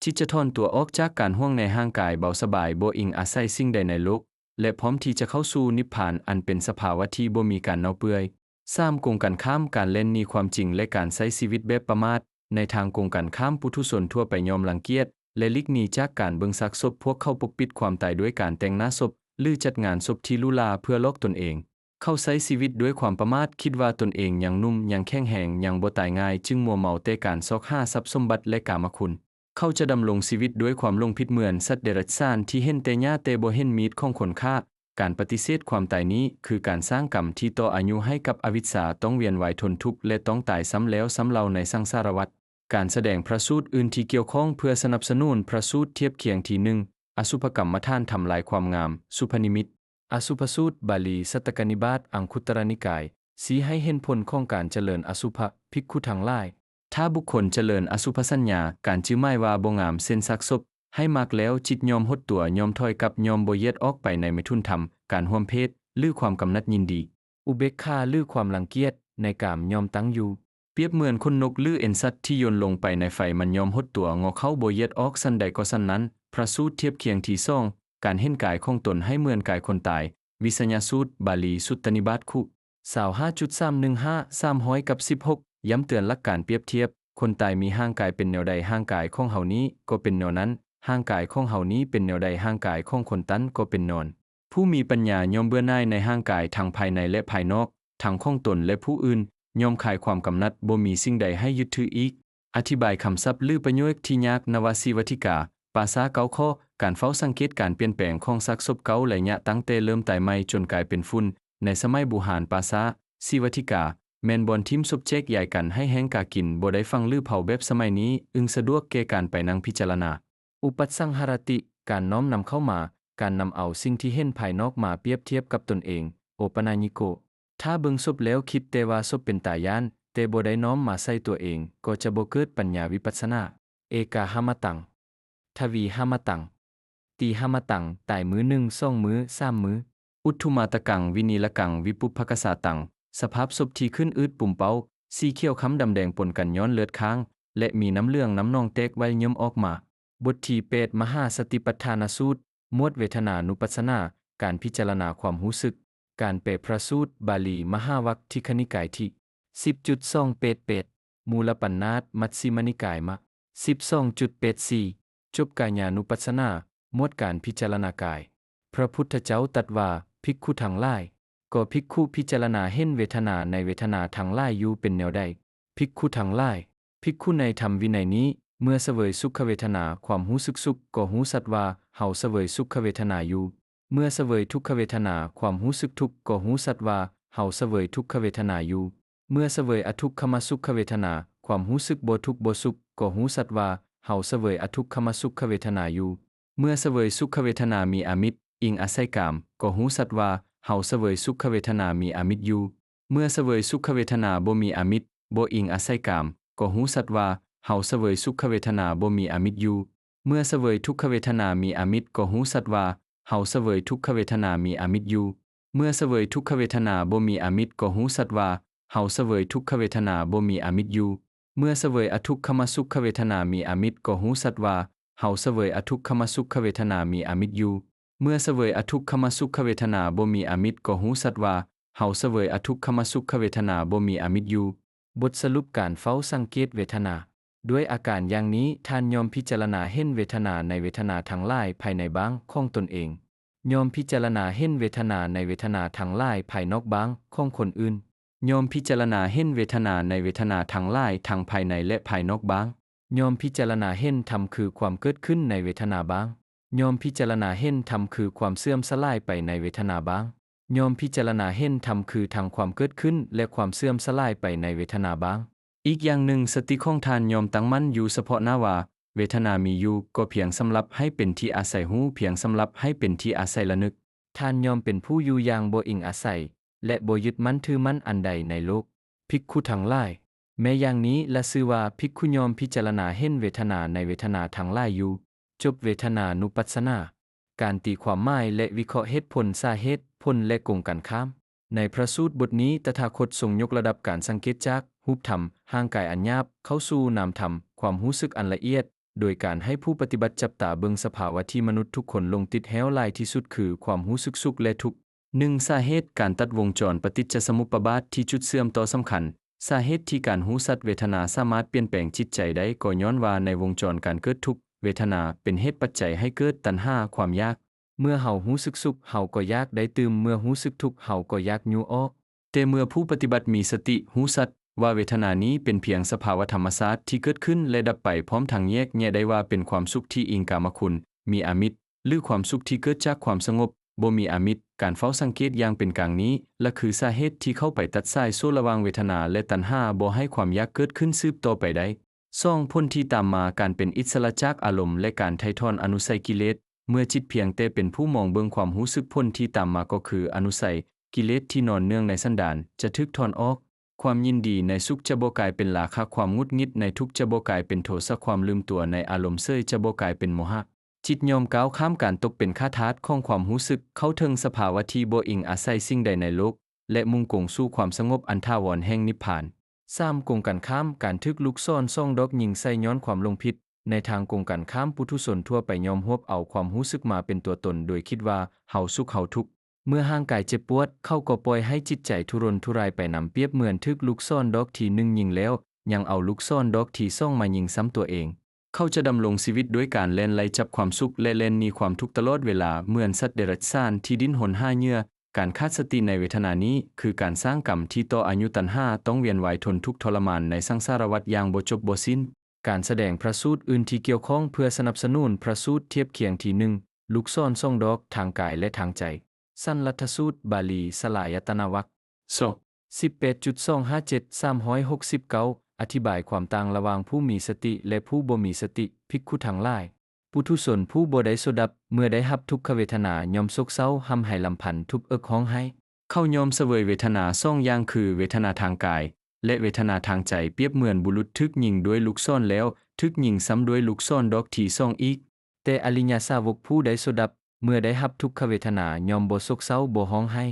ຈິດຈະຖອນຕົວອອກຈາກການຫວງໃນຮ່າງກາຍເບົາສະບາຍ, ບໍ່ອີງອາໄສສິ່ງໃດໃນໂລກ ແລະ ພ້ອມທີ່ຈະເຂົ້າສູ່ນິບພານອັນເປັນສະພາວະທີ່ບໍ່ມີການເນົ່າເປື່ອຍ. ສາມ, ກົງກັນຂ້າມ, ການແລ່ນໜີຄວາມຈິງ ແລະ ການໃຊ້ຊີວິດແບບປະໝາດ. ໃນທາງກົງກັນຂ້າມ, ປຸຖຸຊົນທົ່ວໄປຍ່ອມລັງກຽດ ແລະ ຫຼີກໜີຈາກການເບິ່ງຊາກສົບ. ພວກເຂົາປົກປິດຄວາມຕາຍດ້ວຍການແຕ່ງໜ້າສົບ ຫຼື ຈັດງານສົບທີ່ຫຼູຫຼາເພື່ອຫຼອກຕົນເອງ. ເຂົາໃຊ້ຊີວິດດ້ວຍຄວາມປະໝາດ, ຄິດວ່າຕົນເອງຍັງໜຸ່ມ, ຍັງແຂງແຮງ, ຍັງບໍ່ຕາຍງ່າຍ, ຈຶ່ງມົວເມົາແຕ່ການຊອກຫາຊັບສົມບັດ ແລະ ກາມະຄຸນ. ເຂົາຈະດຳລົງຊີວິດດ້ວຍຄວາມຫຼົງຜິດເໝືອນສັດເດຍລະສານທີ່ເຫັນແຕ່ຫຍ້າແຕ່ບໍ່ເຫັນມີດຂອງຄົນຂ້າ. ການປະຕິເສດຄວາມຕາຍນີ້ຄືການສ້າງກຳທີ່ຕໍ່ອາຍຸໃຫ້ກັບອະວິດຊາ, ຕ້ອງວຽນວ່າຍທົນທຸກ ແລະ ຕ້ອງຕາຍຊ້ຳແລ້ວຊ້ຳເລົ່າໃນສັງສາລະວັດ. ການສະແດງພຣະສູດອື່ນທີ່ກ່ຽວຂ້ອງເພື່ອສະໜັບສະໜູນພຣະສູດທຽບຄຽງທີໜຶ່ງ ອະສຸພະກຳມະຖານທຳລາຍຄວາມງາມ, ສຸພະນິມິດ. ອະສຸພະສູດ, ບາລີ, ສັດຕະກະນິບາດ, ອັງຄຸດຕະລະນິກາຍ, ຊີ້ໃຫ້ເຫັນຜົນຂອງການຈະເລີນອະສຸພະ, ພິກຂຸທັງຫຼາຍ. ຖ້າບຸກຄົນຈະເລີນອະສຸພະສັນຍາ, ການຈື່ໝາຍວ່າບໍ່ງາມເຊັ່ນຊາກສົບ, ໃຫ້ມັກແລ້ວ, ຈິດຍ່ອມຫົດຕົວ, ຍ່ອມຖອຍກັບ, ຍ່ອມບໍ່ຢຽດອອກໄປໃນໄມຖຸນທຳ, ການຮ່ວມເພດ, ຫຼື ຄວາມກຳໜັດຍິນດີ. ອຸເບກຂາ ຫຼື ຄວາມລັງກຽດໃນກາມຍ່ອມຕັ້ງຢູ່. ປຽບເໝືອນຂົນນົກ ຫຼື ເອັນສັດທີ່ໂຍນລົງໄປໃນໄຟ, ມັນຍ່ອມຫົດຕົວ, ງໍເຂົ້າ, ບໍ່ຢຽດອອກ, ສັນໃດກໍສັນນັ້ນ. ພຣະສູດທຽບຄຽງທີສອງ ການເຫັນກາຍຂອງຕົນໃຫ້ເໝືອນກາຍຄົນຕາຍ. ວິສະຍະສູດ, ບາລີ, ສຸດຕະນິບາດ, ຄຸ ຊາວຫ້າຈຸດສາມໜຶ່ງຫ້າ ສາມຮ້ອຍກັບສິບຫົກ ຢ້ຳເຕືອນຫຼັກການປຽບທຽບ, ຄົນຕາຍມີຮ່າງກາຍເປັນແນວໃດ, ຮ່າງກາຍຂອງເຮົານີ້ກໍເປັນແນວນັ້ນ, ຮ່າງກາຍຂອງເຮົານີ້ເປັນແນວໃດ, ຮ່າງກາຍຂອງຄົນນັ້ນກໍເປັນແນວນັ້ນ. ຜູ້ມີປັນຍາຍ່ອມເບື່ອໜ່າຍໃນຮ່າງກາຍທັງພາຍໃນ ແລະ ພາຍນອກ, ທັງຂອງຕົນ ແລະ ຜູ້ອື່ນ, ຍ່ອມຄາຍຄວາມກຳໜັດ, ບໍ່ມີສິ່ງໃດໃຫ້ຍຶດຖືອີກ. ອະທິບາຍຄຳສັບ ຫຼື ປະໂຫຍກທີ່ຍາກ, ນະວະຊີວະທິກາ, ປາສາເກົ້າຂໍ້, ການເຝົ້າສັງເກດການປ່ຽນແປງຂອງຊາກສົບເກົ່າໄລຍະຕັ້ງແຕ່ເລີ່ມຕາຍໃໝ່ຈົນກາຍເປັນຝຸ່ນ. ໃນສະໄໝບູຮານ, ປາສາ ຊີວະທິກາ ແມ່ນບ່ອນຖິ້ມສົບແຈກຢາຍກັນໃຫ້ແຫ້ງກາກິນ, ບໍ່ໄດ້ຝັງ ຫຼື ເຜົາແບບສະໄໝນີ້, ອຶງສະດວກແກ່ການໄປນັ່ງພິຈາລະນາ. ອຸປັດສັງຫະຣະຕິ ການນ້ອມນຳເຂົ້າມາ, ການນຳເອົາສິ່ງທີ່ເຫັນພາຍນອກມາປຽບທຽບກັບຕົນເອງ. ໂອປະນາຍິໂກ ຖ້າເບິ່ງສົບແລ້ວຄິດແຕ່ວ່າສົບເປັນຕາຢ້ານ, ແຕ່ບໍ່ໄດ້ນ້ອມມາໃສ່ຕົວເອງ, ກໍຈະບໍ່ເກີດປັນຍາວິປັດສະນາ. ເອກາຫະມະຕັງ ທະວີຫະມະຕັງ ຕີຫະມະຕັງ ຕາຍມື້ໜຶ່ງ, ສອງມື້, ສາມມື້. ອຸດທຸມາຕະກັງ ວິນີລະກັງ ວິປຸບພະກະສາຕັງ ສະພາບສົບທີ່ຂຶ້ນອືດປຸມເປົ້າ, ສີຂຽວຄ້ຳດຳແດງປົນກັນຍ້ອນເລືອດຄ້າງ ແລະ ມີນ້ຳເຫຼືອງນ້ຳໜອງແຕກໄຫວເຍິ້ມອອກມາ. ບົດທີແປດ ມະຫາສະຕິປັດຖານະສູດ ໝວດເວທະນານຸປັດສະນາ ການພິຈາລະນາຄວາມຮູ້ສຶກ. ການແປພຣະສູດ ບາລີ, ມະຫາວັກທິຄະນິກາຍທີ ສິບຈຸດສອງແປດແປດ ມູລະປັນນາດ ມັດຊິມະນິກາຍ ມະ ສິບສອງຈຸດແປດສີ່ ຈົບກາຍານຸປັດສະນາ ໝວດການພິຈາລະນາກາຍ. ພະພຸດທະເຈົ້າຕັດວ່າ, ພິກຂຸທັງຫຼາຍ, ກໍພິກຂຸພິຈາລະນາເຫັນເວທະນາໃນເວທະນາທັງຫຼາຍຢູ່ເປັນແນວໃດ? ພິກຂຸທັງຫຼາຍ, ພິກຂຸໃນທຳວິໄນນີ້, ເມື່ອສະເຫວີຍສຸຂະເວທະນາ ຄວາມຮູ້ສຶກສຸກ ກໍຮູ້ຊັດວ່າເຮົາສະເຫວີຍສຸຂະເວທະນາຢູ່, ເມື່ອສະເຫວີຍທຸກຂະເວທະນາ ຄວາມຮູ້ສຶກທຸກ ກໍຮູ້ຊັດວ່າເຮົາສະເຫວີຍທຸກຂະເວທະນາຢູ່, ເມື່ອສະເຫວີຍອະທຸກຂະມະສຸຂະເວທະນາ ຄວາມຮູ້ສຶກບໍ່ທຸກບໍ່ສຸກ ກໍຮູ້ຊັດວ່າເຮົາສະເຫວີຍອະທຸກຂະມະສຸຂະເວທະນາຢູ່. ເມື່ອສະເຫວີຍສຸຂະເວທະນາມີອາມິດ ອີງອາໄສກາມ ກໍຮູ້ຊັດວ່າເຮົາສະເຫວີຍສຸຂະເວທະນາມີອາມິດຢູ່. ເມື່ອສະເຫວີຍສຸຂະເວທະນາບໍ່ມີອາມິດ ບໍ່ອີງອາໄສກາມ ກໍຮູ້ຊັດວ່າເຮົາສະເຫວີຍສຸຂະເວທະນາບໍ່ມີອາມິດຢູ່. ເມື່ອສະເຫວີຍທຸກຂະເວທະນາມີອາມິດ ກໍຮູ້ຊັດວ່າເຮົາສະເຫວີຍທຸກຂະເວທະນາມີອາມິດຢູ່. ເມື່ອສະເຫວີຍທຸກຂະເວທະນາບໍ່ມີອາມິດ ກໍຮູ້ຊັດວ່າເຮົາສະເຫວີຍທຸກຂະເວທະນາບໍ່ມີອາມິດຢູ່. ເມື່ອສະເຫວີຍອະທຸກຂະມະສຸຂະເວທະນາມີອາມິດ ກໍຮູ້ຊັດວ່າເຮົາສະເຫວີຍອະທຸກຂະມະສຸຂະເວທະນາມີອາມິດຢູ່. ເມື່ອສະເຫວີຍອະທຸກຂະມະສຸຂະເວທະນາບໍ່ມີອາມິດ ກໍຮູ້ຊັດວ່າເຮົາສະເຫວີຍອະທຸກຂະມະສຸຂະເວທະນາບໍ່ມີອາມິດຢູ່. ບົດສະຫຼຸບການເຝົ້າສັງເກດເວທະນາ. ດ້ວຍອາການຢ່າງນີ້, ທ່ານຍ່ອມພິຈາລະນາເຫັນເວທະນາໃນເວທະນາທັງຫຼາຍພາຍໃນບ້າງຂອງຕົນເອງ, ຍ່ອມພິຈາລະນາເຫັນເວທະນາໃນເວທະນາທັງຫຼາຍພາຍນອກບ້າງຂອງຄົນອື່ນ, ຍ່ອມພິຈາລະນາເຫັນເວທະນາໃນເວທະນາທັງຫຼາຍທັງພາຍໃນ ແລະ ພາຍນອກບ້າງ, ຍ່ອມພິຈາລະນາເຫັນທຳຄືຄວາມເກີດຂຶ້ນໃນເວທະນາບ້າງ, ຍ່ອມພິຈາລະນາເຫັນທຳຄືຄວາມເສື່ອມສະຫຼາຍໄປໃນເວທະນາບ້າງ, ຍ່ອມພິຈາລະນາເຫັນທຳຄືທັງຄວາມເກີດຂຶ້ນ ແລະ ຄວາມເສື່ອມສະຫຼາຍໄປໃນເວທະນາບ້າງ. ອີກຢ່າງໜຶ່ງ, ສະຕິຂອງທ່ານຍ່ອມຕັ້ງໝັ້ນຢູ່ສະເພາະໜ້າວ່າ ເວທະນາມີຢູ່ກໍພຽງສຳລັບໃຫ້ເປັນທີ່ອາໄສຮູ້, ພຽງສຳລັບໃຫ້ເປັນທີ່ອາໄສລະນຶກ. ທ່ານຍ່ອມເປັນຜູ້ຢູ່ຢ່າງບໍ່ອີງອາໄສ ແລະ ບໍ່ຍຶດໝັ້ນຖືໝັ້ນອັນໃດໃນໂລກ. ພິກຂຸທັງຫຼາຍ, ແມ້ຢ່າງນີ້ລະຊື່ວ່າພິກຂຸຍ່ອມພິຈາລະນາເຫັນເວທະນາໃນເວທະນາທັງຫຼາຍຢູ່. ຈົບເວທະນານຸປັດສະນາ. ການຕີຄວາມໝາຍ ແລະ ວິເຄາະເຫດຜົນ, ສາເຫດ, ຜົນ ແລະ ກົງກັນຂ້າມ. ໃນພະສູດບົດນີ້, ຕະຖາຄົດຊົງຍົກລະດັບການສັງເກດຈາກຮູບທຳ, ຮ່າງກາຍອັນຫຍາບ, ເຂົ້າສູ່ນາມທຳ, ຄວາມຮູ້ສຶກອັນລະອຽດ, ໂດຍການໃຫ້ຜູ້ປະຕິບັດຈັບຕາເບິ່ງສະພາວະທີ່ມະນຸດທຸກຄົນຫຼົງຕິດແຮ້ວຫຼາຍທີ່ສຸດ ຄືຄວາມຮູ້ສຶກສຸກ ແລະ ທຸກ. ໜຶ່ງ, ສາເຫດການຕັດວົງຈອນປະຕິດຈະສະມຸດປະບາດທີ່ຈຸດເຊື່ອມຕໍ່ສຳຄັນ. ສາເຫດທີ່ການຮູ້ຊັດເວທະນາສາມາດປ່ຽນແປງຈິດໃຈໄດ້ ກໍຍ້ອນວ່າໃນວົງຈອນການເກີດທຸກ, ເວທະນາເປັນເຫດປັດໄຈໃຫ້ເກີດຕັນຫາ, ຄວາມຢາກ. ເມື່ອເຮົາຮູ້ສຶກສຸກ, ເຮົາກໍຢາກໄດ້ຕື່ມ, ເມື່ອຮູ້ສຶກທຸກ, ເຮົາກໍຢາກຍູ້ອອກ. ແຕ່ເມື່ອຜູ້ປະຕິບັດມີສະຕິ, ຮູ້ຊັດວ່າເວທະນານີ້ເປັນພຽງສະພາວະທຳມະຊາດທີ່ເກີດຂຶ້ນ ແລະ ດັບໄປ, ພ້ອມທັງແຍກແຍະໄດ້ວ່າເປັນຄວາມສຸກທີ່ອີງກາມະຄຸນ, ມີອາມິດ, ຫຼື ຄວາມສຸກທີ່ເກີດຈາກຄວາມສະຫງົບ, ບໍ່ມີອາມິດ. ການເຝົ້າສັງເກດຢ່າງເປັນກາງນີ້ລະຄືສາເຫດທີ່ເຂົ້າໄປຕັດສາຍໂສ້ລະຫວ່າງເວທະນາ ແລະ ຕັນຫາ, ບໍ່ໃຫ້ຄວາມຢາກເກີດຂຶ້ນສືບຕໍ່ໄປໄດ້. ສອງ, ຜົນທີ່ຕາມມາ, ການເປັນອິດສະຫຼະຈາກອາລົມ ແລະ ການໄຖ່ຖອນອະນຸໄສກິເລດ. ເມື່ອຈິດພຽງແຕ່ເປັນຜູ້ມອງເບິ່ງຄວາມຮູ້ສຶກ, ຜົນທີ່ຕາມມາກໍຄືອະນຸໄສກິເລດທີ່ນອນເນື່ອງໃນສັນດານຈະຖືກຖອນອອກ. ຄວາມຍິນດີໃນສຸກຈະບໍ່ກາຍເປັນລາຄະ, ຄວາມຫງຸດຫງິດໃນທຸກຈະບໍ່ກາຍເປັນໂທສະ, ຄວາມລືມຕົວໃນອາລົມເສີຍຈະບໍ່ກາຍເປັນໂມຫະ. ຈິດຍ່ອມກ້າວຂ້າມການຕົກເປັນຂ້າທາດຂອງຄວາມຮູ້ສຶກ, ເຂົ້າເຖິງສະພາວະທີ່ບໍ່ອີງອາໄສສິ່ງໃດໃນໂລກ ແລະ ມຸ່ງກົງສູ່ຄວາມສະຫງົບອັນຖາວອນແຫ່ງນິບພານ. ສາມ, ກົງກັນຂ້າມ, ການຖືກລູກສອນສອງດອກຍິງໃສ່ຍ້ອນຄວາມຫຼົງຜິດ. ໃນທາງກົງກັນຂ້າມ, ປຸຖຸຊົນທົ່ວໄປຍອມຮວບເອົາຄວາມຮູ້ສຶກມາເປັນຕົວຕົນ ໂດຍຄິດວ່າເຮົາສຸກເຮົາທຸກ. ເມື່ອຮ່າງກາຍເຈັບປວດ, ເຂົາກໍປ່ອຍໃຫ້ຈິດໃຈທຸຣົນທຸລາຍໄປນຳ, ປຽບເໝືອນຖືກລູກສອນດອກທີໜຶ່ງຍິງແລ້ວ ຍັງເອົາລູກສອນດອກທີສອງມາຍິງຊ້ຳຕົວເອງ. ເຂົາຈະດຳລົງຊີວິດດ້ວຍການແລ່ນໄລ່ຈັບຄວາມສຸກ ແລະ ແລ່ນໜີຄວາມທຸກຕະຫຼອດເວລາ, ເໝືອນສັດເດຍລັດສານທີ່ດີ້ນຮົນຫາເຫຍື່ອ. ການຂາດສະຕິໃນເວທະນານີ້ ຄືການສ້າງກຳທີ່ຕໍ່ອາຍຸຕັນຫາ, ຕ້ອງວຽນວ່າຍທົນທຸກທໍລະມານໃນສັງສາລະວັດຢ່າງບໍ່ຈົບບໍ່ສິ້ນ. ການສະແດງພະສູດອື່ນທີ່ກ່ຽວຂ້ອງເພື່ອສະໜັບສະໜູນພະສູດທຽບຄຽງທີໜຶ່ງ, ລູກສອນສອງດອກ, ທາງກາຍ ແລະ ທາງໃຈ. ສັນລັດທະສູດ, ບາລີ, ສະລາຍະຕະນະວັກ. ສອງ ສິບແປດຈຸດສອງຫ້າເຈັດ ສາມຮ້ອຍຫົກສິບເກົ້າ ອະທິບາຍຄວາມຕ່າງລະຫວ່າງຜູ້ມີສະຕິ ແລະ ຜູ້ບໍ່ມີສະຕິ. ພິກຂຸທັງຫຼາຍ, ປຸຖຸຊົນຜູ້ບໍ່ໄດ້ໂສດາບັນ ເມື່ອໄດ້ຮັບທຸກຂະເວທະນາ ຍ່ອມໂສກເສົ້າ, ຮ່ຳໄຫ້ລຳພັນ, ທຸບເອິກ, ຮ້ອງໄຫ້. ເຂົາຍ່ອມສະເຫວີຍເວທະນາສອງຢ່າງ ຄື ເວທະນາທາງກາຍ ແລະ ເວທະນາທາງໃຈ, ປຽບເໝືອນບຸລຸດຖືກຍິງດ້ວຍລູກສອນແລ້ວ ຖືກຍິງຊ້ຳດ້ວຍລູກສອນດອກທີສອງອີກ. ແຕ່ອະລິຍະສາວົກຜູ້ໄດ້ໂສດາບັນ ເມື່ອໄດ້ຮັບທຸກຂະເວທະນາ ຍ່ອມບໍ່ໂສກເສົ້າ, ບໍ່ຮ້ອງໄຫ້.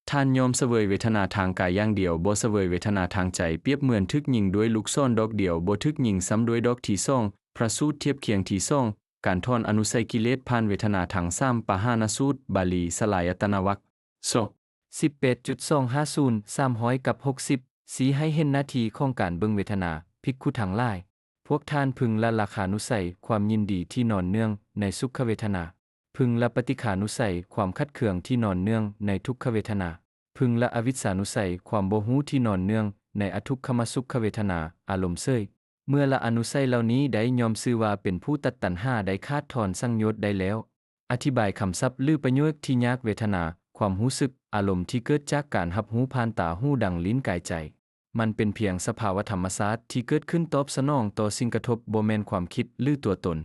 ທ່ານຍ່ອມສະເຫວີຍເວທະນາທາງກາຍຢ່າງດຽວ, ບໍ່ສະເຫວີຍເວທະນາທາງໃຈ, ປຽບເໝືອນຖືກຍິງດ້ວຍລູກສອນດອກດຽວ, ບໍ່ຖືກຍິງຊ້ຳດ້ວຍດອກທີສອງ. ພະສູດທຽບຄຽງທີສອງ, ການຖອນອະນຸໄສກິເລດຜ່ານເວທະນາທັງສາມ. ປະຫານະສູດ, ບາລີ, ສະລາຍະຕະນະວັກ. ສອງ ສິບແປດຈຸດສອງຫ້າສູນ ສາມຮ້ອຍກັບຫົກສິບ ຊີ້ໃຫ້ເຫັນໜ້າທີ່ຂອງການເບິ່ງເວທະນາ. ພິກຂຸທັງຫຼາຍ, ພວກທ່ານເພິ່ງລະລາຄານຸໄສ, ຄວາມຍິນດີທີ່ນອນເນື່ອງໃນສຸຂະເວທະນາ, ເພິ່ງລະປະຕິຄານຸໄສ, ຄວາມຂັດເຄືອງທີ່ນອນເນື່ອງໃນທຸກຂະເວທະນາ, ເພິ່ງລະອະວິດຊານຸໄສ, ຄວາມບໍ່ຮູ້ທີ່ນອນເນື່ອງໃນອະທຸກຂະມະສຸຂະເວທະນາ, ອາລົມເສີຍ. ເມື່ອລະອະນຸໄສເຫຼົ່ານີ້ໄດ້, ຍ່ອມຊື່ວ່າເປັນຜູ້ຕັດຕັນຫາໄດ້, ຂາດຖອນສັງໂຍດໄດ້ແລ້ວ. ອະທິບາຍຄຳສັບ ຫຼື ປະໂຫຍກທີ່ຍາກ. ເວທະນາ, ຄວາມຮູ້ສຶກ, ອາລົມທີ່ເກີດຈາກການຮັບຮູ້ຜ່ານຕາ, ຫູ, ດັງ, ລີ້ນ, ກາຍ, ໃຈ. ມັນເປັນພຽງສະພາວະທຳມະຊາດທີ່ເກີດຂຶ້ນຕອບສະໜອງຕໍ່ສິ່ງກະທົບ, ບໍ່ແມ່ນຄວາມຄິດ ຫຼື ຕົວຕົນ.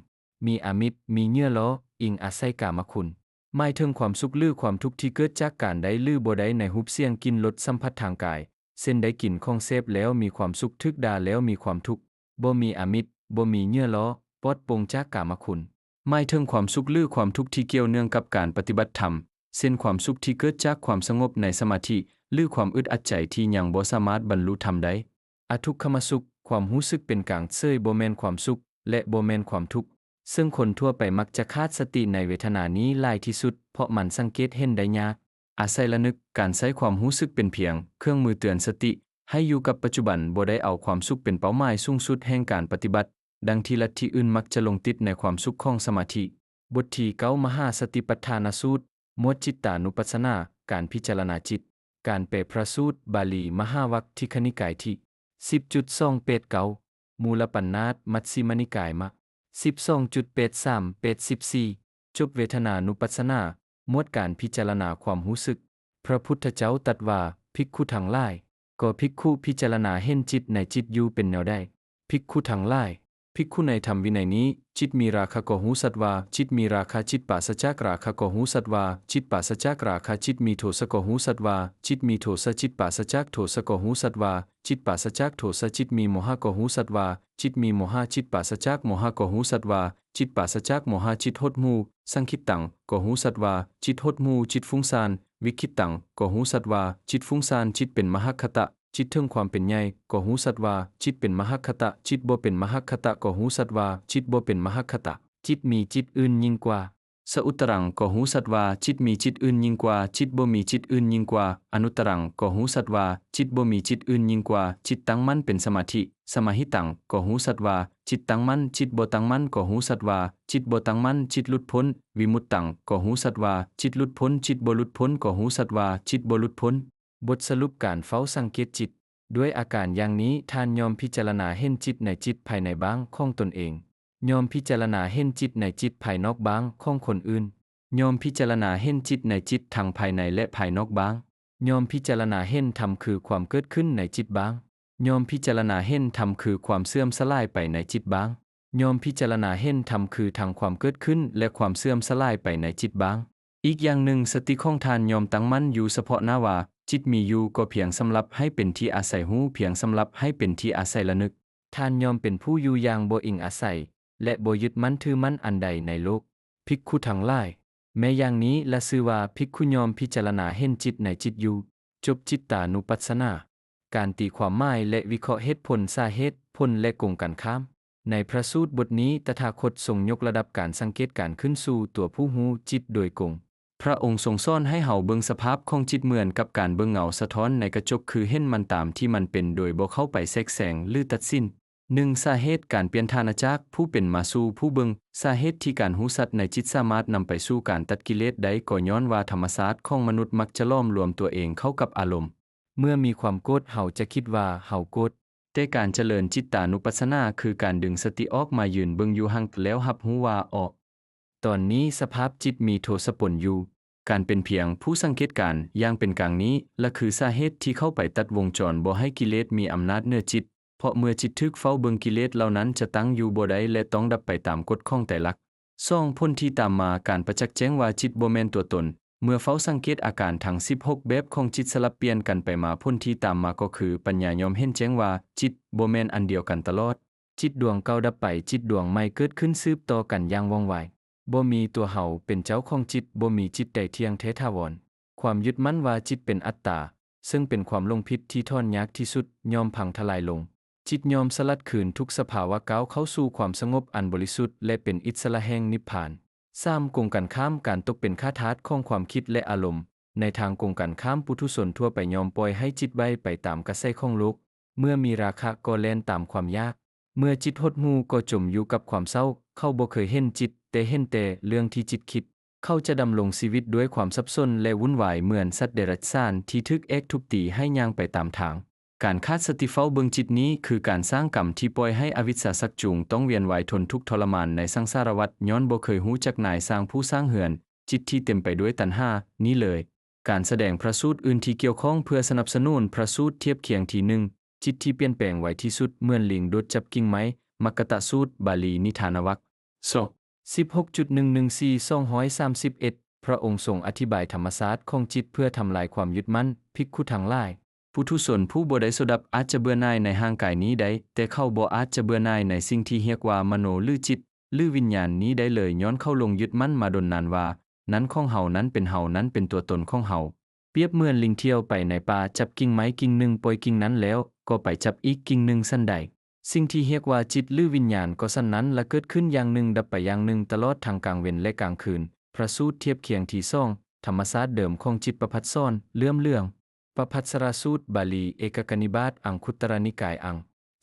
ມີອາມິດ, ມີເຫຍື່ອລໍ້, ອີງອາໄສກາມະຄຸນ. ໝາຍເຖິງຄວາມສຸກ ຫຼື ຄວາມທຸກທີ່ເກີດຈາກການໄດ້ ຫຼື ບໍ່ໄດ້ໃນຮູບ, ສຽງ, ກິ່ນ, ລົດ, ສຳຜັດທາງກາຍ, ເຊັ່ນ ໄດ້ກິນຂອງແຊບແລ້ວມີຄວາມສຸກ, ຖືກດ່າແລ້ວມີຄວາມທຸກ. ບໍ່ມີອາມິດ, ບໍ່ມີເຫຍື່ອລໍ້, ປອດໂປ່ງຈາກກາມະຄຸນ. ໝາຍເຖິງຄວາມສຸກ ຫຼື ຄວາມທຸກທີ່ກ່ຽວເນື່ອງກັບການປະຕິບັດທຳ, ເຊັ່ນ ຄວາມສຸກທີ່ເກີດຈາກຄວາມສະຫງົບໃນສະມາທິ ຫຼື ຄວາມອຶດອັດໃຈທີ່ຍັງບໍ່ສາມາດບັນລຸທຳໄດ້. ອະທຸກຂະມະສຸກ, ຄວາມຮູ້ສຶກເປັນກາງເສີຍ, ບໍ່ແມ່ນຄວາມສຸກ ແລະ ບໍ່ແມ່ນຄວາມທຸກ. ເຊິ່ງຄົນທົ່ວໄປມັກຈະຂາດສະຕິໃນເວທະນານີ້ຫຼາຍທີ່ສຸດ, ເພາະມັນສັງເກດເຫັນໄດ້ຍາກ. ອາໄສລະນຶກ, ການໃຊ້ຄວາມຮູ້ສຶກເປັນພຽງເຄື່ອງມືເຕືອນສະຕິໃຫ້ຢູ່ກັບປັດຈຸບັນ, ບໍ່ໄດ້ເອົາຄວາມສຸກເປັນເປົ້າໝາຍສູງສຸດແຫ່ງການປະຕິບັດ, ດັ່ງທີ່ລັດທິອື່ນມັກຈະຫຼົງຕິດໃນຄວາມສຸກຂອງສະມາທິ. ບົດທີເກົ້າ ມະຫາສະຕິປັດຖານະສູດ, ໝວດຈິດຕານຸປັດສະນາ, ການພິຈາລະນາຈິດ. ການແປພະສູດ, ບາລີ, ມະຫາວັກທິຄະນິກາຍທີ ສິບຈຸດສອງແປດເກົ້າ, ມູລະປັນນາດ, ມັດຊິມະນິກາຍ ມະ ສິບສອງຈຸດແປດສາມ ແປດສິບສີ່, ຈົບເວທະນານຸປັດສະນາ, ໝວດການພິຈາລະນາຄວາມຮູ້ສຶກ. ພະພຸດທະເຈົ້າຕັດວ່າ, ພິກຂຸທັງຫຼາຍ, ກໍພິກຂຸພິຈາລະນາເຫັນຈິດໃນຈິດຢູ່ເປັນແນວໃດ? ພິກຂຸທັງຫຼາຍ, ພິກຂຸໃນທຳວິໄນນີ້, ຈິດມີລາຄະກໍຮູ້ສັດວ່າ, ຈິດມີລາຄະ, ຈິດປາສະຈາກລາຄະກໍຮູ້ສັດວ່າ, ຈິດປາສະຈາກລາຄະ, ຈິດມີໂທສະກໍຮູ້ສັດວ່າ, ຈິດມີໂທສະ, ຈິດປາສະຈາກໂທສະກໍຮູ້ສັດວ່າ, ຈິດປາສະຈາກໂທສະ, ຈິດມີໂມຫະກໍຮູ້ສັດວ່າ, ຈິດມີໂມຫະ, ຈິດປາສະຈາກໂມຫະກໍຮູ້ສັດວ່າ, ຈິດປາສະຈາກໂມຫະ, ຈິດຫົດຫູ່, ສັງຄິດຕັງ ກໍຮູ້ສັດວ່າ, ຈິດຫົດຫູ່, ຈິດຟຸ້ງສ້ານ, ວິຄິດຕັງ ກໍຮູ້ສັດວ່າ, ຈິດຟຸ້ງສ້ານ, ຈິດເປັນມະຫະຄະຕະ, ຈິດເຖິງຄວາມເປັນໃຫຍ່ ກໍຮູ້ສັດວ່າ, ຈິດເປັນມະຫະຄະຕະ, ຈິດບໍ່ເປັນມະຫະຄະຕະ ກໍຮູ້ສັດວ່າ, ຈິດບໍ່ເປັນມະຫະຄະຕະ, ຈິດມີຈິດອື່ນຍິ່ງກວ່າ. ສະອຸດຕະລັງ ກໍຮູ້ສັດວ່າ, ຈິດມີຈິດອື່ນຍິ່ງກວ່າ, ຈິດບໍ່ມີຈິດອື່ນຍິ່ງກວ່າ. ອະນຸດຕະລັງ ກໍຮູ້ສັດວ່າ, ຈິດບໍ່ມີຈິດອື່ນຍິ່ງກວ່າ, ຈິດຕັ້ງໝັ້ນເປັນສະມາທິ. ສະມາຫິຕັງ ກໍຮູ້ສັດວ່າ, ຈິດຕັ້ງໝັ້ນ, ຈິດບໍ່ຕັ້ງໝັ້ນ ກໍຮູ້ສັດວ່າ, ຈິດບໍ່ຕັ້ງໝັ້ນ, ຈິດຫຼຸດພົ້ນ. ວິມຸດຕັງ ກໍຮູ້ສັດວ່າ, ຈິດຫຼຸດພົ້ນ, ຈິດບໍ່ຫຼຸດພົ້ນ ກໍຮູ້ສັດວ່າ, ຈິດບໍ່ຫຼຸດພົ້ນ. ບົດສະຫຼຸບການເຝົ້າສັງເກດຈິດ. ດ້ວຍອາການຢ່າງນີ້, ທ່ານຍ່ອມພິຈາລະນາເຫັນຈິດໃນຈິດພາຍໃນບ້າງຂອງຕົນເອງ, ຍ່ອມພິຈາລະນາເຫັນຈິດໃນຈິດພາຍນອກບ້າງຂອງຄົນອື່ນ, ຍ່ອມພິຈາລະນາເຫັນຈິດໃນຈິດທັງພາຍໃນ ແລະ ພາຍນອກບ້າງ, ຍ່ອມພິຈາລະນາເຫັນທຳຄືຄວາມເກີດຂຶ້ນໃນຈິດບ້າງ, ຍ່ອມພິຈາລະນາເຫັນທຳຄືຄວາມເສື່ອມສະຫຼາຍໄປໃນຈິດບ້າງ, ຍ່ອມພິຈາລະນາເຫັນທຳຄືທັງຄວາມເກີດຂຶ້ນ ແລະ ຄວາມເສື່ອມສະຫຼາຍໄປໃນຈິດບ້າງ. ອີກຢ່າງໜຶ່ງ, ສະຕິຂອງທ່ານຍ່ອມຕັ້ງໝັ້ນຢູ່ສະເພາະໜ້າວ່າ, ຈິດມີຢູ່ກໍພຽງສຳລັບໃຫ້ເປັນທີ່ອາໄສຮູ້, ພຽງສຳລັບໃຫ້ເປັນທີ່ອາໄສລະນຶກ. ທ່ານຍ່ອມເປັນຜູ້ຢູ່ຢ່າງບໍ່ອີງອາໄສ ແລະ ບໍ່ຍຶດໝັ້ນຖືໝັ້ນອັນໃດໃນໂລກ. ພິກຂຸທັງຫຼາຍ, ແມ້ຢ່າງນີ້ລະຊື່ວ່າພິກຂຸຍ່ອມພິຈາລະນາເຫັນຈິດໃນຈິດຢູ່. ຈົບຈິດຕານຸປັດສະນາ. ການຕີຄວາມໝາຍ ແລະ ວິເຄາະເຫດຜົນ, ສາເຫດ, ຜົນ ແລະ ກົງກັນຂ້າມ. ໃນພະສູດບົດນີ້, ຕະຖາຄົດຊົງຍົກລະດັບການສັງເກດການຂຶ້ນສູ່ຕົວຜູ້ຮູ້ຈິດໂດຍກົງ. ພະອົງຊົງສອນໃຫ້ເຮົາເບິ່ງສະພາບຂອງຈິດເໝືອນກັບການເບິ່ງເງົາສະທ້ອນໃນກະຈົກ, ຄືເຫັນມັນຕາມທີ່ມັນເປັນໂດຍບໍ່ເຂົ້າໄປແຊກແຊງ ຫຼື ຕັດສິນ. ໜຶ່ງ, ສາເຫດການປ່ຽນຖານະຈາກຜູ້ເປັນມາສູ່ຜູ້ເບິ່ງ. ສາເຫດທີ່ການຮູ້ຊັດໃນຈິດສາມາດນຳໄປສູ່ການຕັດກິເລດໄດ້ ກໍຍ້ອນວ່າທຳມະຊາດຂອງມະນຸດມັກຈະຫຼອມລວມຕົວເອງເຂົ້າກັບອາລົມ. ເມື່ອມີຄວາມໂກດ, ເຮົາຈະຄິດວ່າເຮົາໂກດ. ແຕ່ການຈະເລີນຈິດຕານຸປັດສະນາ ຄືການດຶງສະຕິອອກມາຢືນເບິ່ງຢູ່ຫ່າງ ແລ້ວຮັບຮູ້ວ່າ ອໍ ຕອນນີ້ສະພາບຈິດມີໂທສະປົນຢູ່. ການເປັນພຽງຜູ້ສັງເກດການຢ່າງເປັນກາງນີ້ລະ ຄືສາເຫດທີ່ເຂົ້າໄປຕັດວົງຈອນບໍ່ໃຫ້ກິເລດມີອຳນາດເໜືອຈິດ, ເພາະເມື່ອຈິດຖືກເຝົ້າເບິ່ງ, ກິເລດເຫຼົ່ານັ້ນຈະຕັ້ງຢູ່ບໍ່ໄດ້ ແລະ ຕ້ອງດັບໄປຕາມກົດຂອງໄຕລັກ. ສອງ, ຜົນທີ່ຕາມມາ, ການປະຈັກແຈ້ງວ່າຈິດບໍ່ແມ່ນຕົວຕົນ. ເມື່ອເຝົ້າສັງເກດອາການທັງສິບຫົກແບບຂອງຈິດສະຫຼັບປ່ຽນກັນໄປມາ, ຜົນທີ່ຕາມມາກໍຄື ປັນຍາຍ່ອມເຫັນແຈ້ງວ່າຈິດບໍ່ແມ່ນອັນດຽວກັນຕະຫຼອດ. ຈິດດວງເກົ່າດັບໄປ, ຈິດດວງໃໝ່ເກີດຂຶ້ນສືບຕໍ່ກັນຢ່າງວ່ອງໄວ. ບໍ່ມີຕົວເຮົາເປັນເຈົ້າຂອງຈິດ, ບໍ່ມີຈິດໃດທ່ຽງແທ້ຖາວອນ. ຄວາມຍຶດໝັ້ນວ່າຈິດເປັນອັດຕາ, ເຊິ່ງເປັນຄວາມຫຼົງຜິດທີ່ຖອນຍາກທີ່ສຸດ, ຍ່ອມພັງທະລາຍລົງ. ຈິດຍ່ອມສະຫຼັດຄືນທຸກສະພາວະ, ກ້າວເຂົ້າສູ່ຄວາມສະຫງົບອັນບໍລິສຸດ ແລະ ເປັນອິດສະຫຼະແຫ່ງນິບພານ. ສາມ, ກົງກັນຂ້າມ, ການຕົກເປັນຂ້າທາດຂອງຄວາມຄິດ ແລະ ອາລົມ. ໃນທາງກົງກັນຂ້າມ, ປຸຖຸຊົນທົ່ວໄປຍ່ອມປ່ອຍໃຫ້ຈິດໄຫວໄປຕາມກະແສຂອງໂລກ. ເມື່ອມີລາຄະກໍແລ່ນຕາມຄວາມຢາກ. ເມື່ອຈິດຫົດຫູ່ກໍຈົມຢູ່ກັບຄວາມເສົ້າ. ເຂົາບໍ່ເຄີຍເຫັນຈິດ, ແຕ່ເຫັນແຕ່ເລື່ອງທີ່ຈິດຄິດ. ເຂົາຈະດຳລົງຊີວິດດ້ວຍຄວາມສັບສົນ ແລະ ວຸ້ນວາຍເໝືອນສັດເດຍລັດສານທີ່ຖືກແອກທຸບຕີໃຫ້ຍ່າງໄປຕາມທາງ. ການຂາດສະຕິເຝົ້າເບິ່ງຈິດນີ້ ຄືການສ້າງກຳທີ່ປ່ອຍໃຫ້ອະວິດຊາຊັກຈູງຕ້ອງວຽນວ່າຍທົນທຸກທໍລະມານໃນສັງສາລະວັດ ຍ້ອນບໍ່ເຄີຍຮູ້ຈັກນາຍຊ່າງຜູ້ສ້າງເຮືອນຈິດທີ່ເຕັມໄປດ້ວຍຕັນຫານີ້ເລີຍ. ການສະແດງພະສູດອື່ນທີ່ກ່ຽວຂ້ອງເພື່ອສະໜັບສະໜູນພະສູດທຽບຄຽງທີໜຶ່ງ, ຈິດທີ່ປ່ຽນແປງໄວທີ່ສຸດເໝືອນລິງໂດດຈັບກິ່ງໄມ້, ມັກກະຕະສູດ, ບາລີ, ນິທານະວັກ. ສອງ ສິບຫົກຈຸດໜຶ່ງໜຶ່ງສີ່ ສອງຮ້ອຍສາມສິບເອັດ ພະອົງຊົງອະທິບາຍທຳມະຊາດຂອງຈິດເພື່ອທຳລາຍຄວາມຍຶດໝັ້ນ. ພິກຂຸທັງຫຼາຍ, ປຸຖຸຊົນຜູ້ບໍ່ໄດ້ໂສດາບັນອາດຈະເບື່ອໜ່າຍໃນຮ່າງກາຍນີ້ໄດ້, ແຕ່ເຂົາບໍ່ອາດຈະເບື່ອໜ່າຍໃນສິ່ງທີ່ຮຽກວ່າມະໂນ ຫຼື ຈິດ ຫຼື ວິນຍານນີ້ໄດ້ເລີຍ, ຍ້ອນເຂົາຫຼົງຍຶດໝັ້ນມາດົນນານວ່າ ນັ້ນຂອງເຮົາ, ນັ້ນເປັນເຮົາ, ນັ້ນເປັນຕົວຕົນຂອງເຮົາ. ປຽບເໝືອນລິງທ່ຽວໄປໃນປ່າ, ຈັບກິ່ງໄມ້ກິ່ງໜຶ່ງ, ປ່ອຍກິ່ງນັ້ນແລ້ວ, ກໍໄປຈັບອີກກິ່ງໜຶ່ງ, ສັນໃດ ສິ່ງທີ່ຮຽກວ່າຈິດ ຫຼື ວິນຍານກໍຊັ້ນນັ້ນລະ ເກີດຂຶ້ນຢ່າງໜຶ່ງ ດັບໄປຢ່າງໜຶ່ງ ຕະຫຼອດທັງກາງເວັນ ແລະ ກາງຄືນ. ພະສູດທຽບຄຽງທີສອງ ທຳມະຊາດເດີມຂອງຈິດປະພັດສອນ ເຫຼື້ອມເຫຼືອງ. ປະພັດສະລະສູດ ບາລີ ເອກະກະນິບາດ ອັງຄຸດຕະລະນິກາຍ ອັງ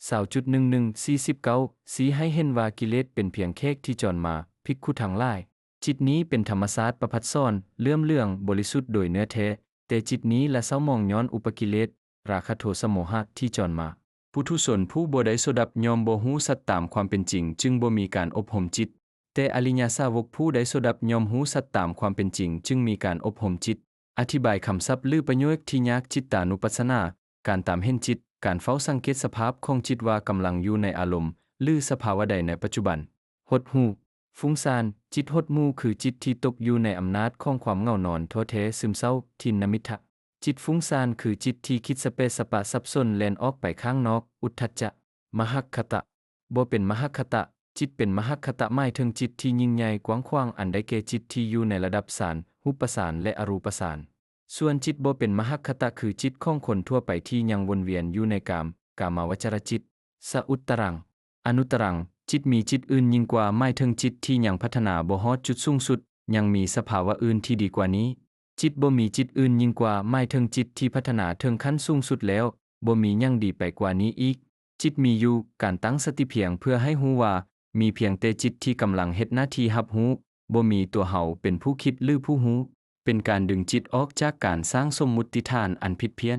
ຊາວຈຸດໜຶ່ງໜຶ່ງ ສີ່ສິບເກົ້າ ຊີ້ໃຫ້ເຫັນວ່າກິເລດເປັນພຽງແຂກທີ່ຈອນມາ. ພິກຂຸທັງຫຼາຍ, ຈິດນີ້ເປັນທຳມະຊາດປະພັດສອນ ເຫຼື້ອມເຫຼືອງ ບໍລິສຸດໂດຍເນື້ອແທ້, ແຕ່ຈິດນີ້ລະເສົ້າໝອງຍ້ອນອຸປະກິເລດ ລາຄະໂທສະໂມຫະທີ່ຈອນມາ. ປຸຖຸຊົນຜູ້ບໍ່ໄດ້ໂສດາບຍ່ອມບໍ່ຮູ້ສັດຕາມຄວາມເປັນຈິງ ຈຶ່ງບໍ່ມີການອົບຮົມຈິດ, ແຕ່ອະລິຍະສາວົກຜູ້ໄດ້ໂສດາບຍ່ອມຮູ້ສັດຕາມຄວາມເປັນຈິງ ຈຶ່ງມີການອົບຮົມຈິດ. ອະທິບາຍຄຳສັບ ຫຼື ປະໂຫຍກທີ່ຍາກ. ຈິດຕານຸປັດສະນາ ການຕາມເຫັນຈິດ, ການເຝົ້າສັງເກດສະພາບຂອງຈິດວ່າກຳລັງຢູ່ໃນອາລົມ ຫຼື ສະພາວະໃດໃນປັດຈຸບັນ. ຫົດຫູ້, ຟຸ້ງຊານ, ຈິດຫົດໝູ່ຄືຈິດທີ່ຕົກຢູ່ໃນອຳນາດຂອງຄວາມເຫງົານອນ, ທໍ້ແທ້, ຊຶມເສົ້າ, ທິນນະມິດທະ. ຈິດຟຸ້ງຊານຄືຈິດທີ່ຄິດສະເປະສະປະ, ສັບສົນ, ແລ່ນອອກໄປຂ້າງນອກ, ອຸດທັດຈະ. ມະຫັກຄະຕະ, ບໍ່ເປັນມະຫັກຄະຕະ. ຈິດເປັນມະຫັກຄະຕະໝາຍເຖິງຈິດທີ່ຍິ່ງໃຫຍ່ກວ້າງຂວາງ ອັນໄດ້ແກ່ຈິດທີ່ຢູ່ໃນລະດັບສານ, ຮູບປະສານ ແລະ ອະຮູບປະສານ. ສ່ວນຈິດບໍ່ເປັນມະຫັກຄະຕະ ຄືຈິດຂອງຄົນທົ່ວໄປທີ່ຍັງວົນວຽນຢູ່ໃນກາມ, ກາມາວະຈະລະຈິດ. ສະອຸດຕະລັງ, ອະນຸດຕະລັງ, ຈິດມີຈິດອື່ນຍິ່ງກວ່າ ໝາຍເຖິງຈິດທີ່ຍັງພັດທະນາບໍ່ຮອດຈຸດສູງສຸດ, ຍັງມີສະພາວະອື່ນທີ່ດີກວ່ານີ້. ຈິດບໍ່ມີຈິດອື່ນຍິ່ງກວ່າ ໝາຍເຖິງຈິດທີ່ພັດທະນາເຖິງຂັ້ນສູງສຸດແລ້ວ, ບໍ່ມີຫຍັງດີໄປກວ່ານີ້ອີກ. ຈິດມີຢູ່, ການຕັ້ງສະຕິພຽງເພື່ອໃຫ້ຮູ້ວ່າ ມີພຽງແຕ່ຈິດທີ່ກຳລັງເຮັດໜ້າທີ່ຮັບຮູ້, ບໍ່ມີຕົວເຮົາເປັນຜູ້ຄິດ ຫຼື ຜູ້ຮູ້. ເປັນການດຶງຈິດອອກຈາກການສ້າງສົມມຸດຕິຖານອັນຜິດພຽນ.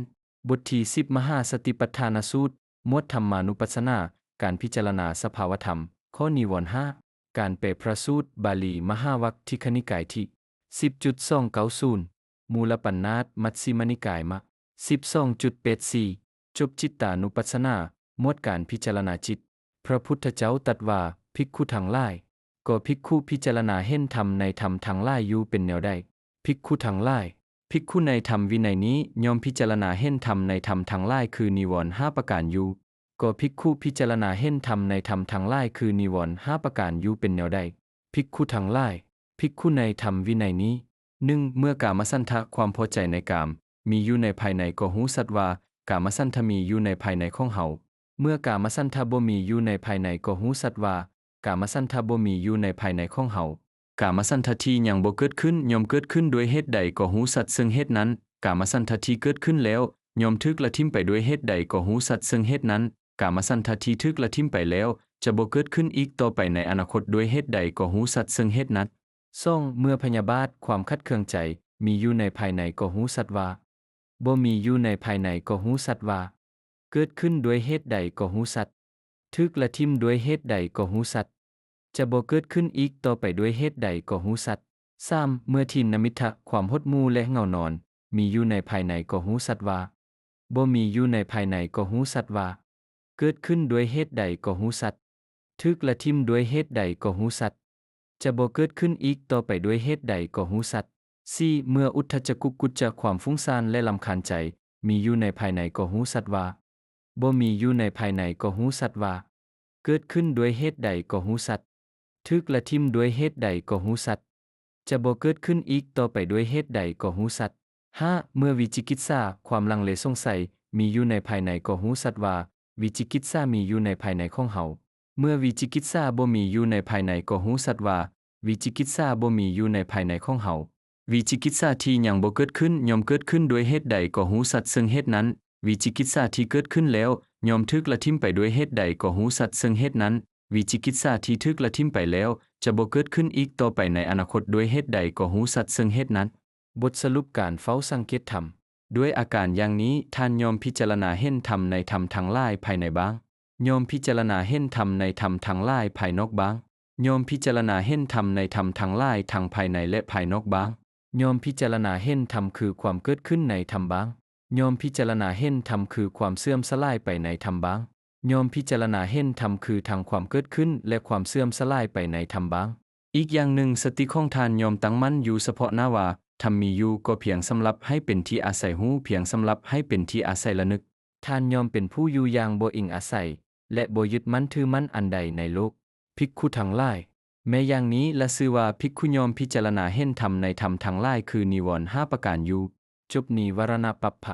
ບົດທີສິບ ມະຫາສະຕິປັດຖານະສູດ, ໝວດທຳມານຸປັດສະນາ, ການພິຈາລະນາສະພາວະທຳ, ຂໍ້ນິວອນຫ້າ. ການແປພະສູດ ບາລີ ມະຫາວັກທິຄະນິກາຍທີ ສິບຈຸດສອງເກົ້າສູນ, ມູລະປັນນາດ ມັດຊິມະນິກາຍ ມະ ສິບສອງຈຸດແປດສີ່. ຈົບຈິດຕານຸປັດສະນາ, ໝວດການພິຈາລະນາຈິດ. ພະພຸດທະເຈົ້າຕັດວ່າ, ພິກຂຸທັງຫຼາຍ, ກໍພິກຂຸພິຈາລະນາເຫັນທຳໃນທຳທັງຫຼາຍຢູ່ເປັນແນວໃດ? ພິກຂຸທັງຫຼາຍ, ພິກຂຸໃນທຳວິໄນນີ້ ຍ່ອມພິຈາລະນາເຫັນທຳໃນທຳທັງຫຼາຍຄືນິວອນຫ້າປະການຢູ່. ກໍພິກຂຸພິຈາລະນາເຫັນທຳໃນທຳທັງຫຼາຍຄືນິວອນຫ້າປະການຢູ່ເປັນແນວໃດ? ພິກຂຸທັງຫຼາຍ, ພິກຂຸໃນທຳວິໄນນີ້ ໜຶ່ງ ເມື່ອກາມະສັນທະ ຄວາມພໍໃຈໃນກາມ ມີຢູ່ໃນພາຍໃນກໍຮູ້ຊັດວ່າ ກາມະສັນທະມີຢູ່ໃນພາຍໃນຂອງເຮົາ. ເມື່ອກາມະສັນທະບໍ່ມີຢູ່ໃນພາຍໃນກໍຮູ້ຊັດວ່າ ກາມະສັນທະບໍ່ມີຢູ່ໃນພາຍໃນຂອງເຮົາ. ກາມະສັນທະທີ່ຍັງບໍ່ເກີດຂຶ້ນ ຍ່ອມເກີດຂຶ້ນດ້ວຍເຫດໃດກໍຮູ້ຊັດເຊິ່ງເຫດນັ້ນ, ກາມະສັນທະທີ່ເກີດຂຶ້ນແລ້ວ ຍ່ອມຖືກລະຖິ້ມໄປດ້ວຍເຫດໃດກໍຮູ້ຊັດເຊິ່ງເຫດນັ້ນ, ກາມະສັນທະທີ່ຖືກລະຖິ້ມໄປແລ້ວ ຈະບໍ່ເກີດຂຶ້ນອີກຕໍ່ໄປໃນອະນາຄົດດ້ວຍເຫດໃດກໍຮູ້ຊັດເຊິ່ງເຫດນັ້ນ. ສອງ ເມື່ອພະຍາບາດ ຄວາມຂັດເຄືອງໃຈ ມີຢູ່ໃນພາຍໃນກໍຮູ້ຊັດວ່າ ບໍ່ມີຢູ່ໃນພາຍໃນກໍຮູ້ຊັດວ່າ ເກີດຂຶ້ນດ້ວຍເຫດໃດກໍຮູ້ຊັດ ຖືກລະຖິ້ມດ້ວຍເຫດໃດກໍຮູ້ຊັດ ຈະບໍ່ເກີດຂຶ້ນອີກຕໍ່ໄປດ້ວຍເຫດໃດກໍຮູ້ຊັດ. ສາມ ເມື່ອທິນນະມິດທະ ຄວາມຫົດໝູ່ ແລະ ເຫງົານອນ ມີຢູ່ໃນພາຍໃນກໍຮູ້ຊັດວ່າ ບໍ່ມີຢູ່ໃນພາຍໃນກໍຮູ້ຊັດວ່າ ເກີດຂຶ້ນດ້ວຍເຫດໃດກໍຮູ້ຊັດ ຖືກລະຖິ້ມດ້ວຍເຫດໃດກໍຮູ້ຊັດ ຈະບໍ່ເກີດຂຶ້ນອີກຕໍ່ໄປດ້ວຍເຫດໃດກໍຮູ້ຊັດ. ສີ່ ເມື່ອອຸດທະຈັກກຸກຸດຈະ ຄວາມຟຸ້ງຊານ ແລະ ລຳຄານໃຈ ມີຢູ່ໃນພາຍໃນກໍຮູ້ຊັດວ່າ ບໍ່ມີຢູ່ໃນພາຍໃນກໍຮູ້ຊັດວ່າ ເກີດຂຶ້ນດ້ວຍເຫດໃດກໍຮູ້ຊັດ ຖືກລະຖິ້ມດ້ວຍເຫດໃດກໍຮູ້ຊັດ ຈະບໍ່ເກີດຂຶ້ນອີກຕໍ່ໄປດ້ວຍເຫດໃດກໍຮູ້ຊັດ. ຫ້າ ເມື່ອວິຈິກິດສາ ຄວາມລັງເລສົງໄສ ມີຢູ່ໃນພາຍໃນກໍຮູ້ຊັດວ່າ ວິຈິກິດສາມີຢູ່ໃນພາຍໃນຂອງເຮົາ. ເມື່ອວິຈິກິດສາບໍ່ມີຢູ່ໃນພາຍໃນກໍຮູ້ຊັດວ່າ ວິຈິກິດສາບໍ່ມີຢູ່ໃນພາຍໃນຂອງເຮົາ. ວິຈິກິດສາທີ່ຍັງບໍ່ເກີດຂຶ້ນ ຍ່ອມເກີດຂຶ້ນດ້ວຍເຫດໃດກໍຮູ້ຊັດເຊິ່ງເຫດນັ້ນ, ວິຈິກິດສາທີ່ເກີດຂຶ້ນແລ້ວ ຍ່ອມຖືກລະຖິ້ມໄປດ້ວຍເຫດໃດກໍຮູ້ຊັດເຊິ່ງເຫດນັ້ນ, ວິຈິກິດສາທີ່ຖືກລະຖິ້ມໄປແລ້ວ ຈະບໍ່ເກີດຂຶ້ນອີກຕໍ່ໄປໃນອະນາຄົດດ້ວຍເຫດໃດກໍຮູ້ຊັດເຊິ່ງເຫດນັ້ນ. ບົດສະຫຼຸບການເຝົ້າສັງເກດທຳ. ດ້ວຍອາການຢ່າງນີ້ ທ່ານຍ່ອມພິຈາລະນາເຫັນທຳໃນທຳທັງຫຼາຍພາຍໃນບ້າງ, ຍ່ອມພິຈາລະນາເຫັນທຳໃນທຳທັງຫຼາຍພາຍນອກບ້າງ, ຍ່ອມພິຈາລະນາເຫັນທຳໃນທຳທັງຫຼາຍທັງພາຍໃນ ແລະ ພາຍນອກບ້າງ, ຍ່ອມພິຈາລະນາເຫັນທຳຄືຄວາມເກີດຂຶ້ນໃນທຳບ້າງ, ຍ່ອມພິຈາລະນາເຫັນທຳຄືຄວາມເສື່ອມສະຫຼາຍໄປໃນທຳບ້າງ, ຍ່ອມພິຈາລະນາເຫັນທຳຄືທັງຄວາມເກີດຂຶ້ນ ແລະ ຄວາມເສື່ອມສະຫຼາຍໄປໃນທຳບ້າງ. ອີກຢ່າງໜຶ່ງ, ສະຕິຂອງທ່ານຍ່ອມຕັ້ງໝັ້ນຢູ່ສະເພາະໜ້າວ່າ ທຳມີຢູ່ກໍພຽງສຳລັບໃຫ້ເປັນທີ່ອາໄສຮູ້, ພຽງສຳລັບໃຫ້ເປັນທີ່ອາໄສລະນຶກ. ທ່ານຍ່ອມເປັນຜູ້ຢູ່ຢ່າງບໍ່ອີງອາໄສ ແລະ ບໍ່ຍຶດໝັ້ນຖືໝັ້ນອັນໃດໃນໂລກ. ພິກຂຸທັງຫຼາຍ, ແມ້ຢ່າງນີ້ລະຊື່ວ່າພິກຂຸຍ່ອມພິຈາລະນາເຫັນທຳໃນທຳທັງຫຼາຍຄືນິວອນຫ້າປະການຢູ່. ຈົບນິວາລະນະປັບພະ.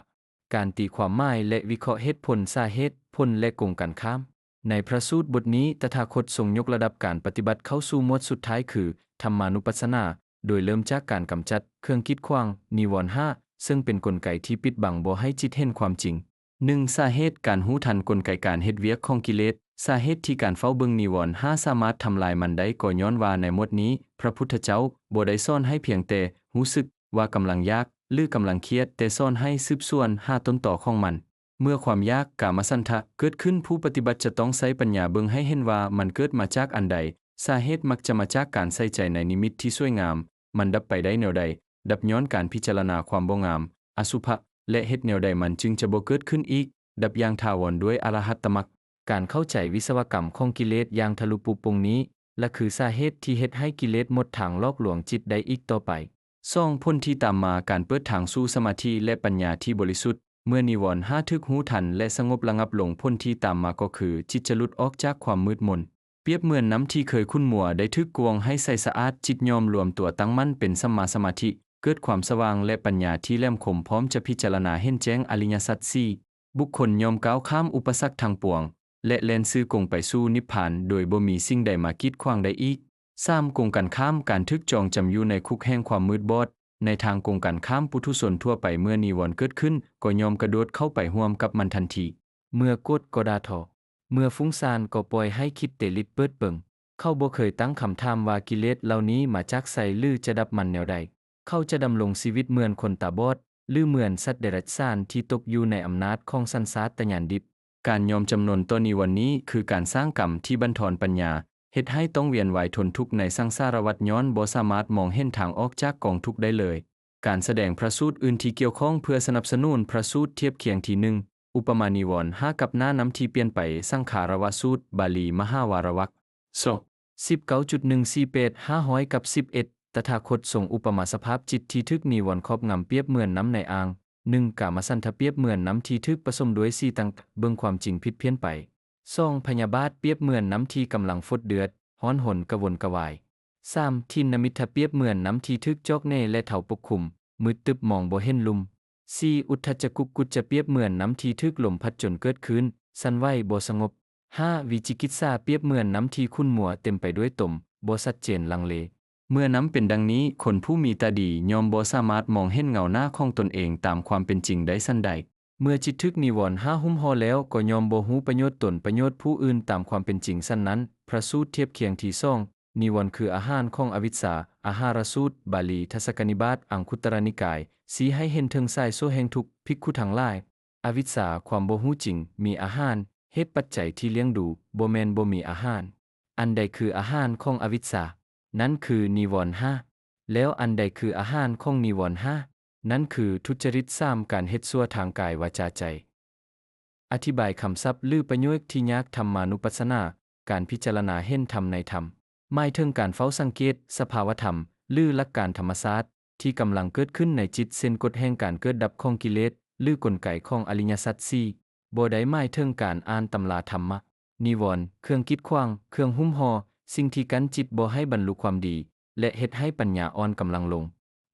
ການຕີຄວາມໝາຍ ແລະ ວິເຄາະເຫດຜົນ, ສາເຫດ, ຜົນ ແລະ ກົງກັນຂ້າມ. ໃນພຣະສູດບົດນີ້ ຕະຖາຄົດຊົງຍົກລະດັບການປະຕິບັດເຂົ້າສູ່ໝວດສຸດທ້າຍຄື ທຳມານຸປັດສະນາ, ໂດຍເລີ່ມຈາກການກຳຈັດເຄື່ອງກີດຂວາງ, ນິວອນຫ້າ, ເຊິ່ງເປັນກົນໄກທີ່ປິດບັງບໍ່ໃຫ້ຈິດເຫັນຄວາມຈິງ. ໜຶ່ງ, ສາເຫດການຮູ້ທັນກົນໄກການເຮັດວຽກຂອງກິເລດ. ສາເຫດທີ່ການເຝົ້າເບິ່ງນິວອນຫ້າສາມາດທຳລາຍມັນໄດ້ ກໍຍ້ອນວ່າໃນໝວດນີ້ ພຣະພຸດທະເຈົ້າບໍ່ໄດ້ສອນໃຫ້ພຽງແຕ່ຮູ້ສຶກວ່າກຳລັງຢາກ ຫຼື ກຳລັງຄຽດ, ແຕ່ສອນໃຫ້ສືບສວນຫາຕົ້ນຕໍຂອງມັນ. ເມື່ອຄວາມຢາກ, ກາມະສັນທະ, ເກີດຂຶ້ນ, ຜູ້ປະຕິບັດຈະຕ້ອງໃຊ້ປັນຍາເບິ່ງໃຫ້ເຫັນວ່າມັນເກີດມາຈາກອັນໃດ. ສາເຫດມັກຈະມາຈາກການໃສ່ໃຈໃນນິມິດທີ່ສວຍງາມ. ມັນດັບໄປໄດ້ແນວໃດ? ດັບຍ້ອນການພິຈາລະນາຄວາມບໍ່ງາມ, ອະສຸພະ, ແລະ ເຮັດແນວໃດມັນຈຶ່ງຈະບໍ່ເກີດຂຶ້ນອີກ? ດັບຢ່າງຖາວອນດ້ວຍອະລະຫັດຕະມັກ. ການເຂົ້າໃຈວິສະວະກຳຂອງກິເລດຢ່າງທະລຸປຸໂປ່ງນີ້ລະຄືສາເຫດທີ່ເຮັດໃຫ້ກິເລດໝົດທາງຫຼອກລວງຈິດໄດ້ອີກຕໍ່ໄປ. ສອງ, ຜົນທີ່ຕາມມາ, ການເປີດທາງສູ່ສະມາທິ ແລະ ປັນຍາທີ່ບໍລິສຸດ. ເມື່ອນິວອນຫ້າຖືກຮູ້ທັນ ແລະ ສະຫງົບລະງັບລົງ, ຜົນທີ່ຕາມມາກໍຄື ຈິດຈະຫຼຸດອອກຈາກຄວາມມືດມົນ. ປຽບເໝືອນນ້ຳທີ່ເຄີຍຂຸ່ນມົວໄດ້ຖືກກວງໃຫ້ໃສສະອາດ, ຈິດຍອມລວມຕົວຕັ້ງໝັ້ນເປັນສຳມາສະມາທິ, ເກີດຄວາມສະຫວ່າງ ແລະ ປັນຍາທີ່ແຫຼມຄົມ, ພ້ອມຈະພິຈາລະນາເຫັນແຈ້ງອະລິຍະສັດສີ່. ບຸກຄົນຍ່ອມກ້າວຂ້າມອຸປະສັກທັງປວງ ແລະ ແລ່ນຊື່ກົງໄປສູ່ນິບພານ ໂດຍບໍ່ມີສິ່ງໃດມາກີດຂວາງໄດ້ອີກ. ສາມ, ກົງກັນຂ້າມ, ການຖືກຈອງຈຳຢູ່ໃນຄຸກແຫ່ງຄວາມມືດບອດ. ໃນທາງກົງກັນຂ້າມ, ປຸຖຸຊົນທົ່ວໄປເມື່ອນິວອນເກີດຂຶ້ນ ກໍຍ່ອມກະໂດດເຂົ້າໄປຮ່ວມກັບມັນທັນທີ. ເມື່ອໂກດກໍດ່າທໍ, ເມື່ອຟຸ້ງຊານກໍປ່ອຍໃຫ້ຄິດເຕລິດເປີດເປິງ. ເຂົາບໍ່ເຄີຍຕັ້ງຄຳຖາມວ່າກິເລດເຫຼົ່ານີ້ມາຈາກໃສ ຫຼື ຈະດັບມັນແນວໃດ. ເຂົາຈະດຳລົງຊີວິດເໝືອນຄົນຕາບອດ ຫຼື ເໝືອນສັດເດຍລັດສານທີ່ຕົກຢູ່ໃນອຳນາດຂອງສັນຊາດຕະຍານດິບ. ການຍອມຈຳນົນຕໍ່ນິວອນນີ້ຄືການສ້າງກຳທີ່ບັນທອນປັນຍາ, ເຮັດໃຫ້ຕ້ອງວຽນວ່າຍທົນທຸກໃນສັງສາລະວັດຍ້ອນບໍ່ສາມາດມອງເຫັນທາງອອກຈາກກອງທຸກໄດ້ເລີຍ. ການສະແດງພຣະສູດອື່ນທີ່ກ່ຽວຂ້ອງເພື່ອສະໜັບສະໜູນພຣະສູດທຽບຄຽງທີໜຶ່ງ, ອຸປະມານິວອນຫ້າກັບໜ້ານ້ຳທີ່ປ່ຽນໄປ, ສັງຂາລະວະສູດ, ບາລີ, ມະຫາວາລະວັກ. ສອງ ສິບເກົ້າຈຸດໜຶ່ງສີ່ແປດ ຫ້າຮ້ອຍກັບສິບເອັດ ຕະຖາຄົດຊົງອຸປະມາສະພາບຈິດທີ່ຖືກນິວອນຄອບງຳປຽບເໝືອນນ້ຳໃນອ່າງ. ໜຶ່ງ ກາມະສັນທະປຽບເໝືອນນ້ຳທີ່ຖືກປະສົມດ້ວຍສີຕ່າງ, ເບິ່ງຄວາມຈິງຜິດພຽນໄປ. ສອງ ພະຍາບາດປຽບເໝືອນນ້ຳທີ່ກຳລັງຟົດເດືອດ, ຮ້ອນຮົນ, ກະວົນກະວາຍ. ສາມ ທິນນະມິດທະປຽບເໝືອນນ້ຳທີ່ຖືກຈອກແໜ້ ແລະ ເທົາປົກຄຸມ, ມືດຕຶບ, ມອງບໍ່ເຫັນລຸ່ມ. ສີ່ ອຸດທັດຈະກຸກກຸດຈະປຽບເໝືອນນ້ຳທີ່ຖືກລົມພັດຈົນເກີດຄື້ນ, ສັ່ນໄຫວ, ບໍ່ສະຫງົບ. ຫ້າ ວິຈິກິດສາປຽບເໝືອນນ້ຳທີ່ຂຸ່ນມົວເຕັມໄປດ້ວຍຕົມ, ບໍ່ຊັດເຈນ, ລັງເລ. ເມື່ອນ້ຳເປັນດັ່ງນີ້, ຄົນຜູ້ມີຕາດີຍ່ອມບໍ່ສາມາດມອງເຫັນເງົາໜ້າຂອງຕົນເອງຕາມຄວາມເປັນຈິງໄດ້ຊັ້ນໃດ. ເມື່ອຈິດຖືກນິວອນຫ້າຫຸ້ມຫໍ່ແລ້ວ, ກໍຍ່ອມບໍ່ຮູ້ປະໂຫຍດຕົນ, ປະໂຫຍດຜູ້ອື່ນຕາມຄວາມເປັນຈິງຊັ້ນນັ້ນ. ພຣະສູດທຽບຄຽງທີສອງ, ນິວອນຄືອາຫານຂອງອະວິດຊາ. ອາຫາລະສູດ, ບາລີ, ທັດສະກະນິບາດ, ອັງຄຸດຕະລະນິກາຍ, ຊີ້ໃຫ້ເຫັນເຖິງສາຍໂສ້ແຫ່ງທຸກ. ພິກຂຸທັງຫຼາຍ, ອະວິດຊາ, ຄວາມບໍ່ຮູ້ຈິງ, ມີອາຫານ, ເຫດປັດໄຈທີ່ລ້ຽງດູ, ບໍ່ແມ່ນບໍ່ມີອາຫານ. ອັນໃດຄືອາຫານຂອງອະວິດຊາ? ນັ້ນຄືນິວອນຫ້າ. ແລ້ວອັນໃດຄືອາຫານຂອງນິວອນຫ້າ? ນັ້ນຄືທຸດຈະລິດ. ສາມ ການເຮັດຊົ່ວທາງກາຍ, ວາຈາ, ໃຈ. ອະທິບາຍຄຳສັບ ຫຼື ປະໂຫຍກທີ່ຍາກ. ທຳມານຸປັດສະນາ, ການພິຈາລະນາເຫັນທຳໃນທຳ ໝາຍເຖິງການເຝົ້າສັງເກດສະພາວະທຳ ຫຼື ຫຼັກການທຳມະຊາດທີ່ກຳລັງເກີດຂຶ້ນໃນຈິດ, ເຊັ່ນ ກົດແຫ່ງການເກີດດັບຂອງກິເລດ ຫຼື ກົນໄກຂອງອະລິຍະສັດສີ່. ບໍ່ໄດ້ໝາຍເຖິງການອ່ານຕຳລາທຳມະ. ນິວອນ, ເຄື່ອງກີດຂວາງ, ເຄື່ອງຫຸ້ມຫໍ່, ສິ່ງທີ່ກັ້ນຈິດບໍ່ໃຫ້ບັນລຸຄວາມດີ ແລະ ເຮັດໃຫ້ປັນຍາອ່ອນກຳລັງລົງ.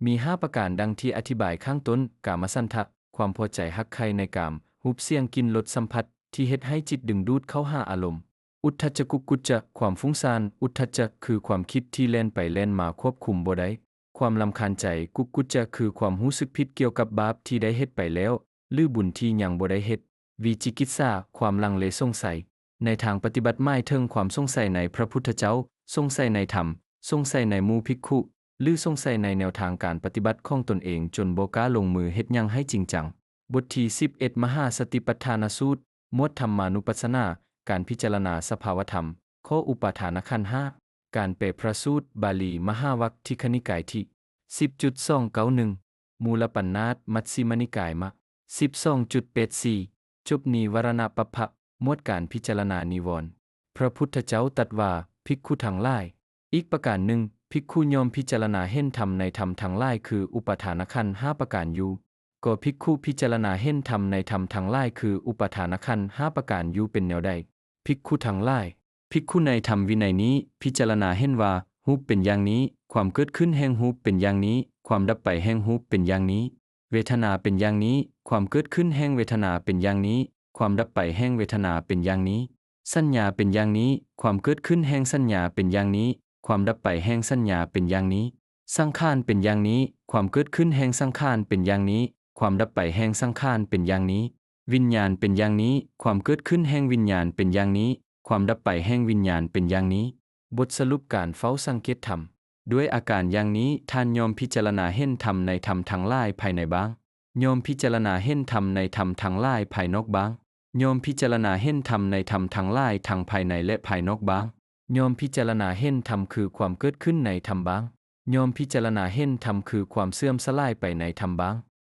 ມີຫ້າປະການດັ່ງທີ່ອະທິບາຍຂ້າງຕົ້ນ, ກາມະສັນທະ, ຄວາມພໍໃຈຮັກໃຄ່ໃນກາມ, ຮູບ, ສຽງ, ກິ່ນ, ລົດ, ສຳຜັດ ທີ່ເຮັດໃຫ້ຈິດດຶງດູດເຂົ້າຫາອາລົມ. ອຸດທັດຈະກຸກກຸດຈະ, ຄວາມຟຸ້ງຊານ. ອຸດທັດຈະ ຄືຄວາມຄິດທີ່ແລ່ນໄປແລ່ນມາຄວບຄຸມບໍ່ໄດ້, ຄວາມລຳຄານໃຈ. ກຸກກຸດຈະ ຄືຄວາມຮູ້ສຶກຜິດກ່ຽວກັບບາບທີ່ໄດ້ເຮັດໄປແລ້ວ ຫຼື ບຸນທີ່ຍັງບໍ່ໄດ້ເຮັດ. ວິຈິກິດສາ, ຄວາມລັງເລສົງໄສ. ໃນທາງປະຕິບັດໝາຍເຖິງຄວາມສົງໄສໃນພຣະພຸດທະເຈົ້າ, ສົງໄສໃນທຳ, ສົງໄສໃນໝູ່ພິກຂຸ ຫຼື ສົງໄສໃນແນວທາງການປະຕິບັດຂອງຕົນເອງ ຈົນບໍ່ກ້າລົງມືເຮັດຫຍັງໃຫ້ຈິງຈັງ. ບົດທີສິບເອັດ ມະຫາສະຕິປັດຖານະສູດ, ໝວດທຳມານຸປັດສະນາ, ການພິຈາລະນາສະພາວະທຳ, ຂໍ້ອຸປາທານະຂັນຫ້າ, ການແປພຣະສູດ, ບາລີ, ມະຫາວັກ, ທິກຂະນິກາຍທີ ສິບຈຸດສອງເກົ້າໜຶ່ງ, ມູລະປັນນາດ, ມັດຊິມະນິກາຍ ມະ ສິບສອງຈຸດແປດສີ່. ຈົບນິວະຣະນະປັບພະ, ໝວດການພິຈາລະນານິວອນ. ພຣະພຸດທະເຈົ້າຕັດວ່າ, ພິກຂຸທັງຫຼາຍ. ອີກປະການໜຶ່ງ, ພິກຂຸຍ່ອມພິຈາລະນາເຫັນທຳໃນທຳທັງຫຼາຍຄືອຸປາທານະຂັນຫ້າປະການຢູ່. ກໍພິກຂຸພິຈາລະນາເຫັນທຳໃນທຳທັງຫຼາຍຄືອຸປາທານະຂັນຫ້າປະການຢູ່ເປັນແນວໃດ? ພິກຂຸທັງຫຼາຍ, ພິກຂຸໃນທຳວິໄນນີ້ພິຈາລະນາເຫັນວ່າ ຮູບເປັນຢ່າງນີ້, ຄວາມເກີດຂຶ້ນແຫ່ງຮູບເປັນຢ່າງນີ້, ຄວາມດັບໄປແຫ່ງຮູບເປັນຢ່າງນີ້, ເວທະນາເປັນຢ່າງນີ້, ຄວາມເກີດຂຶ້ນແຫ່ງເວທະນາເປັນຢ່າງນີ້, ຄວາມດັບໄປແຫ່ງເວທະນາເປັນຢ່າງນີ້. ສັນຍາເປັນຢ່າງນີ້, ຄວາມເກີດຂຶ້ນແຫ່ງສັນຍາເປັນຢ່າງນີ້, ຄວາມດັບໄປແຫ່ງສັນຍາເປັນຢ່າງນີ້. ສັງຂານເປັນຢ່າງນີ້, ຄວາມເກີດຂຶ້ນແຫ່ງສັງຂານເປັນຢ່າງນີ້, ຄວາມດັບໄປແຫ່ງສັງຂານເປັນຢ່າງນີ້. ວິນຍານເປັນຢ່າງນີ້, ຄວາມເກີດຂຶ້ນແຫ່ງວິນຍານເປັນຢ່າງນີ້, ຄວາມດັບໄປແຫ່ງວິນຍານເປັນຢ່າງນີ້. ບົດສະຫຼຸບການເຝົ້າສັງເກດທຳ. ດ້ວຍອາການຢ່າງນີ້, ທ່ານຍ່ອມພິຈາລະນາເຫັນທຳໃນທຳທັງຫຼາຍພາຍໃນບ້າງ, ຍ່ອມພິຈາລະນາເຫັນທຳໃນທຳທັງຫຼາຍພາຍນອກບ້າງ, ຍ່ອມພິຈາລະນາເຫັນທຳໃນທຳທັງຫຼາຍທັງພາຍໃນ ແລະ ພາຍນອກບ້າງ, ຍ່ອມພິຈາລະນາເຫັນທຳຄືຄວາມເກີດຂຶ້ນໃນທຳບ້າງ, ຍ່ອມພິຈາລະນາເຫັນທຳຄືຄວາມເສື່ອມສະຫຼາຍໄປໃນທຳບ້າງ,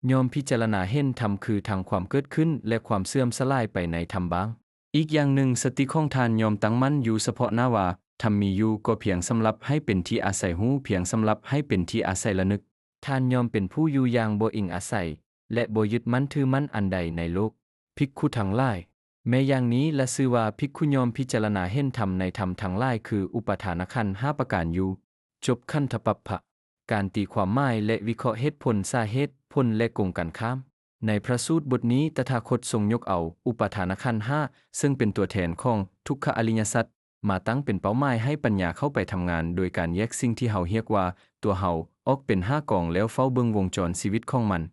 ຍ່ອມພິຈາລະນາເຫັນທຳຄືທັງຄວາມເກີດຂຶ້ນ ແລະ ຄວາມເສື່ອມສະຫຼາຍໄປໃນທຳບ້າງ. ອີກຢ່າງໜຶ່ງ, ສະຕິຂອງທ່ານຍ່ອມຕັ້ງໝັ້ນຢູ່ສະເພາະໜ້າວ່າ ທຳມີຢູ່ກໍພຽງສຳລັບໃຫ້ເປັນທີ່ອາໄສຮູ້, ພຽງສຳລັບໃຫ້ເປັນທີ່ອາໄສລະນຶກ. ທ່ານຍ່ອມເປັນຜູ້ຢູ່ຢ່າງບໍ່ອີງອາໄສ ແລະ ບໍ່ຍຶດໝັ້ນຖືໝັ້ນອັນໃດໃນໂລກ. ພິກຂຸທັງຫຼາຍ, ແມ້ຢ່າງນີ້ລະຊື່ວ່າພິກຂຸຍ່ອມພິຈາລະນາເຫັນທຳໃນທຳທັງຫຼາຍ ຄືອຸປາທານະຂັນຫ້າປະການຢູ່. ຈົບຂັນທະປັບພະ. ການຕີຄວາມໝາຍ ແລະ ວິເຄາະເຫດຜົນ, ສາເຫດ, ຜົນ ແລະ ກົງກັນຂ້າມ. ໃນພະສູດບົດນີ້, ຕະຖາຄົດຊົງຍົກເອົາອຸປາທານະຂັນຫ້າ ເຊິ່ງເປັນຕົວແທນຂອງທຸກຂະອະລິຍະສັດ ມາຕັ້ງເປັນເປົ້າໝາຍໃຫ້ປັນຍາເຂົ້າໄປທຳງານ ໂດຍການແຍກສິ່ງທີ່ເຮົາຮຽກວ່າຕົວເຮົາອອກເປັນຫ້າກອງ ແລ້ວເຝົ້າເບິ່ງວົງຈອນຊີວິດຂອງມັນ.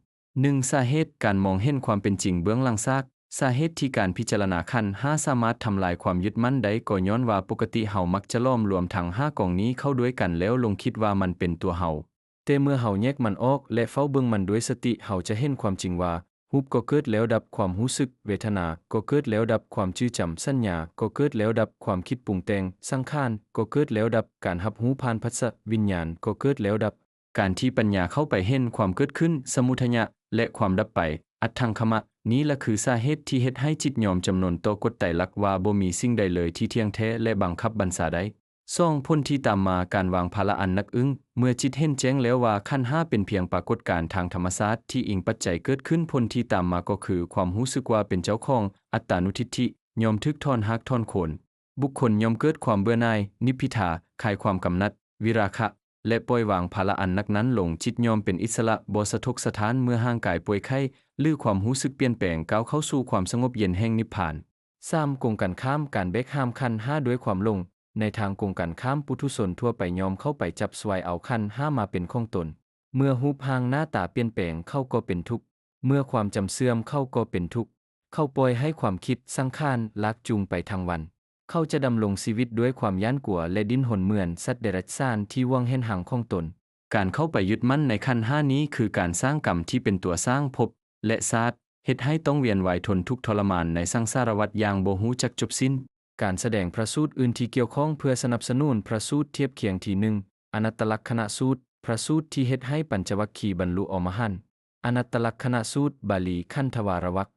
ໜຶ່ງ, ສາເຫດ, ການມອງເຫັນຄວາມເປັນຈິງເບື້ອງຫຼັງຊາກ. ສາເຫດທີ່ການພິຈາລະນາຂັນຫ້າສາມາດທຳລາຍຄວາມຍຶດໝັ້ນໄດ້ ກໍຍ້ອນວ່າປົກກະຕິເຮົາມັກຈະຫຼອມລວມທັງຫ້າກອງນີ້ເຂົ້າດ້ວຍກັນ ແລ້ວຫຼົງຄິດວ່າມັນເປັນຕົວເຮົາ. ແຕ່ເມື່ອເຮົາແຍກມັນອອກ ແລະ ເຝົ້າເບິ່ງມັນດ້ວຍສະຕິ, ເຮົາຈະເຫັນຄວາມຈິງວ່າ ຮູບກໍເກີດແລ້ວດັບ, ຄວາມຮູ້ສຶກ, ເວທະນາກໍເກີດແລ້ວດັບ, ຄວາມຈື່ຈຳ, ສັນຍາກໍເກີດແລ້ວດັບ, ຄວາມຄິດປຸງແຕ່ງ, ສັງຂານກໍເກີດແລ້ວດັບ, ການຮັບຮູ້ຜ່ານພັດສະ, ວິນຍານກໍເກີດແລ້ວດັບ. ການທີ່ປັນຍາເຂົ້າໄປເຫັນຄວາມເກີດຂຶ້ນ, ສະມຸດທະຍະ ແລະ ຄວາມດັບໄປ, ອັດຖັງຄະມະ, ນີ້ລະຄືສາເຫດທີ່ເຮັດໃຫ້ຈິດຍອມຈຳນົນຕໍ່ກົດໄຕລັກວ່າບໍ່ມີສິ່ງໃດເລີຍທີ່ທ່ຽງແທ້ ແລະ ບັງຄັບບັນຊາໄດ້. ສອງ, ຜົນທີ່ຕາມມາ, ການວາງພາລະອັນໜັກອຶ້ງ. ເມື່ອຈິດເຫັນແຈ້ງແລ້ວວ່າຂັນຫ້າເປັນພຽງປາກົດການທາງທຳມະຊາດທີ່ອີງປັດໄຈເກີດຂຶ້ນ, ຜົນທີ່ຕາມມາກໍຄືຄວາມຮູ້ສຶກວ່າເປັນເຈົ້າຂອງ, ອັດຕານຸທິດຖິ, ຍອມຖືກຖອນຮາກຖອນໂຄນ. ບຸກຄົນຍ່ອມເກີດຄວາມເບື່ອໜ່າຍ, ນິບພິທາ, ຄາຍຄວາມກຳໜັດ, ວິລາຄະ ແລະ ປ່ອຍວາງພາລະອັນໜັກນັ້ນລົງ. ຈິດຍ່ອມເປັນອິດສະຫຼະ, ບໍ່ສະທົກສະທ້ານເມື່ອຮ່າງກາຍປ່ວຍໄຂ້ ຫຼື ຄວາມຮູ້ສຶກປ່ຽນແປງ, ກ້າວເຂົ້າສູ່ຄວາມສະຫງົບເຢັນແຫ່ງນິບພານ. ສາມ, ກົງກັນຂ້າມ, ການແບກຫາມຂັນຫ້າດ້ວຍຄວາມຫຼົງ. ໃນທາງກົງກັນຂ້າມ, ປຸຖຸຊົນທົ່ວໄປຍ່ອມເຂົ້າໄປຈັບສວາຍເອົາຂັນຫ້າມາເປັນຂອງຕົນ. ເມື່ອຮູບຮ່າງໜ້າຕາປ່ຽນແປງ, ເຂົາກໍເປັນທຸກ. ເມື່ອຄວາມຈຳເສື່ອມ, ເຂົາກໍເປັນທຸກ. ເຂົາປ່ອຍໃຫ້ຄວາມຄິດ, ສັງຂານ ລາກຈູງໄປທັງວັນ. ເຂົາຈະດຳລົງຊີວິດດ້ວຍຄວາມຢ້ານກົວ ແລະ ດີ້ນຮົນເໝືອນສັດເດຍລະສານທີ່ຫວງເຫັນຮັງຂອງຕົນ. ການເຂົ້າໄປຍຶດໝັ້ນໃນຂັນຫ້ານີ້ ຄືການສ້າງກຳທີ່ເປັນຕົວສ້າງພົບ ແລະ ຊາດ, ເຮັດໃຫ້ຕ້ອງວຽນວ່າຍທົນທຸກທໍລະມານໃນສັງສາລະວັດຢ່າງບໍ່ຮູ້ຈັກຈົບສິ້ນ. ການສະແດງພະສູດອື່ນທີ່ກ່ຽວຂ້ອງເພື່ອສະໜັບສະໜູນພະສູດທຽບຄຽງທີໜຶ່ງ, ອະນັດຕະລັກຂະນະສູດ, ພະສູດທີ່ເຮັດໃຫ້ປັນຈະວັກຄີບັນລຸອໍມະຫັນ. ອະນັດຕະລັກຂະນະສູດ, ບາລີ ຂັນທະວາລະວັກ.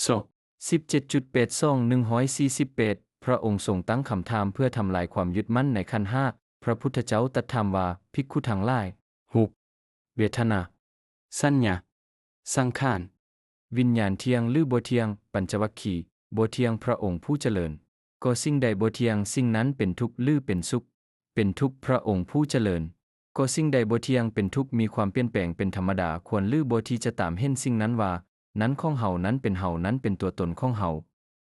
ສອງ ສິບເຈັດຈຸດແປດສອງ ໜຶ່ງຮ້ອຍສີ່ສິບແປດ ພະອົງຊົງຕັ້ງຄຳຖາມເພື່ອທຳລາຍຄວາມຍຶດໝັ້ນໃນຂັນຫ້າ. ພະພຸດທະເຈົ້າຕັດຖາມວ່າ, ພິກຂຸທັງຫຼາຍ, ຮູບ, ເວທະນາ, ສັນຍາ, ສັງຂານ, ວິນຍານທ່ຽງ ຫຼື ບໍ່ທ່ຽງ? ປັນຈະວັກຄີ, ບໍ່ທ່ຽງ, ພະອົງຜູ້ຈະເລີນ. ກໍສິ່ງໃດບໍ່ທ່ຽງ, ສິ່ງນັ້ນເປັນທຸກ ຫຼື ເປັນສຸກ? ເປັນທຸກ, ພະອົງຜູ້ຈະເລີນ. ກໍສິ່ງໃດບໍ່ທ່ຽງ, ເປັນທຸກ, ມີຄວາມປ່ຽນແປງເປັນທຳມະດາ, ຄວນ ຫຼື ບໍ່ ທີ່ຈະຕາມເຫັນສິ່ງນັ້ນວ່າ ນັ້ນຂອງເຮົາ, ນັ້ນເປັນເຮົາ, ນັ້ນເປັນຕົວຕົນຂອງເຮົາ?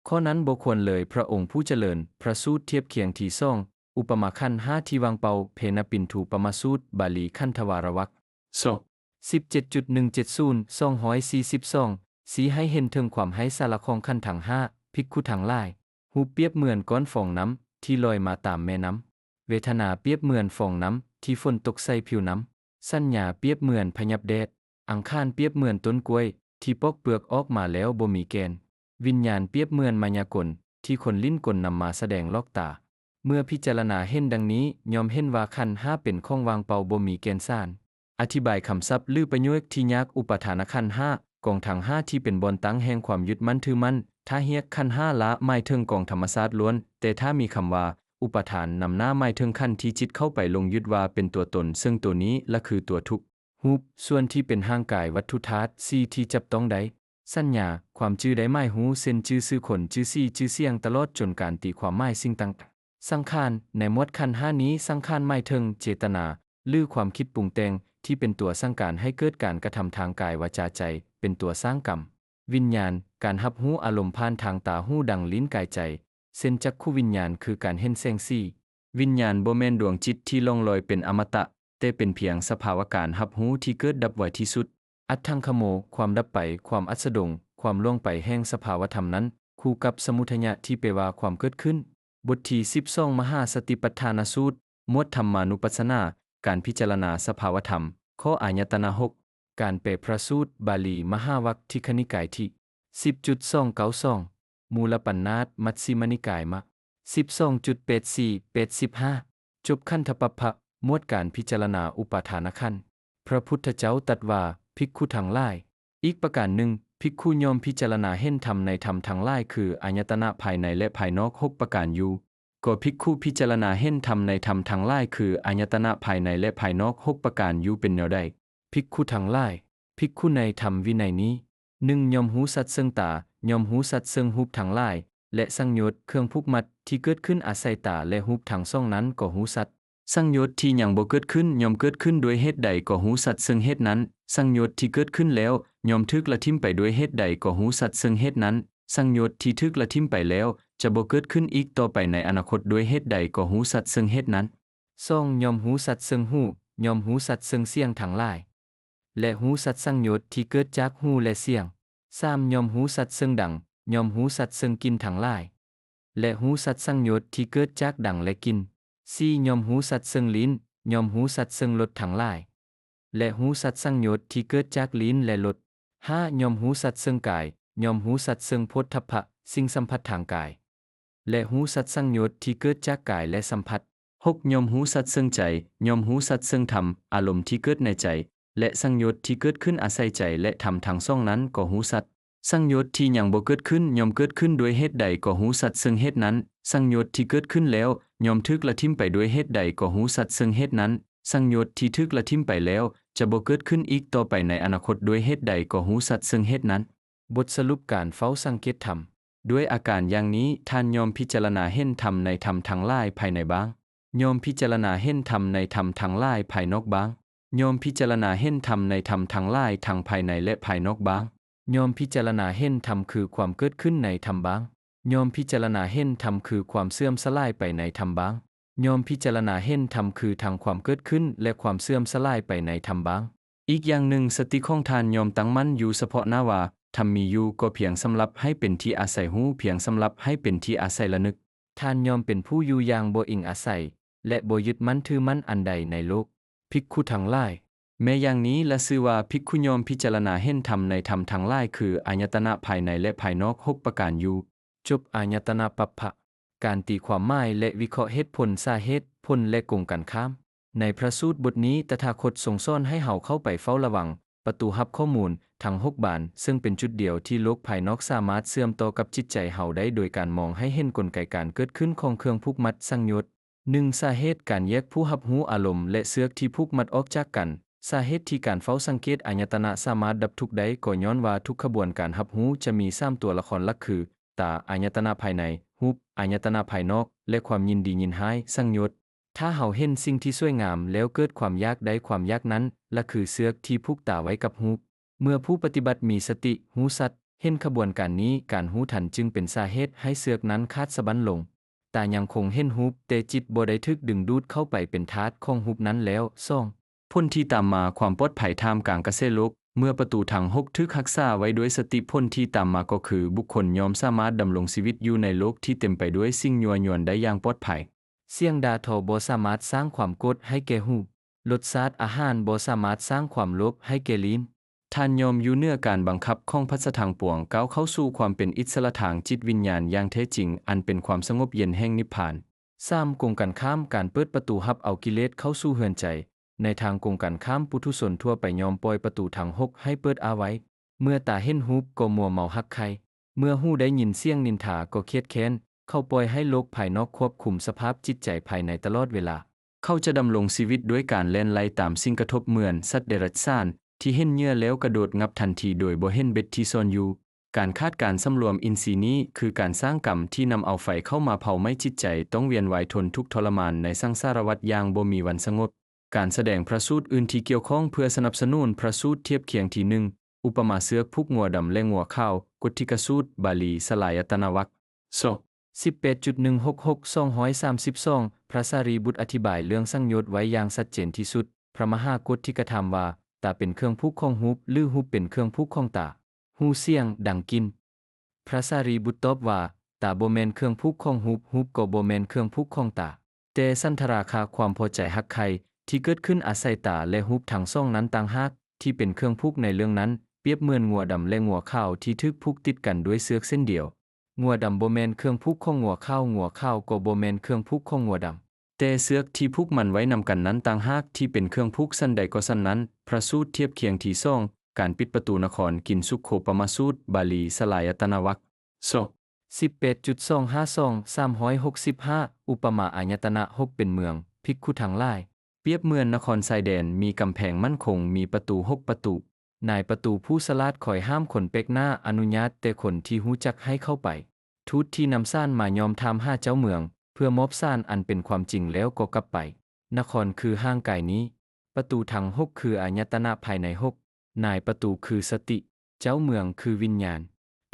ຂໍ້ນັ້ນບໍ່ຄວນເລີຍ, ພະອົງຜູ້ຈະເລີນ. ພະສູດທຽບຄຽງທີສອງ, ອຸປະມາຂັນຫ້າທີ່ວ່າງເປົ່າ, ເພນະປິນທູປະມາສູດ, ບາລີ ຂັນທະວາລະວັກ. ສອງ ສິບເຈັດຈຸດໜຶ່ງເຈັດສູນ ສອງຮ້ອຍສີ່ສິບສອງ ຊີ້ໃຫ້ເຫັນເຖິງຄວາມໄຮ້ສາລະຂອງຂັນທັງຫ້າ. ພິກຂຸທັງຫຼາຍ, ຮູບປຽບເໝືອນກ້ອນຟອງນ້ຳທີ່ລອຍມາຕາມແມ່ນ້ຳ, ເວທະນາປຽບເໝືອນຟອງນ້ຳທີ່ຝົນຕົກໃສ່ຜິວນ້ຳ, ສັນຍາປຽບເໝືອນພະຫຍັບແດດ, ສັງຂານປຽບເໝືອນຕົ້ນກ້ວຍທີ່ປອກເປືອກອອກມາແລ້ວບໍ່ມີແກ່ນ, ວິນຍານປຽບເໝືອນມາຍາກົນທີ່ຄົນຫຼິ້ນກົນນຳມາສະແດງຫຼອກຕາ. ເມື່ອພິຈາລະນາເຫັນດັ່ງນີ້, ຍ່ອມເຫັນວ່າຂັນຫ້າເປັນຂອງວ່າງເປົ່າບໍ່ມີແກ່ນສານ. ອະທິບາຍຄຳສັບ ຫຼື ປະໂຫຍກທີ່ຍາກ. ອຸປາທານະຂັນຫ້າ, ກອງທັງຫ້າທີ່ເປັນບ່ອນຕັ້ງແຫ່ງຄວາມຍຶດໝັ້ນຖືໝັ້ນ. ຖ້າຮຽກຂັນຫ້າລະໝາຍເຖິງກອງທຳມະຊາດລ້ວນ, ແຕ່ຖ້າມີຄຳວ່າ ອຸປາທານ ນຳໜ້າ ໝາຍເຖິງຂັນທີ່ຈິດເຂົ້າໄປຫຼົງຍຶດວ່າເປັນຕົວຕົນ, ເຊິ່ງໂຕນີ້ລະຄືຕົວທຸກ. ຮູບສ່ວນທີ່ເປັນຮ່າງກາຍວັດຖຸທາດສີ່ທີ່ຈັບຕ້ອງໄດ້, ສັນຍາ, ຄວາມຈື່ໄດ້ໝາຍຮູ້, ເຊັ່ນ ຈື່ຊື່ຄົນ, ຈື່ສີ, ຈື່ສຽງ, ຕະຫຼອດຈົນການຕີຄວາມໝາຍສິ່ງຕ່າງໆ. ສັງຂານ, ໃນໝວດຂັນຫ້ານີ້, ສັງຂານໝາຍເຖິງເຈດຕະນາ ຫຼື ຄວາມຄິດປຸງແຕ່ງ ທີ່ເປັນຕົວສັ່ງການໃຫ້ເກີດການກະທຳທາງກາຍ, ວາຈາ, ໃຈ, ເປັນຕົວສ້າງກຳ. ວິນຍານ, ການຮັບຮູ້ອາລົມຜ່ານທາງຕາ, ຫູ, ດັງ, ລີ້ນ, ກາຍ, ໃຈ. ເຊັ່ນ ຈັກຂຸວິນຍານ ຄືການເຫັນແສງສີ. ວິນຍານບໍ່ແມ່ນດວງຈິດທີ່ລ່ອງລອຍເປັນອະມະຕະ, ແຕ່ເປັນພຽງສະພາວະການຮັບຮູ້ທີ່ເກີດດັບໄວທີ່ສຸດ. ອັດຖັງຄະໂມ, ຄວາມດັບໄປ, ຄວາມອັດສະດົງ, ຄວາມລ່ວງໄປແຫ່ງສະພາວະທຳນັ້ນ, ຄູ່ກັບສະມຸດທະຍະທີ່ແປວ່າຄວາມເກີດຂຶ້ນ. ບົດທີສິບສອງ ມະຫາສະຕິປັດຖານະສູດ, ໝວດທຳມານຸປັດສະນາ, ການພິຈາລະນາສະພາວະທຳ, ຂໍ້ອາຍະຕະນະຫົກ, ການແປພະສູດ, ບາລີ, ມະຫາວັກທິຄະນິກາຍທີສິບຈຸດສອງເກົ້າສອງ, ມູລະປັນນາດ, ມັດຊິມະນິກາຍ, ມະ ສິບສອງຈຸດແປດສີ່ ແປດສິບຫ້າ. ຈົບຂັນທະປັບພະ, ໝວດການພິຈາລະນາອຸປາທານະຂັນ. ພະພຸດທະເຈົ້າຕັດວ່າ, ພິກຂຸທັງຫຼາຍ, ອີກປະການໜຶ່ງ, ພິກຂຸຍ່ອມພິຈາລະນາເຫັນທຳໃນທຳທັງຫຼາຍ ຄືອາຍະຕະນະພາຍໃນ ແລະ ພາຍນອກ ຫົກປະການຢູ່. ກໍພິກຂຸພິຈາລະນາເຫັນທຳໃນທຳທັງຫຼາຍ ຄືອາຍະຕະນະພາຍໃນ ແລະ ພາຍນອກ ຫົກປະການຢູ່. ເປັນແນວໃດ? ພິກຂຸທັງຫຼາຍ, ພິກຂຸໃນທຳວິໄນນີ້, ໜຶ່ງ ຍ່ອມຮູ້ສັດເຊິ່ງຕາ, ຍ່ອມຮູ້ສັດເຊິ່ງຮູບທັງຫຼາຍ ແລະ ສັງໂຍດ, ເຄື່ອງຜູກມັດ ທີ່ເກີດຂຶ້ນອາໄສຕາ ແລະ ຮູບທັງສອງນັ້ນກໍຮູ້ສັດ. ສັງໂຍດທີ່ຍັງບໍ່ເກີດຂຶ້ນ ຍ່ອມເກີດຂຶ້ນດ້ວຍເຫດໃດກໍຮູ້ສັດເຊິ່ງເຫດນັ້ນ, ສັງໂຍດທີ່ເກີດຂຶ້ນແລ້ວ ຍ່ອມຖືກລະຖິ້ມໄປດ້ວຍເຫດໃດກໍຮູ້ສັດເຊິ່ງເຫດນັ້ນ, ສັງໂຍດທີ່ຖືກລະຖິ້ມໄປແລ້ວ ຈະບໍ່ເກີດຂຶ້ນອີກຕໍ່ໄປໃນອະນາຄົດດ້ວຍເຫດໃດກໍຮູ້ສັດເຊິ່ງເຫດນັ້ນ. ສອງ ຍ່ອມຮູ້ສັດເຊິ່ງຫູ, ຍ່ອມຮູ້ສັດເຊິ່ງສຽງທັງຫຼາຍ ແລະ ຮູ້ສັດສັງໂຍດທີ່ເກີດຈາກຫູ ແລະ ສຽງ. ສາມ ຍ່ອມຮູ້ສັດເຊິ່ງດັງ, ຍ່ອມຮູ້ສັດເຊິ່ງກິ່ນທັງຫຼາຍ ແລະ ຮູ້ສັດສັງໂຍດທີ່ເກີດຈາກດັງ ແລະ ກິ່ນ. ສີ່ ຍ່ອມຮູ້ສັດເຊິ່ງລີ້ນ, ຍ່ອມຮູ້ສັດເຊິ່ງລົດທັງຫຼາຍ ແລະ ຮູ້ສັດສັງໂຍດທີ່ເກີດຈາກລີ້ນ ແລະ ລົດ. ຫ້າ ຍ່ອມຮູ້ສັດເຊິ່ງກາຍ, ຍ່ອມຮູ້ສັດເຊິ່ງໂພດທັບພະ, ສິ່ງສຳຜັດທາງກາຍ ແລະ ຮູ້ສັດສັງໂຍດທີ່ເກີດຈາກກາຍ ແລະ ສຳຜັດ. ຫົກ ຍ່ອມຮູ້ສັດເຊິ່ງໃຈ, ຍ່ອມຮູ້ສັດເຊິ່ງທຳ, ອາລົມທີ່ເກີດໃນໃຈ ແລະ ສັງໂຍດທີ່ເກີດຂຶ້ນອາໄສໃຈ ແລະ ທຳທັງສອງນັ້ນກໍຮູ້ສັດ. ສັງໂຍດທີ່ຍັງບໍ່ເກີດຂຶ້ນ ຍ່ອມເກີດຂຶ້ນດ້ວຍເຫດໃດກໍຮູ້ສັດເຊິ່ງເຫດນັ້ນ, ສັງໂຍດທີ່ເກີດຂຶ້ນແລ້ວ ຍ່ອມຖືກລະຖິ້ມໄປດ້ວຍເຫດໃດກໍຮູ້ສັດເຊິ່ງເຫດນັ້ນ, ສັງໂຍດທີ່ຖືກລະຖິ້ມໄປແລ້ວ ຈະບໍ່ເກີດຂຶ້ນອີກຕໍ່ໄປໃນອະນາຄົດດ້ວຍເຫດໃດກໍຮູ້ສັດເຊິ່ງເຫດນັ້ນ. ບົດສະຫຼຸບການເຝົ້າສັງເກດທຳ. ດ້ວຍອາການຢ່າງນີ້ ທ່ານຍ່ອມພິຈາລະນາເຫັນທຳໃນທຳທັງຫຼາຍພາຍໃນບ້າງ, ຍ່ອມພິຈາລະນາເຫັນທຳໃນທຳທັງຫຼາຍພາຍນອກບ້າງ, ຍ່ອມພິຈາລະນາເຫັນທຳໃນທຳທັງຫຼາຍທັງພາຍໃນ ແລະ ພາຍນອກບ້າງ, ຍ່ອມພິຈາລະນາເຫັນທຳຄືຄວາມເກີດຂຶ້ນໃນທຳບ້າງ, ຍ່ອມພິຈາລະນາເຫັນທຳຄືຄວາມເສື່ອມສະຫຼາຍໄປໃນທຳບ້າງ, ຍ່ອມພິຈາລະນາເຫັນທຳຄືທັງຄວາມເກີດຂຶ້ນ ແລະ ຄວາມເສື່ອມສະຫຼາຍໄປໃນທຳບ້າງ. ອີກຢ່າງໜຶ່ງ, ສະຕິຂອງທ່ານຍ່ອມຕັ້ງໝັ້ນຢູ່ສະເພາະໜ້າວ່າ ທຳມີຢູ່ກໍພຽງສຳລັບໃຫ້ເປັນທີ່ອາໄສຮູ້, ພຽງສຳລັບໃຫ້ເປັນທີ່ອາໄສລະນຶກ. ທ່ານຍ່ອມເປັນຜູ້ຢູ່ຢ່າງບໍ່ອີງອາໄສ ແລະ ບໍ່ຍຶດໝັ້ນຖືໝັ້ນອັນໃດໃນໂລກ. ພິກຂຸທັງຫຼາຍ, ແມ້ຢ່າງນີ້ລະຊື່ວ່າ ພິກຂຸຍ່ອມພິຈາລະນາເຫັນທຳໃນທຳທັງຫຼາຍ ຄືອາຍະຕະນະພາຍໃນ ແລະ ພາຍນອກ ຫົກປະການຢູ່. ຈົບອາຍະຕະນະປັບພະ. ການຕີຄວາມໝາຍ ແລະ ວິເຄາະເຫດຜົນ, ສາເຫດ, ຜົນ ແລະ ກົງກັນຂ້າມ. ໃນພະສູດບົດນີ້ ຕະຖາຄົດຊົງສອນໃຫ້ເຮົາເຂົ້າໄປເຝົ້າລະວັງປະຕູຮັບຂໍ້ມູນທັງຫົກບານ, ເຊິ່ງເປັນຈຸດດຽວທີ່ໂລກພາຍນອກສາມາດເຊື່ອມຕໍ່ກັບຈິດໃຈເຮົາໄດ້ ໂດຍການມອງໃຫ້ເຫັນກົນໄກການເກີດຂຶ້ນຂອງເຄື່ອງຜູກມັດສັງໂຍດ. ໜຶ່ງ ສາເຫດ, ການແຍກຜູ້ຮັບຮູ້ອາລົມ ແລະ ເຊືອກທີ່ຜູກມັດອອກຈາກກັນ. ສາເຫດທີ່ການເຝົ້າສັງເກດອາຍະຕະນະສາມາດດັບທຸກໄດ້ ກໍຍ້ອນວ່າທຸກຂະບວນການຮັບຮູ້ຈະມີສາມຕົວລະຄອນຫຼັກຄື ຕາ, ອາຍະຕະນະພາຍໃນ, ຮູບ, ອາຍະຕະນະພາຍນອກ ແລະ ຄວາມຍິນດີຍິນຮ້າຍ, ສັງໂຍດ. ຖ້າເຮົາເຫັນສິ່ງທີ່ສວຍງາມແລ້ວເກີດຄວາມຢາກໄດ້ຄວາມຢາກນັ້ນ ລະຄືເຊືອກທີ່ຜູກຕາໄວ້ກັບຮູບ. ເມື່ອຜູ້ປະຕິບັດມີສະຕິ, ຮູ້ຊັດ, ເຫັນຂະບວນການນີ້, ການຮູ້ທັນຈຶ່ງເປັນສາເຫດໃຫ້ເຊືອກນັ້ນຂາດສະບັ້ນລົງ. ຕາຍັງຄົງເຫັນຮູບ, ແຕ່ຈິດບໍ່ໄດ້ຖືກດຶງດູດເຂົ້າໄປເປັນທາດຂອງຮູບນັ້ນແລ້ວ. ສອງ ຜົນທີ່ຕາມມາ, ຄວາມປອດໄພທ່າມກາງກະແສໂລກ. ເມື່ອປະຕູທັງຫົກຖືກຮັກສາໄວ້ດ້ວຍສະຕິ, ຜົນທີ່ຕາມມາກໍຄື ບຸກຄົນຍ່ອມສາມາດດຳລົງຊີວິດຢູ່ໃນໂລກທີ່ເຕັມໄປດ້ວຍສິ່ງຍົວະຍວນໄດ້ຢ່າງປອດໄພ. ສຽງດ່າທໍບໍ່ສາມາດສ້າງຄວາມໂກດໃຫ້ແກ່ຫູ, ລົດຊາດອາຫານບໍ່ສາມາດສ້າງຄວາມໂລບໃຫ້ແກ່ລີ້ນ. ທ່ານຍ່ອມຢູ່ເໜືອການບັງຄັບຂອງພັດສະທັງປວງ, ກ້າວເຂົ້າສູ່ຄວາມເປັນອິດສະຫຼະທາງຈິດວິນຍານຢ່າງແທ້ຈິງ, ອັນເປັນຄວາມສະຫງົບເຢັນແຫ່ງນິບພານ. ສາມ ກົງກັນຂ້າມ, ການເປີດປະຕູຮັບເອົາກິເລດເຂົ້າສູ່ເຮືອນໃຈ. ໃນທາງກົງກັນຂ້າມ, ປຸຖຸຊົນທົ່ວໄປຍ່ອມປ່ອຍປະຕູທັງຫົກໃຫ້ເປີດອ້າໄວ້. ເມື່ອຕາເຫັນຮູບກໍມົວເມົາຮັກໃຄ່, ເມື່ອຫູໄດ້ຍິນສຽງນິນທາກໍຄຽດແຄ້ນ. ເຂົາປ່ອຍໃຫ້ໂລກພາຍນອກຄວບຄຸມສະພາບຈິດໃຈພາຍໃນຕະຫຼອດເວລາ. ເຂົາຈະດຳລົງຊີວິດດ້ວຍການແລ່ນໄລ່ຕາມສິ່ງກະທົບເໝືອນສັດເດຍລັດສານ ທີ່ເຫັນເຫຍື່ອແລ້ວກະໂດດງັບທັນທີໂດຍບໍ່ເຫັນເບັດທີ່ຊ່ອນຢູ່. ການຂາດການສຳລວມອິນຊີນີ້ ຄືການສ້າງກຳທີ່ນຳເອົາໄຟເຂົ້າມາເຜົາໄໝ້ຈິດໃຈ, ຕ້ອງວຽນວາຍທົນທຸກທໍລະມານໃນສັງສາລະວັດຢ່າງບໍ່ມີວັນສະຫງົບ. ການສະແດງພະສູດອື່ນທີ່ກ່ຽວຂ້ອງເພື່ອສະໜັບສະໜູນພະສູດທຽບຄຽງທີໜຶ່ງ ອຸປະມາເຊືອກຜູກງົວດຳ ແລະ ງົວຂາວ, ກົດທິກະສູດ, ບາລີ, ສະລາຍະຕະນະວັກ. ສອງ ສິບແປດຈຸດໜຶ່ງຫົກຫົກ ສອງຮ້ອຍສາມສິບສອງ ພະສາຣີບຸດອະທິບາຍເລື່ອງສັງໂຍດໄວ້ຢ່າງຊັດເຈນທີ່ສຸດ. ພະມະຫາໂກດທິກະຖາມວ່າ ຕາເປັນເຄື່ອງຜູກຂອງຮູບ ຫຼື ຮູບເປັນເຄື່ອງຜູກຂອງຕາ? ຮູສຽງ, ດັງ, ກິ່ນ. ພະສາຣີບຸດຕອບວ່າ ຕາບໍ່ແມ່ນເຄື່ອງຜູກຂອງຮູບ, ຮູບກໍບໍ່ແມ່ນເຄື່ອງຜູກຂອງຕາ. ແຕ່ສັນທະລາຄາຄວາມພໍໃຈຮັກໃຄ່ ທີ່ເກີດຂຶ້ນອາໄສຕາ ແລະ ຮູບທັງສອງນັ້ນຕ່າງຫາກ ທີ່ເປັນເຄື່ອງຜູກໃນເລື່ອງນັ້ນ, ປຽບເໝືອນງົວດຳ ແລະ ງົວຂາວທີ່ຖືກຜູກຕິດກັນດ້ວຍເຊືອກເສັ້ນດຽວ. ງົວດຳບໍ່ແມ່ນເຄື່ອງຜູກຂອງງົວຂາວ, ງົວຂາວກໍບໍ່ແມ່ນເຄື່ອງຜູກຂອງງົວດຳ. ແຕ່ເຊືອກທີ່ຜູກມັນໄວ້ນຳກັນນັ້ນຕ່າງຫາກທີ່ເປັນເຄື່ອງຜູກ. ສັນໃດກໍສັນນັ້ນ, ພະສູດທຽບຄຽງທີສອງ ການປິດປະຕູນະຄອນ, ກິນສຸໂຂປະມະສູດ, ບາລີ, ສະລາຍະຕະນະວັກ ສອງ ສິບແປດຈຸດສອງຫ້າສອງ ສາມຮ້ອຍຫົກສິບຫ້າ ອຸປະມາອາຍະຕະນະຫົກເປັນເມືອງ. ພິກຂຸທັງຫຼາຍ, ປຽບເໝືອນນະຄອນຊາຍແດນ, ມີກຳແພງໝັ້ນຄົງ, ມີປະຕູຫົກປະຕູ. ນາຍປະຕູຜູ້ສະຫຼາດຄອຍຫ້າມຄົນແປກໜ້າ, ອະນຸຍາດແຕ່ຄົນທີ່ຮູ້ຈັກໃຫ້ເຂົ້າໄປ. ທູດທີ່ນຳສານມາຍ່ອມຖາມຫາເຈົ້າເມືອງ ເພື່ອມອບສານອັນເປັນຄວາມຈິງແລ້ວກໍກັບໄປ. ນະຄອນຄືຮ່າງກາຍນີ້. ປະຕູທັງຫົກຄືອາຍະຕະນະພາຍໃນຫົກ. ນາຍປະຕູຄືສະຕິ, ເຈົ້າເມືອງຄືວິນຍານ,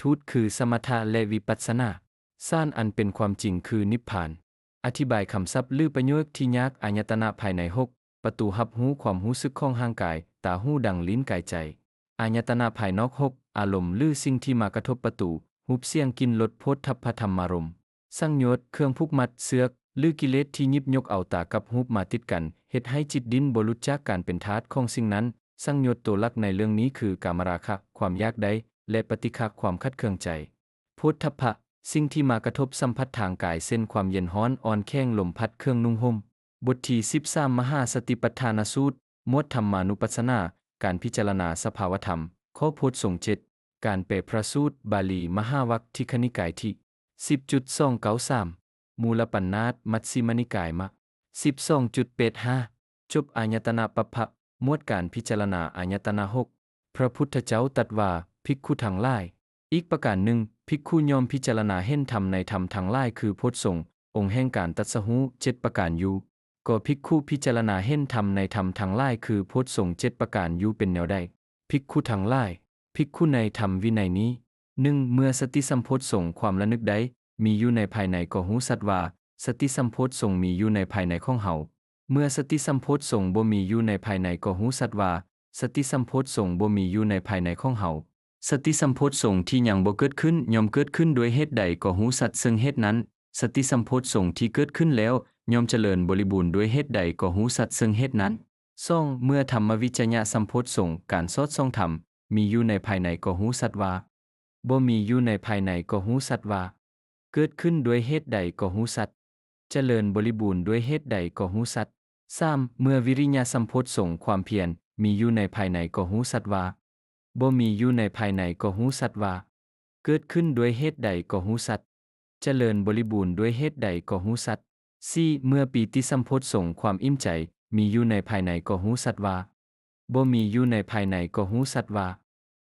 ທູດຄືສະມະຖະ ແລະ ວິປັດສະນາ, ສານອັນເປັນຄວາມຈິງຄືນິບພານ. ອະທິບາຍຄຳສັບ ຫຼື ປະໂຫຍກທີ່ຍາກ. ອາຍະຕະນະພາຍໃນຫົກ ປະຕູຮັບຮູ້ຄວາມຮູ້ສຶກຂອງຮ່າງກາຍ, ຕາ, ຫູ, ດັງ, ລີ້ນ, ກາຍ, ໃຈ. ອາຍະຕະນະພາຍນອກຫົກ ອາລົມ ຫຼື ສິ່ງທີ່ມາກະທົບປະຕູ, ຮູບ, ສຽງ, ກິ່ນ, ລົດ, ໂພດທັບພະທຳມາລົມ. ສັງໂຍດ, ເຄື່ອງຜູກມັດ, ເຊືອກ ຫຼື ກິເລດທີ່ຫຍິບຍົກເອົາຕາກັບຮູບມາຕິດກັນ, ເຮັດໃຫ້ຈິດດີ້ນບໍ່ຫຼຸດຈາກການເປັນທາດຂອງສິ່ງນັ້ນ. ສັງໂຍດໂຕຫຼັກໃນເລື່ອງນີ້ຄື ກາມະລາຄະ, ຄວາມຢາກໄດ້ ແລະ ປະຕິຄະ, ຄວາມຂັດເຄືອງໃຈ. ໂພດທັບພະ, ສິ່ງທີ່ມາກະທົບສຳຜັດທາງກາຍ ເຊັ່ນ ຄວາມເຢັນຮ້ອນ, ອ່ອນແຂງ, ລົມພັດ, ເຄື່ອງນຸ່ງຫົ່ມ. ບົດທີສິບສາມ ມະຫາສະຕິປັດຖານະສູດ, ໝວດທຳມານຸປັດສະນາ, ການພິຈາລະນາສະພາວະທຳ, ຂໍ້ໂພດສົງເຈັດ, ການແປພະສູດ, ບາລີ, ມະຫາວັກ, ທິກຂະນິກາຍທີສິບຈຸດສອງເກົ້າສາມ, ມູລະປັນນາດ, ມັດຊິມະນິກາຍ, ມະສິບສອງຈຸດແປດຫ້າ. ຈົບອາຍະຕະນະປັບພະ, ໝວດການພິຈາລະນາອາຍະຕະນະຫົກ. ພະພຸດທະເຈົ້າຕັດວ່າ, ພິກຂຸທັງຫຼາຍ, ອີກປະການໜຶ່ງ, ພິກຂຸຍ່ອມພິຈາລະນາເຫັນທຳໃນທຳທັງຫຼາຍຄືໂພດສົງ, ອົງແຫ່ງການຕັດສະຮູ້ ເຈັດປະການຢູ່, ກໍພິກຂຸພິຈາລະນາເຫັນທຳໃນທຳທັງຫຼາຍຄືໂພດສົງ ເຈັດປະການຢູ່. ເປັນແນວໃດ? ພິກຂຸທັງຫຼາຍ, ພິກຂຸໃນທຳວິໄນນີ້. ໜຶ່ງ ເມື່ອສະຕິສຳໂພດສົງ, ຄວາມລະນຶກໄດ້, ມີຢູ່ໃນພາຍໃນ ກໍຮູ້ຊັດວ່າ ສະຕິສຳໂພດສົງມີຢູ່ໃນພາຍໃນຂອງເຮົາ. ເມື່ອສະຕິສຳໂພດສົງບໍ່ມີຢູ່ໃນພາຍໃນ ກໍຮູ້ຊັດວ່າ ສະຕິສຳໂພດສົງບໍ່ມີຢູ່ໃນພາຍໃນຂອງເຮົາ. ສະຕິສຳໂພດສົງທີ່ຍັງບໍ່ເກີດຂຶ້ນ ຍ່ອມເກີດຂຶ້ນດ້ວຍເຫດໃດ ກໍຮູ້ຊັດເຊິ່ງເຫດນັ້ນ. ສະຕິສຳໂພດສົງທີ່ເກີດຂຶ້ນແລ້ວ ຍ່ອມຈະເລີນບໍລິບູນດ້ວຍເຫດໃດ ກໍຮູ້ຊັດເຊິ່ງເຫດນັ້ນ. ສອງ ເມື່ອທຳມະວິຈະຍະສຳໂພດສົງ, ການສອດສ່ອງທຳ, ມີຢູ່ໃນພາຍໃນ ກໍຮູ້ຊັດວ່າ ບໍ່ມີຢູ່ໃນພາຍໃນ ກໍຮູ້ຊັດວ່າ ເກີດຂຶ້ນດ້ວຍເຫດໃດ ກໍຮູ້ຊັດ, ຈະເລີນບໍລິບູນດ້ວຍເຫດໃດ ກໍຮູ້ຊັດ. ສາມ ເມື່ອວິລິຍະສຳໂພດສົງ, ຄວາມພຽນ, ມີຢູ່ໃນພາຍໃນ ກໍຮູ້ຊັດວ່າ ບໍ່ມີຢູ່ໃນພາຍໃນ ກໍຮູ້ຊັດວ່າ ເກີດຂຶ້ນດ້ວຍເຫດໃດ ກໍຮູ້ຊັດ, ຈະເລີນບໍລິບູນດ້ວຍເຫດໃດ ກໍຮູ້ຊັດ. ສີ່ ເມື່ອປີຕິສຳໂພດສົງ, ຄວາມອີ່ມໃຈ, ມີຢູ່ໃນພາຍໃນ ກໍຮູ້ຊັດວ່າ ບໍ່ມີຢູ່ໃນພາຍໃນ ກໍຮູ້ຊັດວ່າ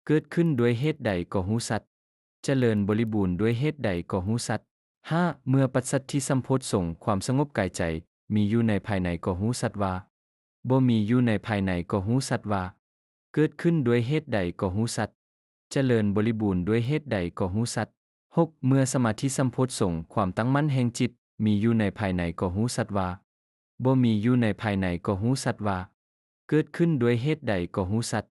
ເກີດຂຶ້ນດ້ວຍເຫດໃດ ກໍຮູ້ຊັດ, ຈະເລີນບໍລິບູນດ້ວຍເຫດໃດ ກໍຮູ້ຊັດ. ຫ້າ ເມື່ອປັດສັດທິສຳໂພດສົງ, ຄວາມສະຫງົບກາຍໃຈ, ມີຢູ່ໃນພາຍໃນ ກໍຮູ້ຊັດວ່າ ບໍ່ມີຢູ່ໃນພາຍໃນ ກໍຮູ້ຊັດວ່າ ເກີດຂຶ້ນດ້ວຍເຫດໃດ ກໍຮູ້ຊັດ, ຈະເລີນບໍລິບູນດ້ວຍເຫດໃດ ກໍຮູ້ຊັດ. ຫົກ ເມື່ອສະມາທິສຳໂພດສົງ, ຄວາມຕັ້ງໝັ້ນແຫ່ງຈິດ, ມີຢູ່ໃນພາຍໃນ ກໍຮູ້ຊັດວ່າ ບໍ່ມີຢູ່ໃນພາຍໃນ ກໍຮູ້ຊັດວ່າ ເກີດຂຶ້ນດ້ວຍເຫດໃດ ກໍຮູ້ຊັດ,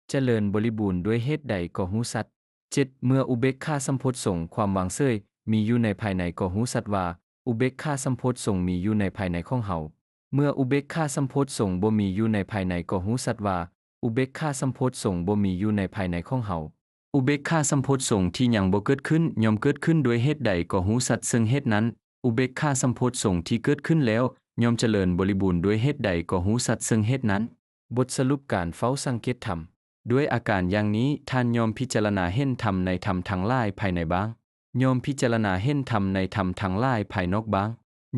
ຈະເລີນບໍລິບູນດ້ວຍເຫດໃດ ກໍຮູ້ຊັດ. ເຈັດ ເມື່ອອຸເບກຂາສຳໂພດສົງ, ຄວາມວາງເສີຍ, ມີຢູ່ໃນພາຍໃນ ກໍຮູ້ຊັດວ່າ ອຸເບກຂາສຳໂພດສົງ ມີຢູ່ໃນພາຍໃນຂອງເຮົາ. ເມື່ອອຸເບກຂາສຳໂພດສົງ ບໍ່ມີຢູ່ໃນພາຍໃນ ກໍຮູ້ຊັດວ່າ ອຸເບກຂາສຳໂພດສົງ ບໍ່ມີຢູ່ໃນພາຍໃນຂອງເຮົາ. ອຸເບກຂາສຳໂພດສົງທີ່ຍັງບໍ່ເກີດຂຶ້ນ ຍ່ອມເກີດຂຶ້ນດ້ວຍເຫດໃດ ກໍຮູ້ຊັດເຊິ່ງເຫດນັ້ນ. ອຸເບກຂາສຳໂພດສົງທີ່ເກີດຂຶ້ນແລ້ວ ຍ່ອມຈະເລີນບໍລິບູນດ້ວຍເຫດໃດ ກໍຮູ້ຊັດເຊິ່ງເຫດນັ້ນ. ບົດສະຫຼຸບການເຝົ້າສັງເກດທຳ. ດ້ວຍອາການຢ່າງນີ້, ທ່ານຍ່ອມພິຈາລະນາເຫັນທຳໃນທຳທັງຫຼາຍພາຍໃນບ້າງ, ຍ່ອມພິຈາລະນາເຫັນທຳໃນທຳທັງຫຼາຍພາຍນອກບ້າງ,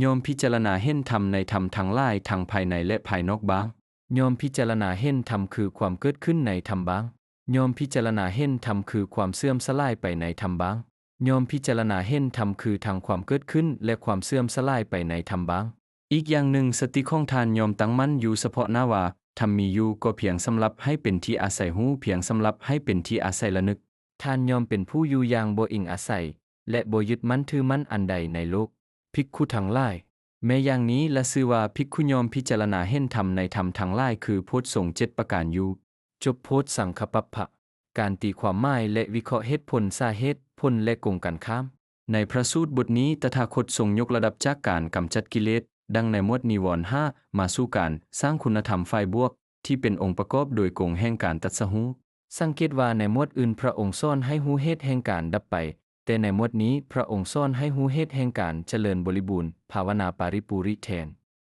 ຍ່ອມພິຈາລະນາເຫັນທຳໃນທຳທັງຫຼາຍທັງພາຍໃນ ແລະ ພາຍນອກບ້າງ, ຍ່ອມພິຈາລະນາເຫັນທຳຄືຄວາມເກີດຂຶ້ນໃນທຳບ້າງ, ຍ່ອມພິຈາລະນາເຫັນທຳຄືຄວາມເສື່ອມສະຫຼາຍໄປໃນທຳບ້າງ, ຍ່ອມພິຈາລະນາເຫັນທຳຄືທັງຄວາມເກີດຂຶ້ນ ແລະ ຄວາມເສື່ອມສະຫຼາຍໄປໃນທຳບ້າງ. ອີກຢ່າງໜຶ່ງ, ສະຕິຂອງທ່ານຍ່ອມຕັ້ງໝັ້ນຢູ່ສະເພາະໜ້າວ່າ ທຳມີຢູ່ກໍພຽງສຳລັບໃຫ້ເປັນທີ່ອາໄສຮູ້, ພຽງສຳລັບໃຫ້ເປັນທີ່ອາໄສລະນຶກ. ທ່ານຍ່ອມເປັນຜູ້ຢູ່ຢ່າງບໍ່ອີງອາໄສ, ແລະ ບໍ່ຍຶດໝັ້ນຖືໝັ້ນອັນໃດໃນໂລກ. ພິກຂຸທັງຫຼາຍ, ແມ້ຢ່າງນີ້ລະຊື່ວ່າພິກຂຸຍອມພິຈາລະນາເຫັນທຳໃນທຳທັງຫຼາຍຄືໂພດສົງເຈັດປະການຢູ່. ຈົບໂພດສັງຄະປັບພະ, ການຕີຄວາມໝາຍ ແລະ ວິເຄາະເຫດຜົນ, ສາເຫດ, ຜົນ ແລະ ກົງກັນຂ້າມ. ໃນພະສູດບົດນີ້ ຕະຖາຄົດຊົງຍົກລະດັບຈາກການກຳຈັດກິເລດ ດັ່ງໃນໝວດນິວອນຫ້າ ມາສູ່ການສ້າງຄຸນນະທຳຝ່າຍບວກ ທີ່ເປັນອົງປະກອບໂດຍກົງແຫ່ງການຕັດສະຮູ້. ສັງເກດວ່າໃນໝວດອື່ນພະອົງສອນໃຫ້ຮູ້ເຫດແຫ່ງການດັບໄປ, ແຕ່ໃນໝວດນີ້ພະອົງສອນໃຫ້ຮູ້ເຫດແຫ່ງການຈະເລີນບໍລິບູນ, ພາວະນາປາລິປູລິແທນ.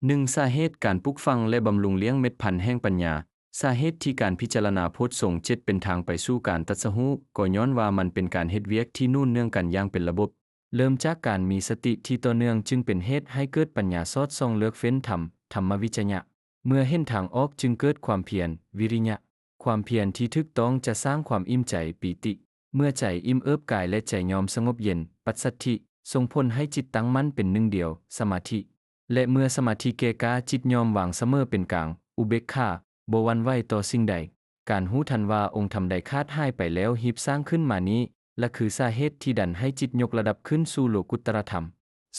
ໜຶ່ງ ສາເຫດການປູກຝັງ ແລະ ບຳລຸງລ້ຽງເມັດພັນແຫ່ງປັນຍາ. ສາເຫດທີ່ການພິຈາລະນາໂພດສົງເຈັດເປັນທາງໄປສູ່ການຕັດສະຮູ້ ກໍຍ້ອນວ່າມັນເປັນການເຮັດວຽກທີ່ໜູນເນື່ອງກັນຢ່າງເປັນລະບົບ. ເລີ່ມຈາກການມີສະຕິທີ່ຕໍ່ເນື່ອງຈຶ່ງເປັນເຫດໃຫ້ເກີດປັນຍາສອດສ່ອງເລືອກເຟ້ນທຳ, ທຳມະວິຈະຍະ. ເມື່ອເຫັນທາງອອກຈຶ່ງເກີດຄວາມພຽນ, ວິລິຍະ. ຄວາມພຽນທີ່ຖືກຕ້ອງຈະສ້າງຄວາມອີ່ມໃຈ, ປີຕິ. ເມື່ອໃຈອີ່ມເອີບກາຍ ແລະ ໃຈຍອມສະຫງົບເຢັນ, ປັດສັດຖິ. ສົ່ງຜົນໃຫ້ຈິດຕັ້ງໝັ້ນເປັນໜຶ່ງດຽວ, ສະມາທິ. ແລະ ເມື່ອສະມາທິແກ່ກ້າ, ຈິດຍອມວາງສະເໝີເປັນກາງ, ອຸເບກຂາ, ບໍ່ຫວັ່ນໄຫວຕໍ່ສິ່ງໃດ. ການຮູ້ທັນວ່າອົງທຳໃດຂາດຫາຍໄປແລ້ວຮີບສ້າງຂຶ້ນມານີ້ລະຄືສາເຫດທີ່ດັນໃຫ້ຈິດຍົກລະດັບຂຶ້ນສູ່ໂລກຸດຕະລະທຳ.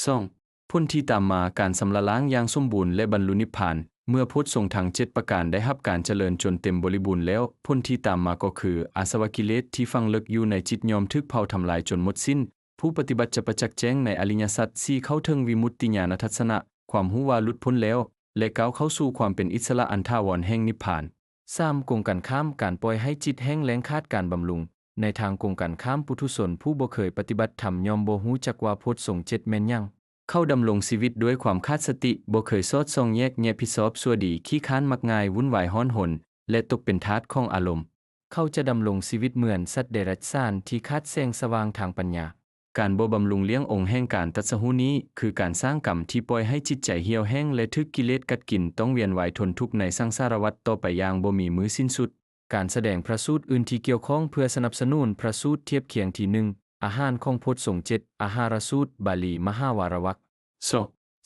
ສອງ ຜົນທີ່ຕາມມາ, ການຊຳລະລ້າງຢ່າງສົມບູນ ແລະ ບັນລຸນິບພານ. ເມື່ອໂພດສົງທັງເຈັດປະການໄດ້ຮັບການຈະເລີນຈົນເຕັມບໍລິບູນແລ້ວ, ຜົນທີ່ຕາມມາກໍຄື ອາສະວະກິເລດທີ່ຝັງເລິກຢູ່ໃນຈິດຍ່ອມຖືກເຜົາທຳລາຍຈົນໝົດສິ້ນ. ຜູ້ປະຕິບັດຈະປະຈັກແຈ້ງໃນອະລິຍະສັດສີ່ ເຂົ້າເຖິງວິມຸດຕິຍານະທັດສະນະ, ຄວາມຮູ້ວ່າຫຼຸດພົ້ນແລ້ວ ແລະ ກ້າວເຂົ້າສູ່ຄວາມເປັນອິດສະຫຼະອັນຖາວອນແຫ່ງນິບພານ. ສາມ ກົງກັນຂ້າມ, ການປ່ອຍໃຫ້ຈິດແຫ້ງແລ້ງຂາດການບຳລຸງ. ໃນທາງກົງກັນຂ້າມ, ປຸຖຸຊົນຜູ້ບໍ່ເຄີຍປະຕິບັດທຳຍ່ອມບໍ່ຮູ້ຈັກວ່າໂພດສົງເຈັດແມ່ນຫຍັງ. ເຂົາດຳລົງຊີວິດດ້ວຍຄວາມຂາດສະຕິ, ບໍ່ເຄີຍສອດສ່ອງແຍກແຍະຜິດຊອບຊົ່ວດີ, ຂີ້ຄ້ານມັກງ່າຍ, ວຸ່ນວາຍຮ້ອນຮົນ ແລະ ຕົກເປັນທາດຂອງອາລົມ. ເຂົາຈະດຳລົງຊີວິດເໝືອນສັດເດຍລັດສານທີ່ຂາດແສງສະຫວ່າງທາງປັນຍາ. ການບໍ່ບຳລຸງລ້ຽງອົງແຫ່ງການຕັດສະຮູ້ນີ້ ຄືການສ້າງກຳທີ່ປ່ອຍໃຫ້ຈິດໃຈຫ່ຽວແຫ້ງ ແລະ ຖືກກິເລດກັດກິນ, ຕ້ອງວຽນວ່າຍທົນທຸກໃນສັງສາລະວັດຕໍ່ໄປຢ່າງບໍ່ມີມື້ສິ້ນສຸດ. ການສະແດງພະສູດອື່ນທີ່ກ່ຽວຂ້ອງເພື່ອສະໜັບສະໜູນພະສູດທຽບຄຽງທີໜຶ່ງ ອາຫານຂອງໂພດສົງເຈັດ ອາຫາລະສູດ ບາລີ ມະຫາວາລະວັກ ສ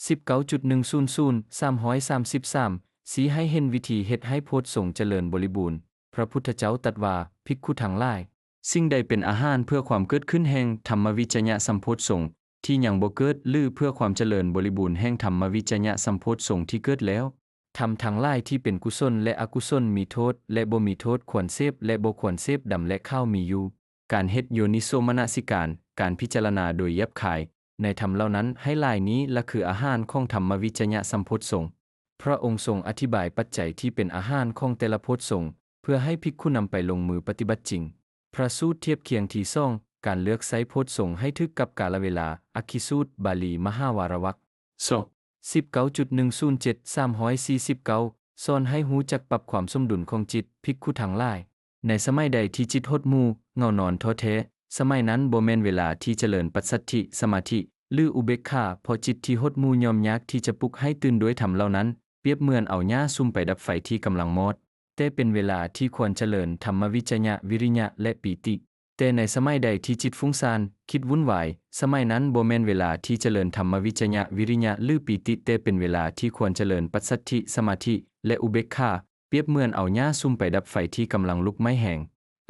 ສິບເກົ້າຈຸດໜຶ່ງສູນສູນ ສາມຮ້ອຍສາມສິບສາມ ຊີ້ໃຫ້ເຫັນວິທີເຮັດໃຫ້ໂພດສົງຈະເລີນບໍລິບູນ. ພະພຸດທະເຈົ້າຕັດວ່າ, ພິກຂຸທັງຫຼາຍ, ສິ່ງໃດເປັນອາຫານເພື່ອຄວາມເກີດຂຶ້ນແຫ່ງທຳມະວິຈະຍະສຳໂພດສົງທີ່ຍັງບໍ່ເກີດ ຫຼື ເພື່ອຄວາມຈະເລີນບໍລິບູນແຫ່ງທຳມະວິຈະຍະສຳໂພດສົງທີ່ເກີດແລ້ວ? ທຳທັງຫຼາຍທີ່ເປັນກຸສົນ ແລະ ອະກຸສົນ, ມີໂທດ ແລະ ບໍ່ມີໂທດ, ຄວນເສບ ແລະ ບໍ່ຄວນເສບ, ດຳ ແລະ ຂາວ ມີຢູ່. ການເຮັດໂຍນິໂສມະນະສິການ, ການພິຈາລະນາໂດຍຫຍາບຄາຍ ໃນທຳເຫຼົ່ານັ້ນໃຫ້ຫຼາຍນີ້ລະຄືອາຫານຂອງທຳມະວິຈະຍະສຳໂພດສົງ. ພະອົງຊົງອະທິບາຍປັດໄຈທີ່ເປັນອາຫານຂອງແຕ່ລະໂພດສົງ ເພື່ອໃຫ້ພິກຂຸນຳໄປລົງມືປະຕິບັດຈິງ. ພະສູດທຽບຄຽງທີສອງ ການເລືອກໃຊ້ໂພດສົງໃຫ້ຖືກກັບກາລະເວລາ ອະຄິສູດ ບາລີ ມະຫາວາລະວັກ ສ ສິບເກົ້າຈຸດໜຶ່ງສູນເຈັດ ສາມຮ້ອຍສີ່ສິບເກົ້າ ສອນໃຫ້ຮູ້ຈັກປັບຄວາມສົມດຸນຂອງຈິດ. ພິກຂຸທັງຫຼາຍ, ໃນສະໄໝໃດທີ່ຈິດຫົດໝູ່, ເຫງົານອນ, ທໍ້ແທ້, ສະໄໝນັ້ນບໍ່ແມ່ນເວລາທີ່ຈະເລີນປັດສັດຖິ, ສະມາທິ ຫຼື ອຸເບກຂາ, ເພາະຈິດທີ່ຫົດໝູ່ຍ່ອມຍາກທີ່ຈະປຸກໃຫ້ຕື່ນດ້ວຍທຳເຫຼົ່ານັ້ນ, ປຽບເໝືອນເອົາຫຍ້າສຸ່ມໄປດັບໄຟທີ່ກຳລັງມອດ, ແຕ່ເປັນເວລາທີ່ຄວນຈະເລີນທຳມະວິຈະຍະ, ວິລິຍະ ແລະ ປີຕິ. ແຕ່ໃນສະໄໝໃດທີ່ຈິດຟຸ້ງສ້ານ, ຄິດວຸ່ນວາຍ, ສະໄໝນັ້ນບໍ່ແມ່ນເວລາທີ່ຈະເລີນທຳມະວິຈະຍະ, ວິລິຍະ ຫຼື ປີຕິ, ແຕ່ເປັນເວລາທີ່ຄວນຈະເລີນປັດສັດຖິ, ສະມາທິ ແລະ ອຸເບກຂາ, ປຽບເໝືອນເອົາຫຍ້າສຸ່ມໄປດັບໄຟທີ່ກຳລັງລຸກໄໝ້ແຮງ.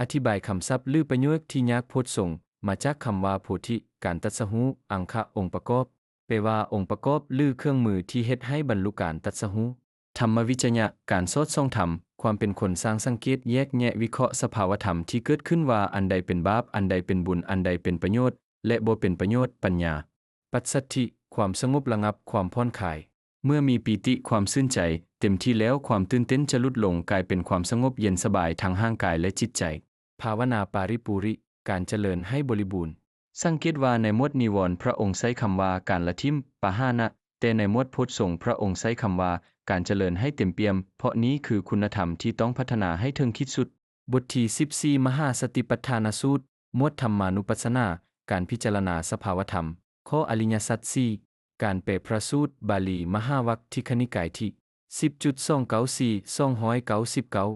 ອະທິບາຍຄຳສັບ ຫຼື ປະໂຫຍກທີ່ຍາກ. ໂພດສົງ ມາຈາກຄຳວ່າໂພທິ, ການຕັດສະຮູ້, ອັງຄະ, ອົງປະກອບ, ແປວ່າອົງປະກອບ ຫຼື ເຄື່ອງມືທີ່ເຮັດໃຫ້ບັນລຸການຕັດສະຮູ້. ທຳມະວິຈະຍະ, ການສອດສ່ອງທຳ, ຄວາມເປັນຄົນຊ່າງສັງເກດ, ແຍກແຍະ, ວິເຄາະສະພາວະທຳທີ່ເກີດຂຶ້ນວ່າອັນໃດເປັນບາບ, ອັນໃດເປັນບຸນ, ອັນໃດເປັນປະໂຫຍດ ແລະ ບໍ່ເປັນປະໂຫຍດ, ປັນຍາ. ປັດສັດຖິ, ຄວາມສະຫງົບລະງັບ, ຄວາມຜ່ອນຄາຍ. ເມື່ອມີປີຕິ, ຄວາມຊື່ນໃຈ, ເຕັມທີ່ແລ້ວ, ຄວາມຕື່ນເຕັ້ນຈະຫຼຸດລົງ, ກາຍເປັນຄວາມສະຫງົບເຢັນສະບາຍທັງຮ່າງກາຍ ແລະ ຈິດໃຈ. ພາວະນາປາລິປູລິ, ການຈະເລີນໃຫ້ບໍລິບູນ. ສັງເກດວ່າໃນໝວດນິວອນພະອົງໃຊ້ຄຳວ່າການລະຖິ້ມ, ປະຫານະ, ແຕ່ໃນໝວດໂພດສົງພະອົງໃຊ້ຄຳວ່າການຈະເລີນໃຫ້ເຕັມປ່ຽມ, ເພາະນີ້ຄືຄຸນນະທຳທີ່ຕ້ອງພັດທະນາໃຫ້ເຖິງຂີດສຸດ. ບົດທີສິບສີ່ ມະຫາສະຕິປັດຖານະສູດ, ໝວດທຳມານຸປັດສະນາ, ການພິຈາລະນາສະພາວະທຳ, ຂໍ້ອະລິຍະສັດສີ່, ການແປພະສູດ, ບາລີ ມະຫາວັກທິຄະນິກາຍທີ ສິບຈຸດສອງເກົ້າສີ່ ສອງຮ້ອຍເກົ້າສິບເກົ້າ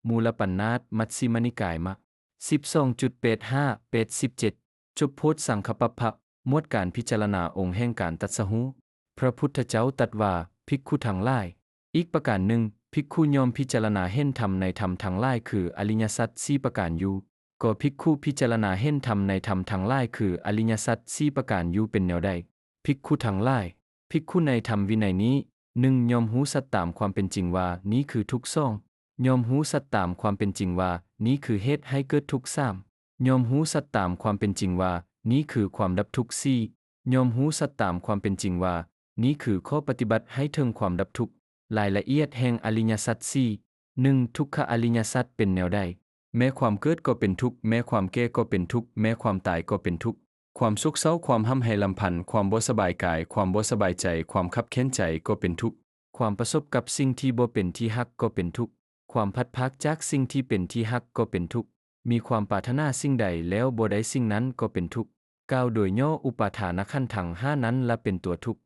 ມູລະປັນນາດ ມັດຊິມະນິກາຍ ມະ ສິບສອງຈຸດແປດຫ້າ ແປດສິບເຈັດ ຈົບໂພດສັງຄະປັບພະ, ໝວດການພິຈາລະນາອົງແຫ່ງການຕັດສະຮູ້. ພະພຸດທະເຈົ້າຕັດວ່າ, ພິກຂຸທັງຫຼາຍ, ອີກປະການໜຶ່ງ, ພິກຂຸຍ່ອມພິຈາລະນາເຫັນທຳໃນທຳທັງຫຼາຍຄືອະລິຍະສັດສີ່ປະການຢູ່. ກໍພິກຂຸພິຈາລະນາເຫັນທຳໃນທຳທັງຫຼາຍຄືອະລິຍະສັດສີ່ປະການຢູ່ເປັນແນວໃດ? ພິກຂຸທັງຫຼາຍ, ພິກຂຸໃນທຳວິໄນນີ້ ໜຶ່ງ ຍ່ອມຮູ້ສັດຕາມຄວາມເປັນຈິງວ່ານີ້ຄືທຸກ, ສອງ ຍ່ອມຮູ້ສັດຕາມຄວາມເປັນຈິງວ່ານີ້ຄືເຫດໃຫ້ເກີດທຸກ, ສາມ ຍ່ອມຮູ້ສັດຕາມຄວາມເປັນຈິງວ່ານີ້ຄືຄວາມດັບທຸກ, ສີ່ ຍ່ອມຮູ້ສັດຕາມຄວາມເປັນຈິງວ່ານີ້ຄືຂໍ້ປະຕິບັດໃຫ້ເຖິງຄວາມດັບທຸກ. ລາຍລະອຽດແຫ່ງອະລິຍະສັດສີ່ ໜຶ່ງ ທຸກຂະອະລິຍະສັດເປັນແນວໃດ? ແມ້ຄວາມເກີດກໍເປັນທຸກ, ແມ້ຄວາມແກ່ກໍເປັນທຸກ, ແມ້ຄວາມຕາຍກໍເປັນທຸກ, ຄວາມໂສກເສົ້າ, ຄວາມຮ່ຳໄຫ້ລຳພັນ, ຄວາມບໍ່ສະບາຍກາຍ, ຄວາມບໍ່ສະບາຍໃຈ, ຄວາມຄັບແຄ້ນໃຈກໍເປັນທຸກ, ຄວາມປະສົບກັບສິ່ງທີ່ບໍ່ເປັນທີ່ຮັກກໍເປັນທຸກ, ຄວາມພັດພາກຈາກສິ່ງທີ່ເປັນທີ່ຮັກກໍເປັນທຸກ, ມີຄວາມປາດຖະໜາສິ່ງໃດແລ້ວບໍ່ໄດ້ສິ່ງນັ້ນກໍເປັນທຸກ. ກ່າວໂດຍຫຍໍ້, ອຸປາທານະຂັນທັງຫ້ານັ້ນລະເປັນຕົວທຸກ.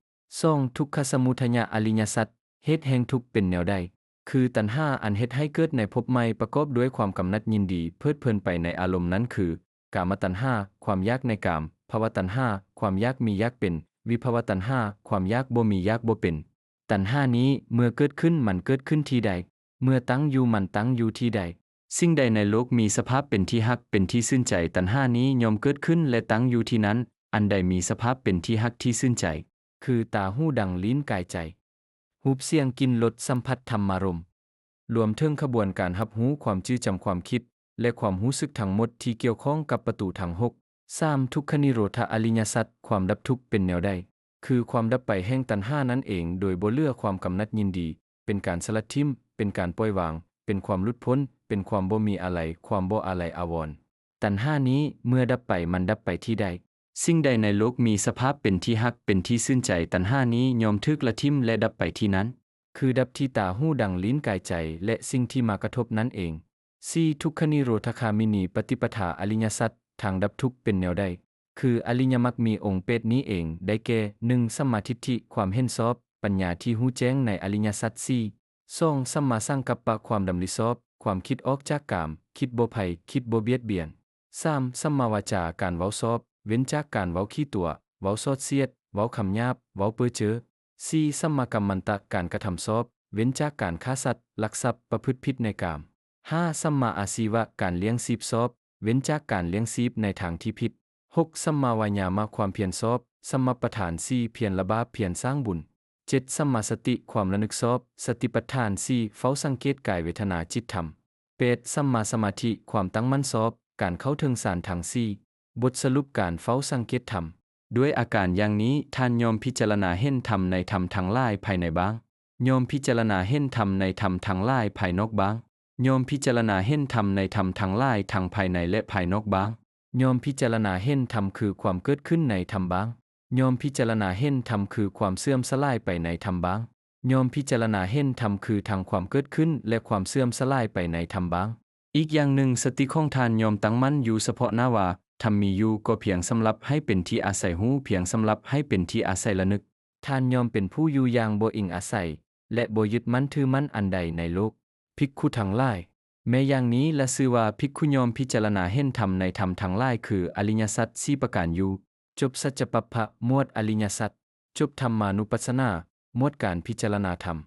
ສອງ ທຸກຂະສະມຸດທະຍະອະລິຍະສັດ ເຫດແຫ່ງທຸກເປັນແນວໃດ? ຄືຕັນຫາອັນເຮັດໃຫ້ເກີດໃນພົບໃໝ່ ປະກອບດ້ວຍຄວາມກຳໜັດຍິນດີເພີດເພີນໄປໃນອາລົມນັ້ນຄື ກາມະຕັນຫາ ຄວາມຢາກໃນກາມ, ພະວະຕັນຫາ ຄວາມຢາກມີຢາກເປັນ, ວິພະວະຕັນຫາ ຄວາມຢາກບໍ່ມີຢາກບໍ່ເປັນ. ຕັນຫານີ້ເມື່ອເກີດຂຶ້ນມັນເກີດຂຶ້ນທີ່ໃດ? ເມື່ອຕັ້ງຢູ່ມັນຕັ້ງຢູ່ທີ່ໃດ? ສິ່ງໃດໃນໂລກມີສະພາບເປັນທີ່ຮັກ ເປັນທີ່ຊື່ນໃຈ ຕັນຫານີ້ຍ່ອມເກີດຂຶ້ນ ແລະ ຕັ້ງຢູ່ທີ່ນັ້ນ, ອັນໃດມີສະພາບເປັນທີ່ຮັກທີ່ຊື່ນໃຈ? ຄືຕາ, ຫູ, ດັງ, ລີ້ນ, ກາຍ, ໃຈ, ຮູບ, ສຽງ, ກິ່ນ, ລົດ, ສຳຜັດ, ທຳມາລົມ ລວມເຖິງຂະບວນການຮັບຮູ້, ຄວາມຈື່ຈຳ, ຄວາມຄິດ ແລະ ຄວາມຮູ້ສຶກທັງໝົດທີ່ກ່ຽວຂ້ອງກັບປະຕູທັງຫົກ. ສາມ ທຸກຂະນິໂຣທະອະລິຍະສັດ ຄວາມດັບທຸກເປັນແນວໃດ? ຄືຄວາມດັບໄປແຫ່ງຕັນຫານັ້ນເອງໂດຍບໍ່ເຫຼືອຄວາມກຳໜັດຍິນດີ, ເປັນການສະຫຼັດຖິ້ມ, ເປັນການປ່ອຍວາງ, ເປັນຄວາມຫຼຸດພົ້ນ, ເປັນຄວາມບໍ່ມີອາໄລ, ຄວາມບໍ່ອາໄລອາວອນ. ຕັນຫານີ້ເມື່ອດັບໄປມັນດັບໄປທີ່ໃດ? ສິ່ງໃດໃນໂລກມີສະພາບເປັນທີ່ຮັກ ເປັນທີ່ຊື່ນໃຈ ຕັນຫານີ້ຍ່ອມຖືກລະຖິ້ມ ແລະ ດັບໄປທີ່ນັ້ນ. ຄືດັບທີ່ຕາ, ຫູ, ດັງ, ລີ້ນ, ກາຍ, ໃຈ ແລະ ສິ່ງທີ່ມາກະທົບນັ້ນເອງ. ສີ່ ທຸກຂະນິໂຣທະຄາມິນີປະຕິປະທາອະລິຍະສັດ ທາງດັບທຸກເປັນແນວໃດ? ຄືອະລິຍະມັກມີອົງແປດນີ້ເອງ ໄດ້ແກ່ ໜຶ່ງ ສຳມາທິດຖິ ຄວາມເຫັນຊອບ, ປັນຍາທີ່ຮູ້ແຈ້ງໃນອະລິຍະສັດສີ່. ສອງ ສຳມາສັງກັບປະ ຄວາມດຳລິຊອບ, ຄວາມຄິດອອກຈາກກາມ, ຄິດບໍ່ໃຜ, ຄິດບໍ່ບຽດບຽນ. ສາມ ສຳມາວາຈາ ການເວົ້າຊອບ, ເວັ້ນຈາກການເວົ້າຂີ້ຕົວະ, ເວົ້າສອດສຽດ, ເວົ້າຄຳຫຍາບ, ເວົ້າເປີ້ເຈີ. ສີ່ ສຳມາກັມມັນຕະ ການກະທຳຊອບ, ເວັ້ນຈາກການຂ້າສັດ, ລັກຊັບ, ປະພຶດຜິດໃນກາມ. ຫ້າ ສຳມາອາຊີວະ ການລ້ຽງຊີບຊອບ, ເວັ້ນຈາກການລ້ຽງຊີບໃນທາງທີ່ຜິດ. ຫົກ ສຳມາວາຍາມະ ຄວາມພຽນຊອບ, ສຳມະປະທານສີ່ ພຽນລະບາບ, ພຽນສ້າງບຸນ. ເຈັດ ສຳມາສະຕິ ຄວາມລະນຶກຊອບ, ສະຕິປະທານສີ່ ເຝົ້າສັງເກດກາຍເວທະນາຈິດທຳ. ແປດ ສຳມາສະມາທິ ຄວາມຕັ້ງໝັ້ນຊອບ, ການເຂົ້າເຖິງສານທັງສີ່. ບົດສະຫຼຸບການເຝົ້າສັງເກດທຳ. ດ້ວຍອາການຢ່າງນີ້ ທ່ານຍ່ອມພິຈາລະນາເຫັນທຳໃນທຳທັງຫຼາຍພາຍໃນບ້າງ, ຍ່ອມພິຈາລະນາເຫັນທຳໃນທຳທັງຫຼາຍພາຍນອກບ້າງ, ຍ່ອມພິຈາລະນາເຫັນທຳໃນທຳທັງຫຼາຍທັງພາຍໃນ ແລະ ພາຍນອກບ້າງ. ຍ່ອມພິຈາລະນາເຫັນທຳຄືຄວາມເກີດຂຶ້ນໃນທຳບ້າງ, ຍ່ອມພິຈາລະນາເຫັນທຳຄືຄວາມເສື່ອມສະຫຼາຍໄປໃນທຳບ້າງ, ຍ່ອມພິຈາລະນາເຫັນທຳຄືທັງຄວາມເກີດຂຶ້ນ ແລະ ຄວາມເສື່ອມສະຫຼາຍໄປໃນທຳບ້າງ. ອີກຢ່າງໜຶ່ງ, ສະຕິຂອງທ່ານຍ່ອມຕັ້ງໝັ້ນຢູ່ສະເພາະໜ້າວ່າ ທຳມີຢູ່ກໍພຽງສຳລັບໃຫ້ເປັນທີ່ອາໄສ, ຮູ້ພຽງສຳລັບໃຫ້ເປັນທີ່ອາໄສລະນຶກ. ທ່ານຍ່ອມເປັນຜູ້ຢູ່ຢ່າງບໍ່ອີງອາໄສ ແລະ ບໍ່ຍຶດໝັ້ນຖືໝັ້ນອັນໃດໃນໂລກ. ພິກຂຸທັງຫຼາຍ, ແມ້ຢ່າງນີ້ລະຊື່ວ່າພິກຂຸ ຍ່ອມພິຈາລະນາເຫັນທຳໃນທຳທັງຫຼາຍ ຄືອະລິຍະສັດສີ່ປະການຢູ່. ຈົບສັດຈະປັບພະ ໝວດອະລິຍະສັດ, ຈົບທຳມານຸປັດສະນາ ໝວດການພິຈາລະນາທຳ.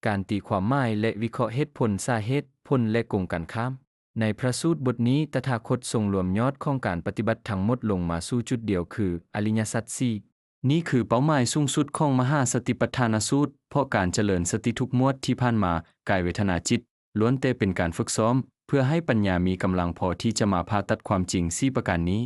ການຕີຄວາມໝາຍ ແລະ ວິເຄາະເຫດຜົນ, ສາເຫດ, ຜົນ ແລະ ກົງກັນຂ້າມ. ໃນພະສູດບົດນີ້ ຕະຖາຄົດຊົງລວມຍອດຂອງການປະຕິບັດທັງໝົດລົງມາສູ່ຈຸດດຽວ ຄື ອະລິຍະສັດສີ່. ນີ້ຄືເປົ້າໝາຍສູງສຸດຂອງມະຫາສະຕິປັດຖານະສູດ, ເພາະການຈະເລີນສະຕິທຸກໝວດທີ່ຜ່ານມາ, ກາຍ, ເວທະນາ, ຈິດ, ລ້ວນແຕ່ເປັນການຝຶກຊ້ອມ ເພື່ອໃຫ້ປັນຍາມີກຳລັງພໍທີ່ຈະມາຜ່າຕັດຄວາມຈິງສີ່ປະການນີ້.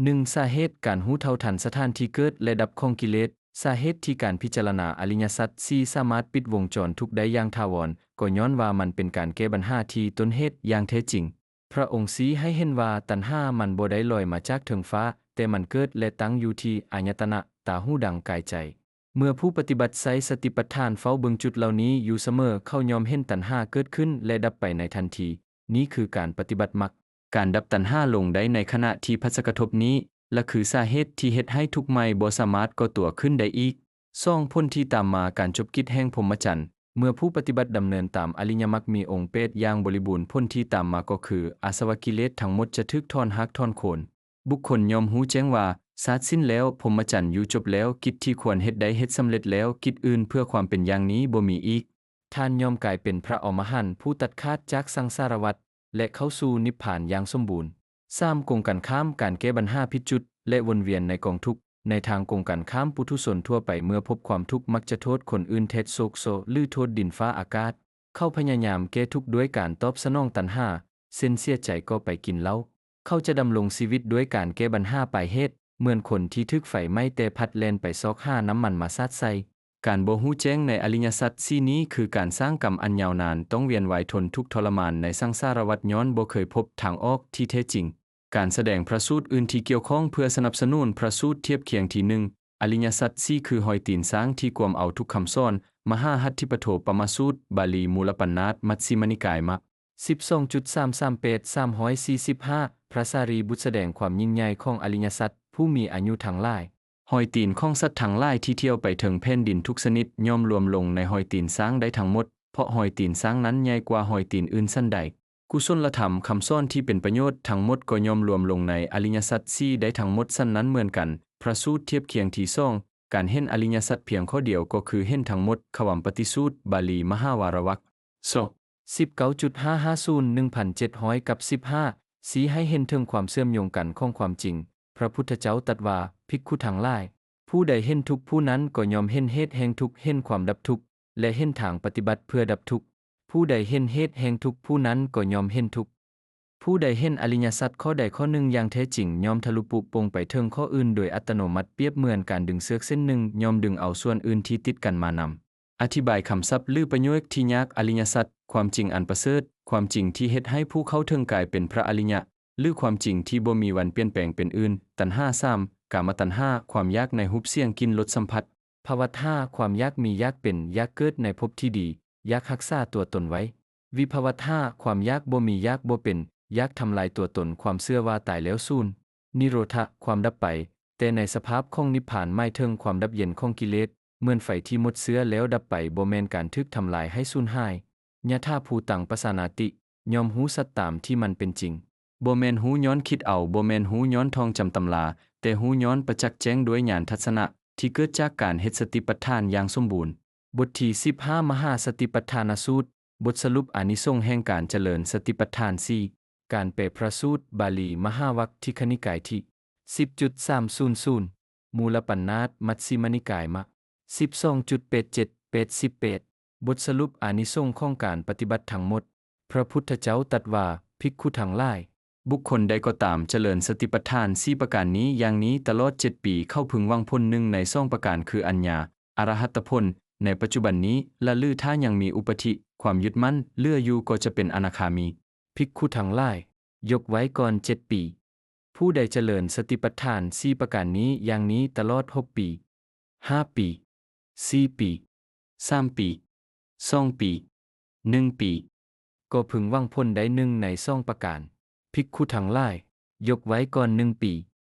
ໜຶ່ງ ສາເຫດ, ການຮູ້ເທົ່າທັນສະຖານທີ່ເກີດ ແລະ ດັບຂອງກິເລດ. ສາເຫດທີ່ການພິຈາລະນາອະລິຍະສັດສີ່ສາມາດປິດວົງຈອນທຸກໄດ້ຢ່າງຖາວອນ ກໍຍ້ອນວ່າມັນເປັນການແກ້ບັນຫາທີ່ຕົ້ນເຫດຢ່າງແທ້ຈິງ. ພະອົງຊີ້ໃຫ້ເຫັນວ່າຕັນຫາມັນບໍ່ໄດ້ລອຍມາຈາກເທິງຟ້າ, ແຕ່ມັນເກີດ ແລະ ຕັ້ງຢູ່ທີ່ອາຍະຕະນະ, ຕາ, ຫູ, ດັງ, ກາຍ, ໃຈ. ເມື່ອຜູ້ປະຕິບັດໃຊ້ສະຕິປັດຖານເຝົ້າເບິ່ງຈຸດເຫຼົ່ານີ້ຢູ່ສະເໝີ, ເຂົາຍ່ອມເຫັນຕັນຫາເກີດຂຶ້ນ ແລະ ດັບໄປໃນທັນທີ. ນີ້ຄືການປະຕິບັດມັກ. ການດັບຕັນຫາລົງໄດ້ໃນຂະນະທີ່ພັດສະກະທົບນີ້ລະຄືສາເຫດທີ່ເຮັດໃຫ້ທຸກໃໝ່ບໍ່ສາມາດກໍ່ຕົວຂຶ້ນໄດ້ອີກ. ສອງ ຜົນທີ່ຕາມມາ, ການຈົບກິດແຫ່ງພົມມະຈັນ. ເມື່ອຜູ້ປະຕິບັດດຳເນີນຕາມອະລິຍະມັກມີອົງແປດຢ່າງບໍລິບູນ, ຜົນທີ່ຕາມມາກໍຄື ອາສະວະກິເລດທັງໝົດຈະຖືກຖອນຮາກຖອນໂຄນ. ບຸກຄົນຍ່ອມຮູ້ແຈ້ງວ່າ ຊາດສິ້ນແລ້ວ, ພົມມະຈັນຢູ່ຈົບແລ້ວ, ກິດທີ່ຄວນເຮັດໄດ້ເຮັດສຳເລັດແລ້ວ, ກິດອື່ນເພື່ອຄວາມເປັນຢ່າງນີ້ບໍ່ມີອີກ. ທ່ານຍ່ອມກາຍເປັນພະອໍມະຫັນຜູ້ຕັດຂາດຈາກສັງສາລະວັດ ແລະ ເຂົ້າສູ່ນິບພານຢ່າງສົມບູນ. ສາມ ກົງກັນຂ້າມ ການແກ້ບັນຫາຜິດຈຸດ ແລະ ວົນວຽນໃນກອງທຸກ. ໃນທາງກົງກັນຂ້າມ, ປຸຖຸຊົນທົ່ວໄປເມື່ອພົບຄວາມທຸກມັກຈະໂທດຄົນອື່ນແທນໂຊກໂຊ ຫຼື ໂທດດິນຟ້າອາກາດ. ເຂົາພະຍາຍາມແກ້ທຸກດ້ວຍການຕອບສະໜອງຕັນຫາ, ເຊັ່ນເສຍໃຈກໍໄປກິນເຫຼົ້າ. ເຂົາຈະດຳລົງຊີວິດດ້ວຍການແກ້ບັນຫາປາຍເຫດ, ເໝືອນຄົນທີ່ຖືກໄຟໄໝ້ແຕ່ພັດແລ່ນໄປຊອກຫານ້ຳມັນມາສາດໃສ່. ການບໍ່ຮູ້ແຈ້ງໃນອະລິຍະສັດສີ່ນີ້ ຄືການສ້າງກຳອັນຍາວນານ, ຕ້ອງວຽນວາຍທົນທຸກທໍລະມານໃນສັງສາລະວັດ ຍ້ອນບໍ່ເຄີຍພົບທາງອອກທີ່ແທ້ຈິງ. ການສະແດງພະສູດອື່ນທີ່ກ່ຽວຂ້ອງເພື່ອສະໜັບສະໜູນພະສູດທຽບຄຽງທີໜຶ່ງ. ອະລິຍະສັດສີ່ ຄືຮອຍຕີນຊ້າງທີ່ກວມເອົາທຸກຄຳສອນ, ມະຫາຫັດຖິປະໂທປະມະສູດ, ບາລີມູລະປະນາດ, ມັດຊິມະນິກາຍ ມະ ສິບສອງຈຸດສາມສາມແປດ ສາມຮ້ອຍສີ່ສິບຫ້າ. ພະສາຣີບຸດສະແດງຄວາມຍິ່ງໃຫຍ່ຂອງອະລິຍະສັດຜູ້ມີອາຍຸທັງຫຼາຍ. ຮອຍຕີນຂອງສັດທັງຫຼາຍທີ່ທ່ຽວໄປເທິງແຜ່ນດິນທຸກຊະນິດ ຍອມລວມລົງໃນຮອຍຕີນຊ້າງໄດ້ທັງໝົດ, ເພາະຮອຍຕີນຊ້າງນັ້ນໃຫຍ່ກວ່າຮອຍຕີນອື່ນຊັ້ນໃດ. ກຸສົນລະທຳ, ຄຳສອນທີ່ເປັນປະໂຫຍດທັງໝົດກໍຍອມລວມລົງໃນອະລິຍະສັດສີ່ໄດ້ທັງໝົດຊັ້ນນັ້ນເໝືອນກັນ. ພະສູດທຽບຄຽງທີສອງ. ການເຫັນອະລິຍະສັດພຽງຂໍ້ດຽວກໍຄືເຫັນທັງໝົດ. ຄະວັມປະຕິສູດ, ບາລີ ມະຫາວາລະວັກ ສ ສິບເກົ້າຈຸດຫ້າຫ້າສູນ ໜຶ່ງພັນເຈັດຮ້ອຍກັບສິບຫ້າ ຊີ້ໃຫ້ເຫັນເຖິງຄວາມເຊື່ອມໂຍງກັນຂອງຄວາມຈິງ. ພະພຸດທະເຈົ້າຕັດວ່າ, ພິກຂຸທັງຫຼາຍ, ຜູ້ໃດເຫັນທຸກຜູ້ນັ້ນກໍຍ່ອມເຫັນເຫດແຫ່ງທຸກ, ເຫັນຄວາມດັບທຸກ ແລະ ເຫັນທາງປະຕິບັດເພື່ອດັບທຸກ. ຜູ້ໃດເຫັນເຫດແຫ່ງທຸກຜູ້ນັ້ນກໍຍ່ອມເຫັນທຸກ. ຜູ້ໃດເຫັນອະລິຍະສັດຂໍ້ໃດຂໍ້ໜຶ່ງຢ່າງແທ້ຈິງ ຍ່ອມທະລຸປຸໂປ່ງໄປເຖິງຂໍ້ອື່ນໂດຍອັດຕະໂນມັດ, ປຽບເໝືອນການດຶງເຊືອກເສັ້ນໜຶ່ງ ຍ່ອມດຶງເອົາສ່ວນອື່ນທີ່ຕິດກັນມານຳ. ອະທິບາຍຄຳສັບ ຫຼື ປະໂຫຍກທີ່ຍາກ. ອະລິຍະສັດ, ຄວາມຈິງອັນປະເສີດ, ຄວາມຈິງທີ່ເຮັດໃຫ້ຜູ້ເຂົ້າເຖິງກາຍເປັນພະອະລິຍະ ຫຼື ຄວາມຈິງທີ່ບໍ່ມີວັນປ່ຽນແປງເປັນອື່ນ. ຕັນຫາ ສາມ, ກາມະຕັນຫາ, ຄວາມຢາກໃນຮູບ ສຽງ ກິ່ນ ລົດ ສຳຜັດ. ພະວັດຫາ, ຄວາມຢາກມີຢາກເປັນ, ຢາກເກີດໃນພົບທີ່ດີ, ຢາກຮັກສາຕົວຕົນໄວ້. ວິພະວັດຫາ, ຄວາມຢາກບໍ່ມີຢາກບໍ່ເປັນ, ຢາກທຳລາຍຕົວຕົນ, ຄວາມເຊື່ອວ່າຕາຍແລ້ວສູນ. ນິໂຣທະ, ຄວາມດັບໄປ, ແຕ່ໃນສະພາບຂອງນິບພານໝາຍເຖິງຄວາມດັບເຢັນຂອງກິເລດ, ເໝືອນໄຟທີ່ໝົດເຊື້ອແລ້ວດັບໄປ, ບໍ່ແມ່ນການຖືກທຳລາຍໃຫ້ສູນຫາຍ. ຍະຖາພູຕັງ ປັດສານາຕິ, ຍອມຮູ້ສັດຕາມທີ່ມັນເປັນຈິງ. ບໍ່ແມ່ນຮູ້ຍ້ອນຄິດເອົາ, ບໍ່ແມ່ນຮູ້ຍ້ອນທ່ອງຈຳຕຳລາ, ແຕ່ຮູ້ຍ້ອນປະຈັກແຈ້ງດ້ວຍຍານທັດສະນະທີ່ເກີດຈາກການເຮັດສະຕິປັດຖານຢ່າງສົມບູນ. ບົດທີສິບຫ້າ ມະຫາສະຕິປັດຖານະສູດ. ບົດສະຫຼຸບອານິສົງແຫ່ງການຈະເລີນສະຕິປັດຖານສີ່. ການແປພະສູດ, ບາລີ ມະຫາວັກທິຄະນິກາຍ ທີ ສິບຈຸດສາມສູນສູນ, ມູລະປະນາດ, ມັດຊິມະນິກາຍ ມະ ສິບສອງຈຸດແປດເຈັດ ແປດສິບແປດ. ບົດສະຫຼຸບອານິສົງຂອງການປະຕິບັດທັງໝົດ. ພະພຸດທະເຈົ້າຕັດວ່າ, ພິກຂຸທັງຫຼາຍ, ບຸກຄົນໃດກໍຕາມຈະເລີນສະຕິປັດຖານສີ່ປະການນີ້ຢ່າງນີ້ຕະຫຼອດເຈັດປີ, ເຂົາເພິ່ງຫວັງຜົນໜຶ່ງໃນສອງປະການ ຄື ອັນຍາ ອະລະຫັດຕະຜົນ ໃນປັດຈຸບັນນີ້ ລະ ຫຼື ຖ້າຍັງມີອຸປະທິ ຄວາມຍຶດໝັ້ນເຫຼືອຢູ່ ກໍຈະເປັນອະນາຄາມີ. ພິກຂຸທັງຫຼາຍ, ຍົກໄວ້ກ່ອນເຈັດປີ. ຜູ້ໃດຈະເລີນສະຕິປັດຖານສີ່ປະການນີ້ຢ່າງນີ້ຕະຫຼອດຫົກປີ, ຫ້າປີ, ສີ່ປີ, ສາມປີ, ສອງປີ, ໜຶ່ງປີ, ກໍເພິ່ງຫວັງຜົນໄດ້ໜຶ່ງໃນສອງປະການ. ພິກຂຸທັງຫຼາຍ, ຍົກໄວ້ກ່ອນໜຶ່ງປີ.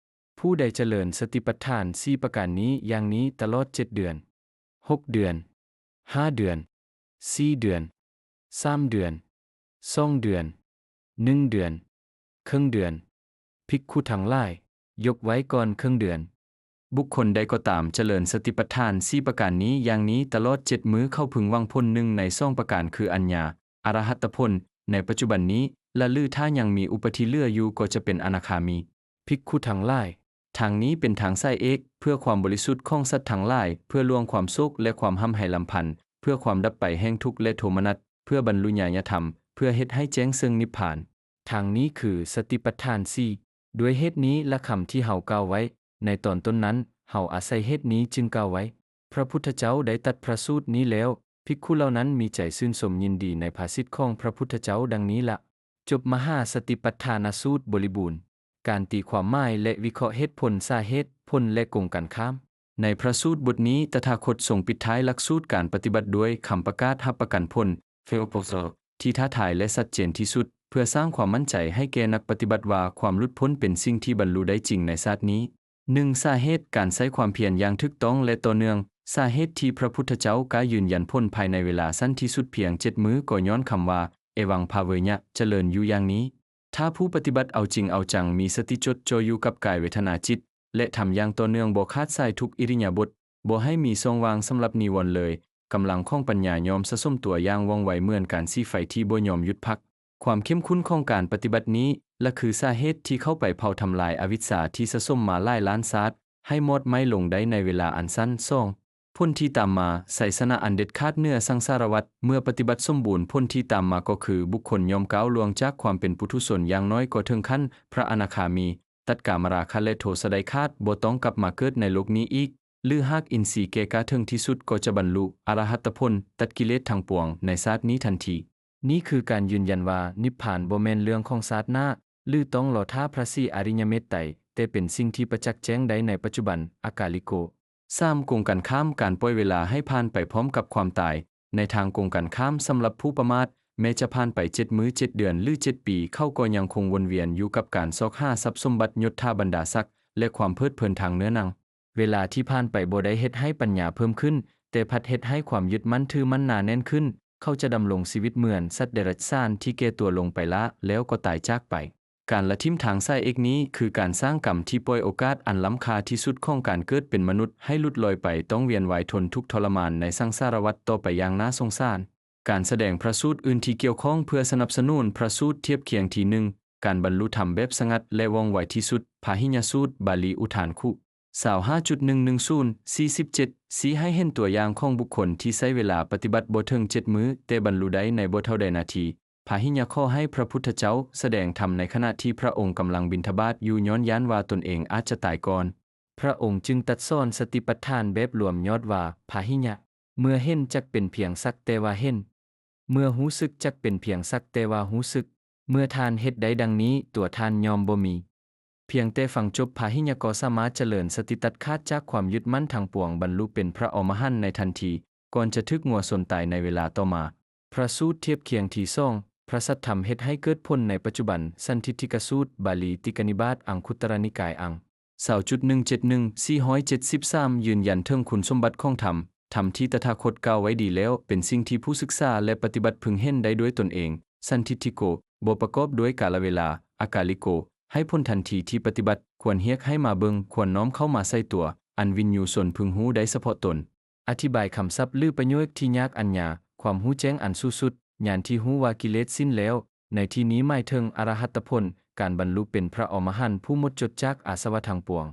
ຜູ້ໃດຈະເລີນສະຕິປັດຖານສີ່ປະການນີ້ຢ່າງນີ້ຕະຫຼອດເຈັດເດືອນ, ຫົກເດືອນ, ຫ້າເດືອນ, ສີ່ເດືອນ, ສາມເດືອນ, ສອງເດືອນ, ໜຶ່ງເດືອນ, ເຄິ່ງເດືອນ. ພິກຂຸທັງຫຼາຍ, ຍົກໄວ້ກ່ອນເຄິ່ງເດືອນ. ບຸກຄົນໃດກໍຕາມຈະເລີນສະຕິປັດຖານສີ່ປະການນີ້ຢ່າງນີ້ຕະຫຼອດເຈັດມື້, ເຂົາເພິ່ງຫວັງຜົນໜຶ່ງໃນສອງປະການ ຄື ອັນຍາ ອະລະຫັດຕະຜົນ ໃນປັດຈຸບັນນີ້ ລະ ຫຼື ຖ້າຍັງມີອຸປະທິເຫຼືອຢູ່ ກໍຈະເປັນອະນາຄາມີ. ພິກຂຸທັງຫຼາຍ, ທາງນີ້ເປັນທາງສາຍເອກ ເພື່ອຄວາມບໍລິສຸດຂອງສັດທັງຫຼາຍ, ເພື່ອລ່ວງຄວາມໂສກ ແລະ ຄວາມຮ່ຳໄຫ້ລຳພັນ, ເພື່ອຄວາມດັບໄປແຫ່ງທຸກ ແລະ ໂທມະນັດ, ເພື່ອບັນລຸຍານຍະທຳ, ເພື່ອເຮັດໃຫ້ແຈ້ງເຊິ່ງນິບພານ. ທາງນີ້ຄືສະຕິປັດຖານສີ່. ດ້ວຍເຫດນີ້ລະ ຄຳທີ່ເຮົາກ່າວໄວ້ໃນຕອນຕົ້ນນັ້ນ, ເຮົາອາໄສເຫດນີ້ຈຶ່ງກ່າວໄວ້. ພະພຸດທະເຈົ້າໄດ້ຕັດພະສູດນີ້ແລ້ວ, ພິກຂຸເຫຼົ່ານັ້ນມີໃຈຊື່ນຊົມຍິນດີໃນພາສິດຂອງພະພຸດທະເຈົ້າດັ່ງນີ້ລະ. ຈົບມະຫາສະຕິປັດຖານະສູດບໍລິບູນ. ການຕີຄວາມໝາຍ ແລະ ວິເຄາະເຫດຜົນ, ສາເຫດ, ຜົນ ແລະ ກົງກັນຂ້າມ. ໃນພະສູດບົດນີ້, ຕະຖາຄົດຊົງປິດທ້າຍຫຼັກສູດການປະຕິບັດດ້ວຍຄຳປະກາດຮັບປະກັນຜົນ Fail Proposal ທີ່ທ້າທາຍ ແລະ ຊັດເຈນທີ່ສຸດ, ເພື່ອສ້າງຄວາມໝັ້ນໃຈໃຫ້ແກ່ນັກປະຕິບັດວ່າຄວາມຫຼຸດພົ້ນເປັນສິ່ງທີ່ບັນລຸໄດ້ຈິງໃນຊາດນີ້. ໜຶ່ງ, ສາເຫດການໃຊ້ຄວາມພຽນຢ່າງຖືກຕ້ອງ ແລະ ຕໍ່ເນື່ອງ. ສາເຫດທີ່ພະພຸດທະເຈົ້າກ້າຢືນຢັນຜົນພາຍໃນເວລາສັ້ນທີ່ສຸດພຽງເຈັດມື້ ກໍຍ້ອນຄຳວ່າ Evaṃ bhāveya ຈະເລີນຢູ່ຢ່າງນີ້. ຖ້າຜູ້ປະຕິບັດເອົາຈິງເອົາຈັງ, ມີສະຕິຈົດຈ່ອຢູ່ກັບກາຍ, ເວທະນາ, ຈິດ ແລະ ທຳຢ່າງຕໍ່ເນື່ອງບໍ່ຂາດສາຍທຸກອິລິຍາບົດ, ບໍ່ໃຫ້ມີຊ່ອງວ່າງສຳລັບນິວອນເລີຍ, ກຳລັງຂອງປັນຍາຍ່ອມສະສົມຕົວຢ່າງວ່ອງໄວເໝືອນການສີໄຟທີ່ບໍ່ຍອມຢຸດພັກ. ຄວາມເຂັ້ມຂຸ້ນຂອງການປະຕິບັດນີ້ ແລະ ຄືສາເຫດທີ່ເຂົ້າໄປເຜົາທຳລາຍອະວິດຊາທີ່ສະສົມມາຫຼາຍລ້ານຊາດ ໃຫ້ມອດໄໝ້ລົງໄດ້ໃນເວລາອັນສັ້ນ. ສອງ, ຜົນທີ່ຕາມມາ, ໄຊຊະນະອັນເດັດຂາດເໜືອສັງສາລະວັດ. ເມື່ອປະຕິບັດສົມບູນ, ຜົນທີ່ຕາມມາກໍຄືບຸກຄົນຍອມກ້າວລ່ວງຈາກຄວາມເປັນປຸຖຸຊົນ, ຢ່າງໜ້ອຍກໍເຖິງຂັ້ນພະອະນາຄາມີ, ຕັດກາມະລາຄະ ແລະ ໂທສະໄດ້ຂາດ, ບໍ່ຕ້ອງກັບມາເກີດໃນໂລກນີ້ອີກ, ຫຼື ຫາກອິນຊີແກ່ກ້າເຖິງທີ່ສຸດ, ກໍຈະບັນລຸອະລະຫັດຕະຜົນ, ຕັດກິເລດທັງປວງໃນຊາດນີ້ທັນທີ. ນີ້ຄືການຢືນຢັນວ່ານິບພານບໍ່ແມ່ນເລື່ອງຂອງຊາດໜ້າ ຫຼື ຕ້ອງລໍຖ້າພະສີອະລິຍະເມດໄຕ, ແຕ່ເປັນສິ່ງທີ່ປະຈັກແຈ້ງໄດ້ໃນປັດຈຸບັນ. ອາກາລິໂກ. ສາມ, ກົງກັນຂ້າມ, ການປ່ອຍເວລາໃຫ້ຜ່ານໄປພ້ອມກັບຄວາມຕາຍ. ໃນທາງກົງກັນຂ້າມ, ສຳລັບຜູ້ປະໝາດ, ແມ້ຈະຜ່ານໄປເຈັດມື້, ເຈັດເດືອນ ຫຼື ເຈັດປີ, ເຂົາກໍຍັງຄົງວົນວຽນຢູ່ກັບການຊອກຫາຊັບສົມບັດ, ຍົດຖາບັນດາສັກ ແລະ ຄວາມເພີດເພີນທາງເນື້ອໜັງ. ເວລາທີ່ຜ່ານໄປບໍ່ໄດ້ເຮັດໃຫ້ປັນຍາເພີ່ມຂຶ້ນ, ແຕ່ພັດເຮັດໃຫ້ຄວາມຍຶດໝັ້ນຖືໝັ້ນໜາແໜ້ນຂຶ້ນ. ເຂົາຈະດຳລົງຊີວິດເໝືອນສັດເດຍລະສານທີ່ແກ່ຕົວລົງໄປລ້າ ແລ້ວກໍຕາຍຈາກໄປ. ການລະຖິ້ມທາງສາຍເອກນີ້ ຄືການສ້າງກຳທີ່ປ່ອຍໂອກາດອັນລ້ຳຄ່າທີ່ສຸດຂອງການເກີດເປັນມະນຸດໃຫ້ຫຼຸດລອຍໄປ, ຕ້ອງວຽນວ່າຍທົນທຸກທໍລະມານໃນສັງສາລະວັດຕໍ່ໄປຢ່າງໜ້າສົງສານ. ການສະແດງພະສູດອື່ນທີ່ກ່ຽວຂ້ອງເພື່ອສະໜັບສະໜູນພະສູດທຽບຄຽງທີໜຶ່ງ, ການບັນລຸທຳແບບສະຫງັດ ແລະ ວ່ອງໄວທີ່ສຸດ, ພາຫິຍະສູດ, ບາລີ ອຸທານຄຸ ຊາວຫ້າຈຸດໜຶ່ງໜຶ່ງສູນ ສີ່ສິບເຈັດ ຊີ້ໃຫ້ເຫັນຕົວຢ່າງຂອງບຸກຄົນທີ່ໃຊ້ເວລາປະຕິບັດບໍ່ເຖິງເຈັດມື້ ແຕ່ບັນລຸໄດ້ໃນບໍ່ເທົ່າໃດນາທີ. ພາຫິຍະຂໍໃຫ້ພະພຸດທະເຈົ້າສະແດງທຳໃນຂະນະທີ່ພະອົງກຳລັງບິນທະບາດຢູ່, ຍ້ອນຢ້ານວ່າຕົນເອງອາດຈະຕາຍກ່ອນ. ພະອົງຈຶ່ງຕັດສອນສະຕິປັດຖານແບບລວມຍອດວ່າ ພາຫິຍະ. ເມື່ອເຫັນຈັກເປັນພຽງສັກແຕ່ວ່າເຫັນ, ເມື່ອຮູ້ສຶກຈັກເປັນພຽງສັກແຕ່ວ່າຮູ້ສຶກ. ເມື່ອທ່ານເຮັດໄດ້ດັ່ງນີ້, ຕົວທ່ານຍ່ອມບໍ່ມີ. ພຽງແຕ່ຟັງຈົບພາຫິຍະກໍສາມາດຈະເລີນສະຕິຕັດຂາດຈາກຄວາມຍຶດໝັ້ນທັງປວງ, ບັນລຸເປັນພະອໍມະຫັນໃນທັນທີ, ກ່ອນຈະຖືກງົວຊົນຕາຍໃນເວລາຕໍ່ມາ. ພະສູດທຽບຄຽງທີສອງ, ພະສັດທຳເຮັດໃຫ້ເກີດຜົນໃນປັດຈຸບັນ, ສັນທິດທິກະສູດ, ບາລີ ຕິກະນິບາດ, ອັງຄຸດຕະລະນິກາຍ ອັງ ຊາວຈຸດໜຶ່ງເຈັດໜຶ່ງ ສີ່ຮ້ອຍເຈັດສິບສາມ ຢືນຢັນເຖິງຄຸນສົມບັດຂອງທຳ. ທຳທີ່ຕະຖາຄົດກ່າວໄວ້ດີແລ້ວ ເປັນສິ່ງທີ່ຜູ້ສຶກສາ ແລະ ປະຕິບັດເພິ່ງເຫັນໄດ້ດ້ວຍຕົນເອງ. ສັນທິດທິໂກ, ບໍ່ປະກອບດ້ວຍກາລະເວລາ. ອາກາລິໂກ, ໃຫ້ຜົນທັນທີທີ່ປະຕິບັດ, ຄວນຮຽກໃຫ້ມາເບິ່ງ, ຄວນນ້ອມເຂົ້າມາໃສ່ຕົວ. ອັນວິນຍູຊົນເພິ່ງຮູ້ໄດ້ສະເພາະຕົນ. ອະທິບາຍຄຳສັບ ຫຼື ປະໂຫຍກທີ່ຍາກອັນຍາ, ຄວາມຮູ້ແຈ້ງອັນສູງສຸດ, ຍານທີ່ຮູ້ວ່າກິເລດສິ້ນແລ້ວ, ໃນທີ່ນີ້ໝາຍເຖິງອະລະຫັດຕະຜົນ, ການບັນລຸເປັນພະອໍມະຫັນຜູ້ໝົດຈົດຈາກອາສະວະທັງປວງ.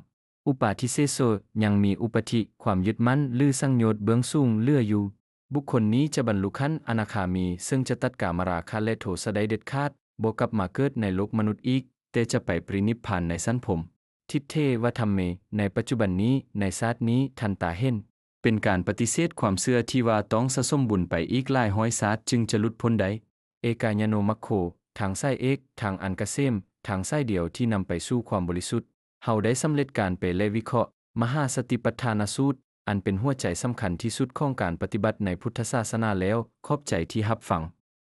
ອຸປາທິເສໂສ, ຍັງມີອຸປະທິ, ຄວາມຍຶດໝັ້ນ ຫຼື ສັງໂຍດເບື້ອງສູງເຫຼືອຢູ່. ບຸກຄົນນີ້ຈະບັນລຸຂັ້ນອະນາຄາມີ, ເຊິ່ງຈະຕັດກາມະລາຄະ ແລະ ໂທສະໄດ້ເດັດຂາດ, ບໍ່ກັບມາເກີດໃນໂລກມະນຸດອີກ, ແຕ່ຈະໄປປະລິນິບພານໃນຊັ້ນພົມ. ທິດເທວະທຳເມ, ໃນປັດຈຸບັນນີ້, ໃນຊາດນີ້, ທັນຕາເຫັນ. ເປັນການປະຕິເສດຄວາມເຊື່ອທີ່ວ່າຕ້ອງສະສົມບຸນໄປອີກຫຼາຍຮ້ອຍຊາດຈຶ່ງຈະຫຼຸດພົ້ນໄດ້. ເອກາຍາໂນມັກໂຄ, ທາງສາຍເອກ, ທາງອັນກະເສມ, ທາງສາຍດຽວທີ່ນຳໄປສູ່ຄວາມບໍລິສຸດ. ເຮົາໄດ້ສຳເລັດການແປ ແລະ ວິເຄາະມະຫາສະຕິປັດຖານະສູດ, ອັນເປັນຫົວໃຈສຳຄັນທີ່ສຸດຂອງການປະຕິບັດໃນພຸດທະສາສະໜາແລ້ວ. ຂອບໃຈທີ່ຮັບຟັງ.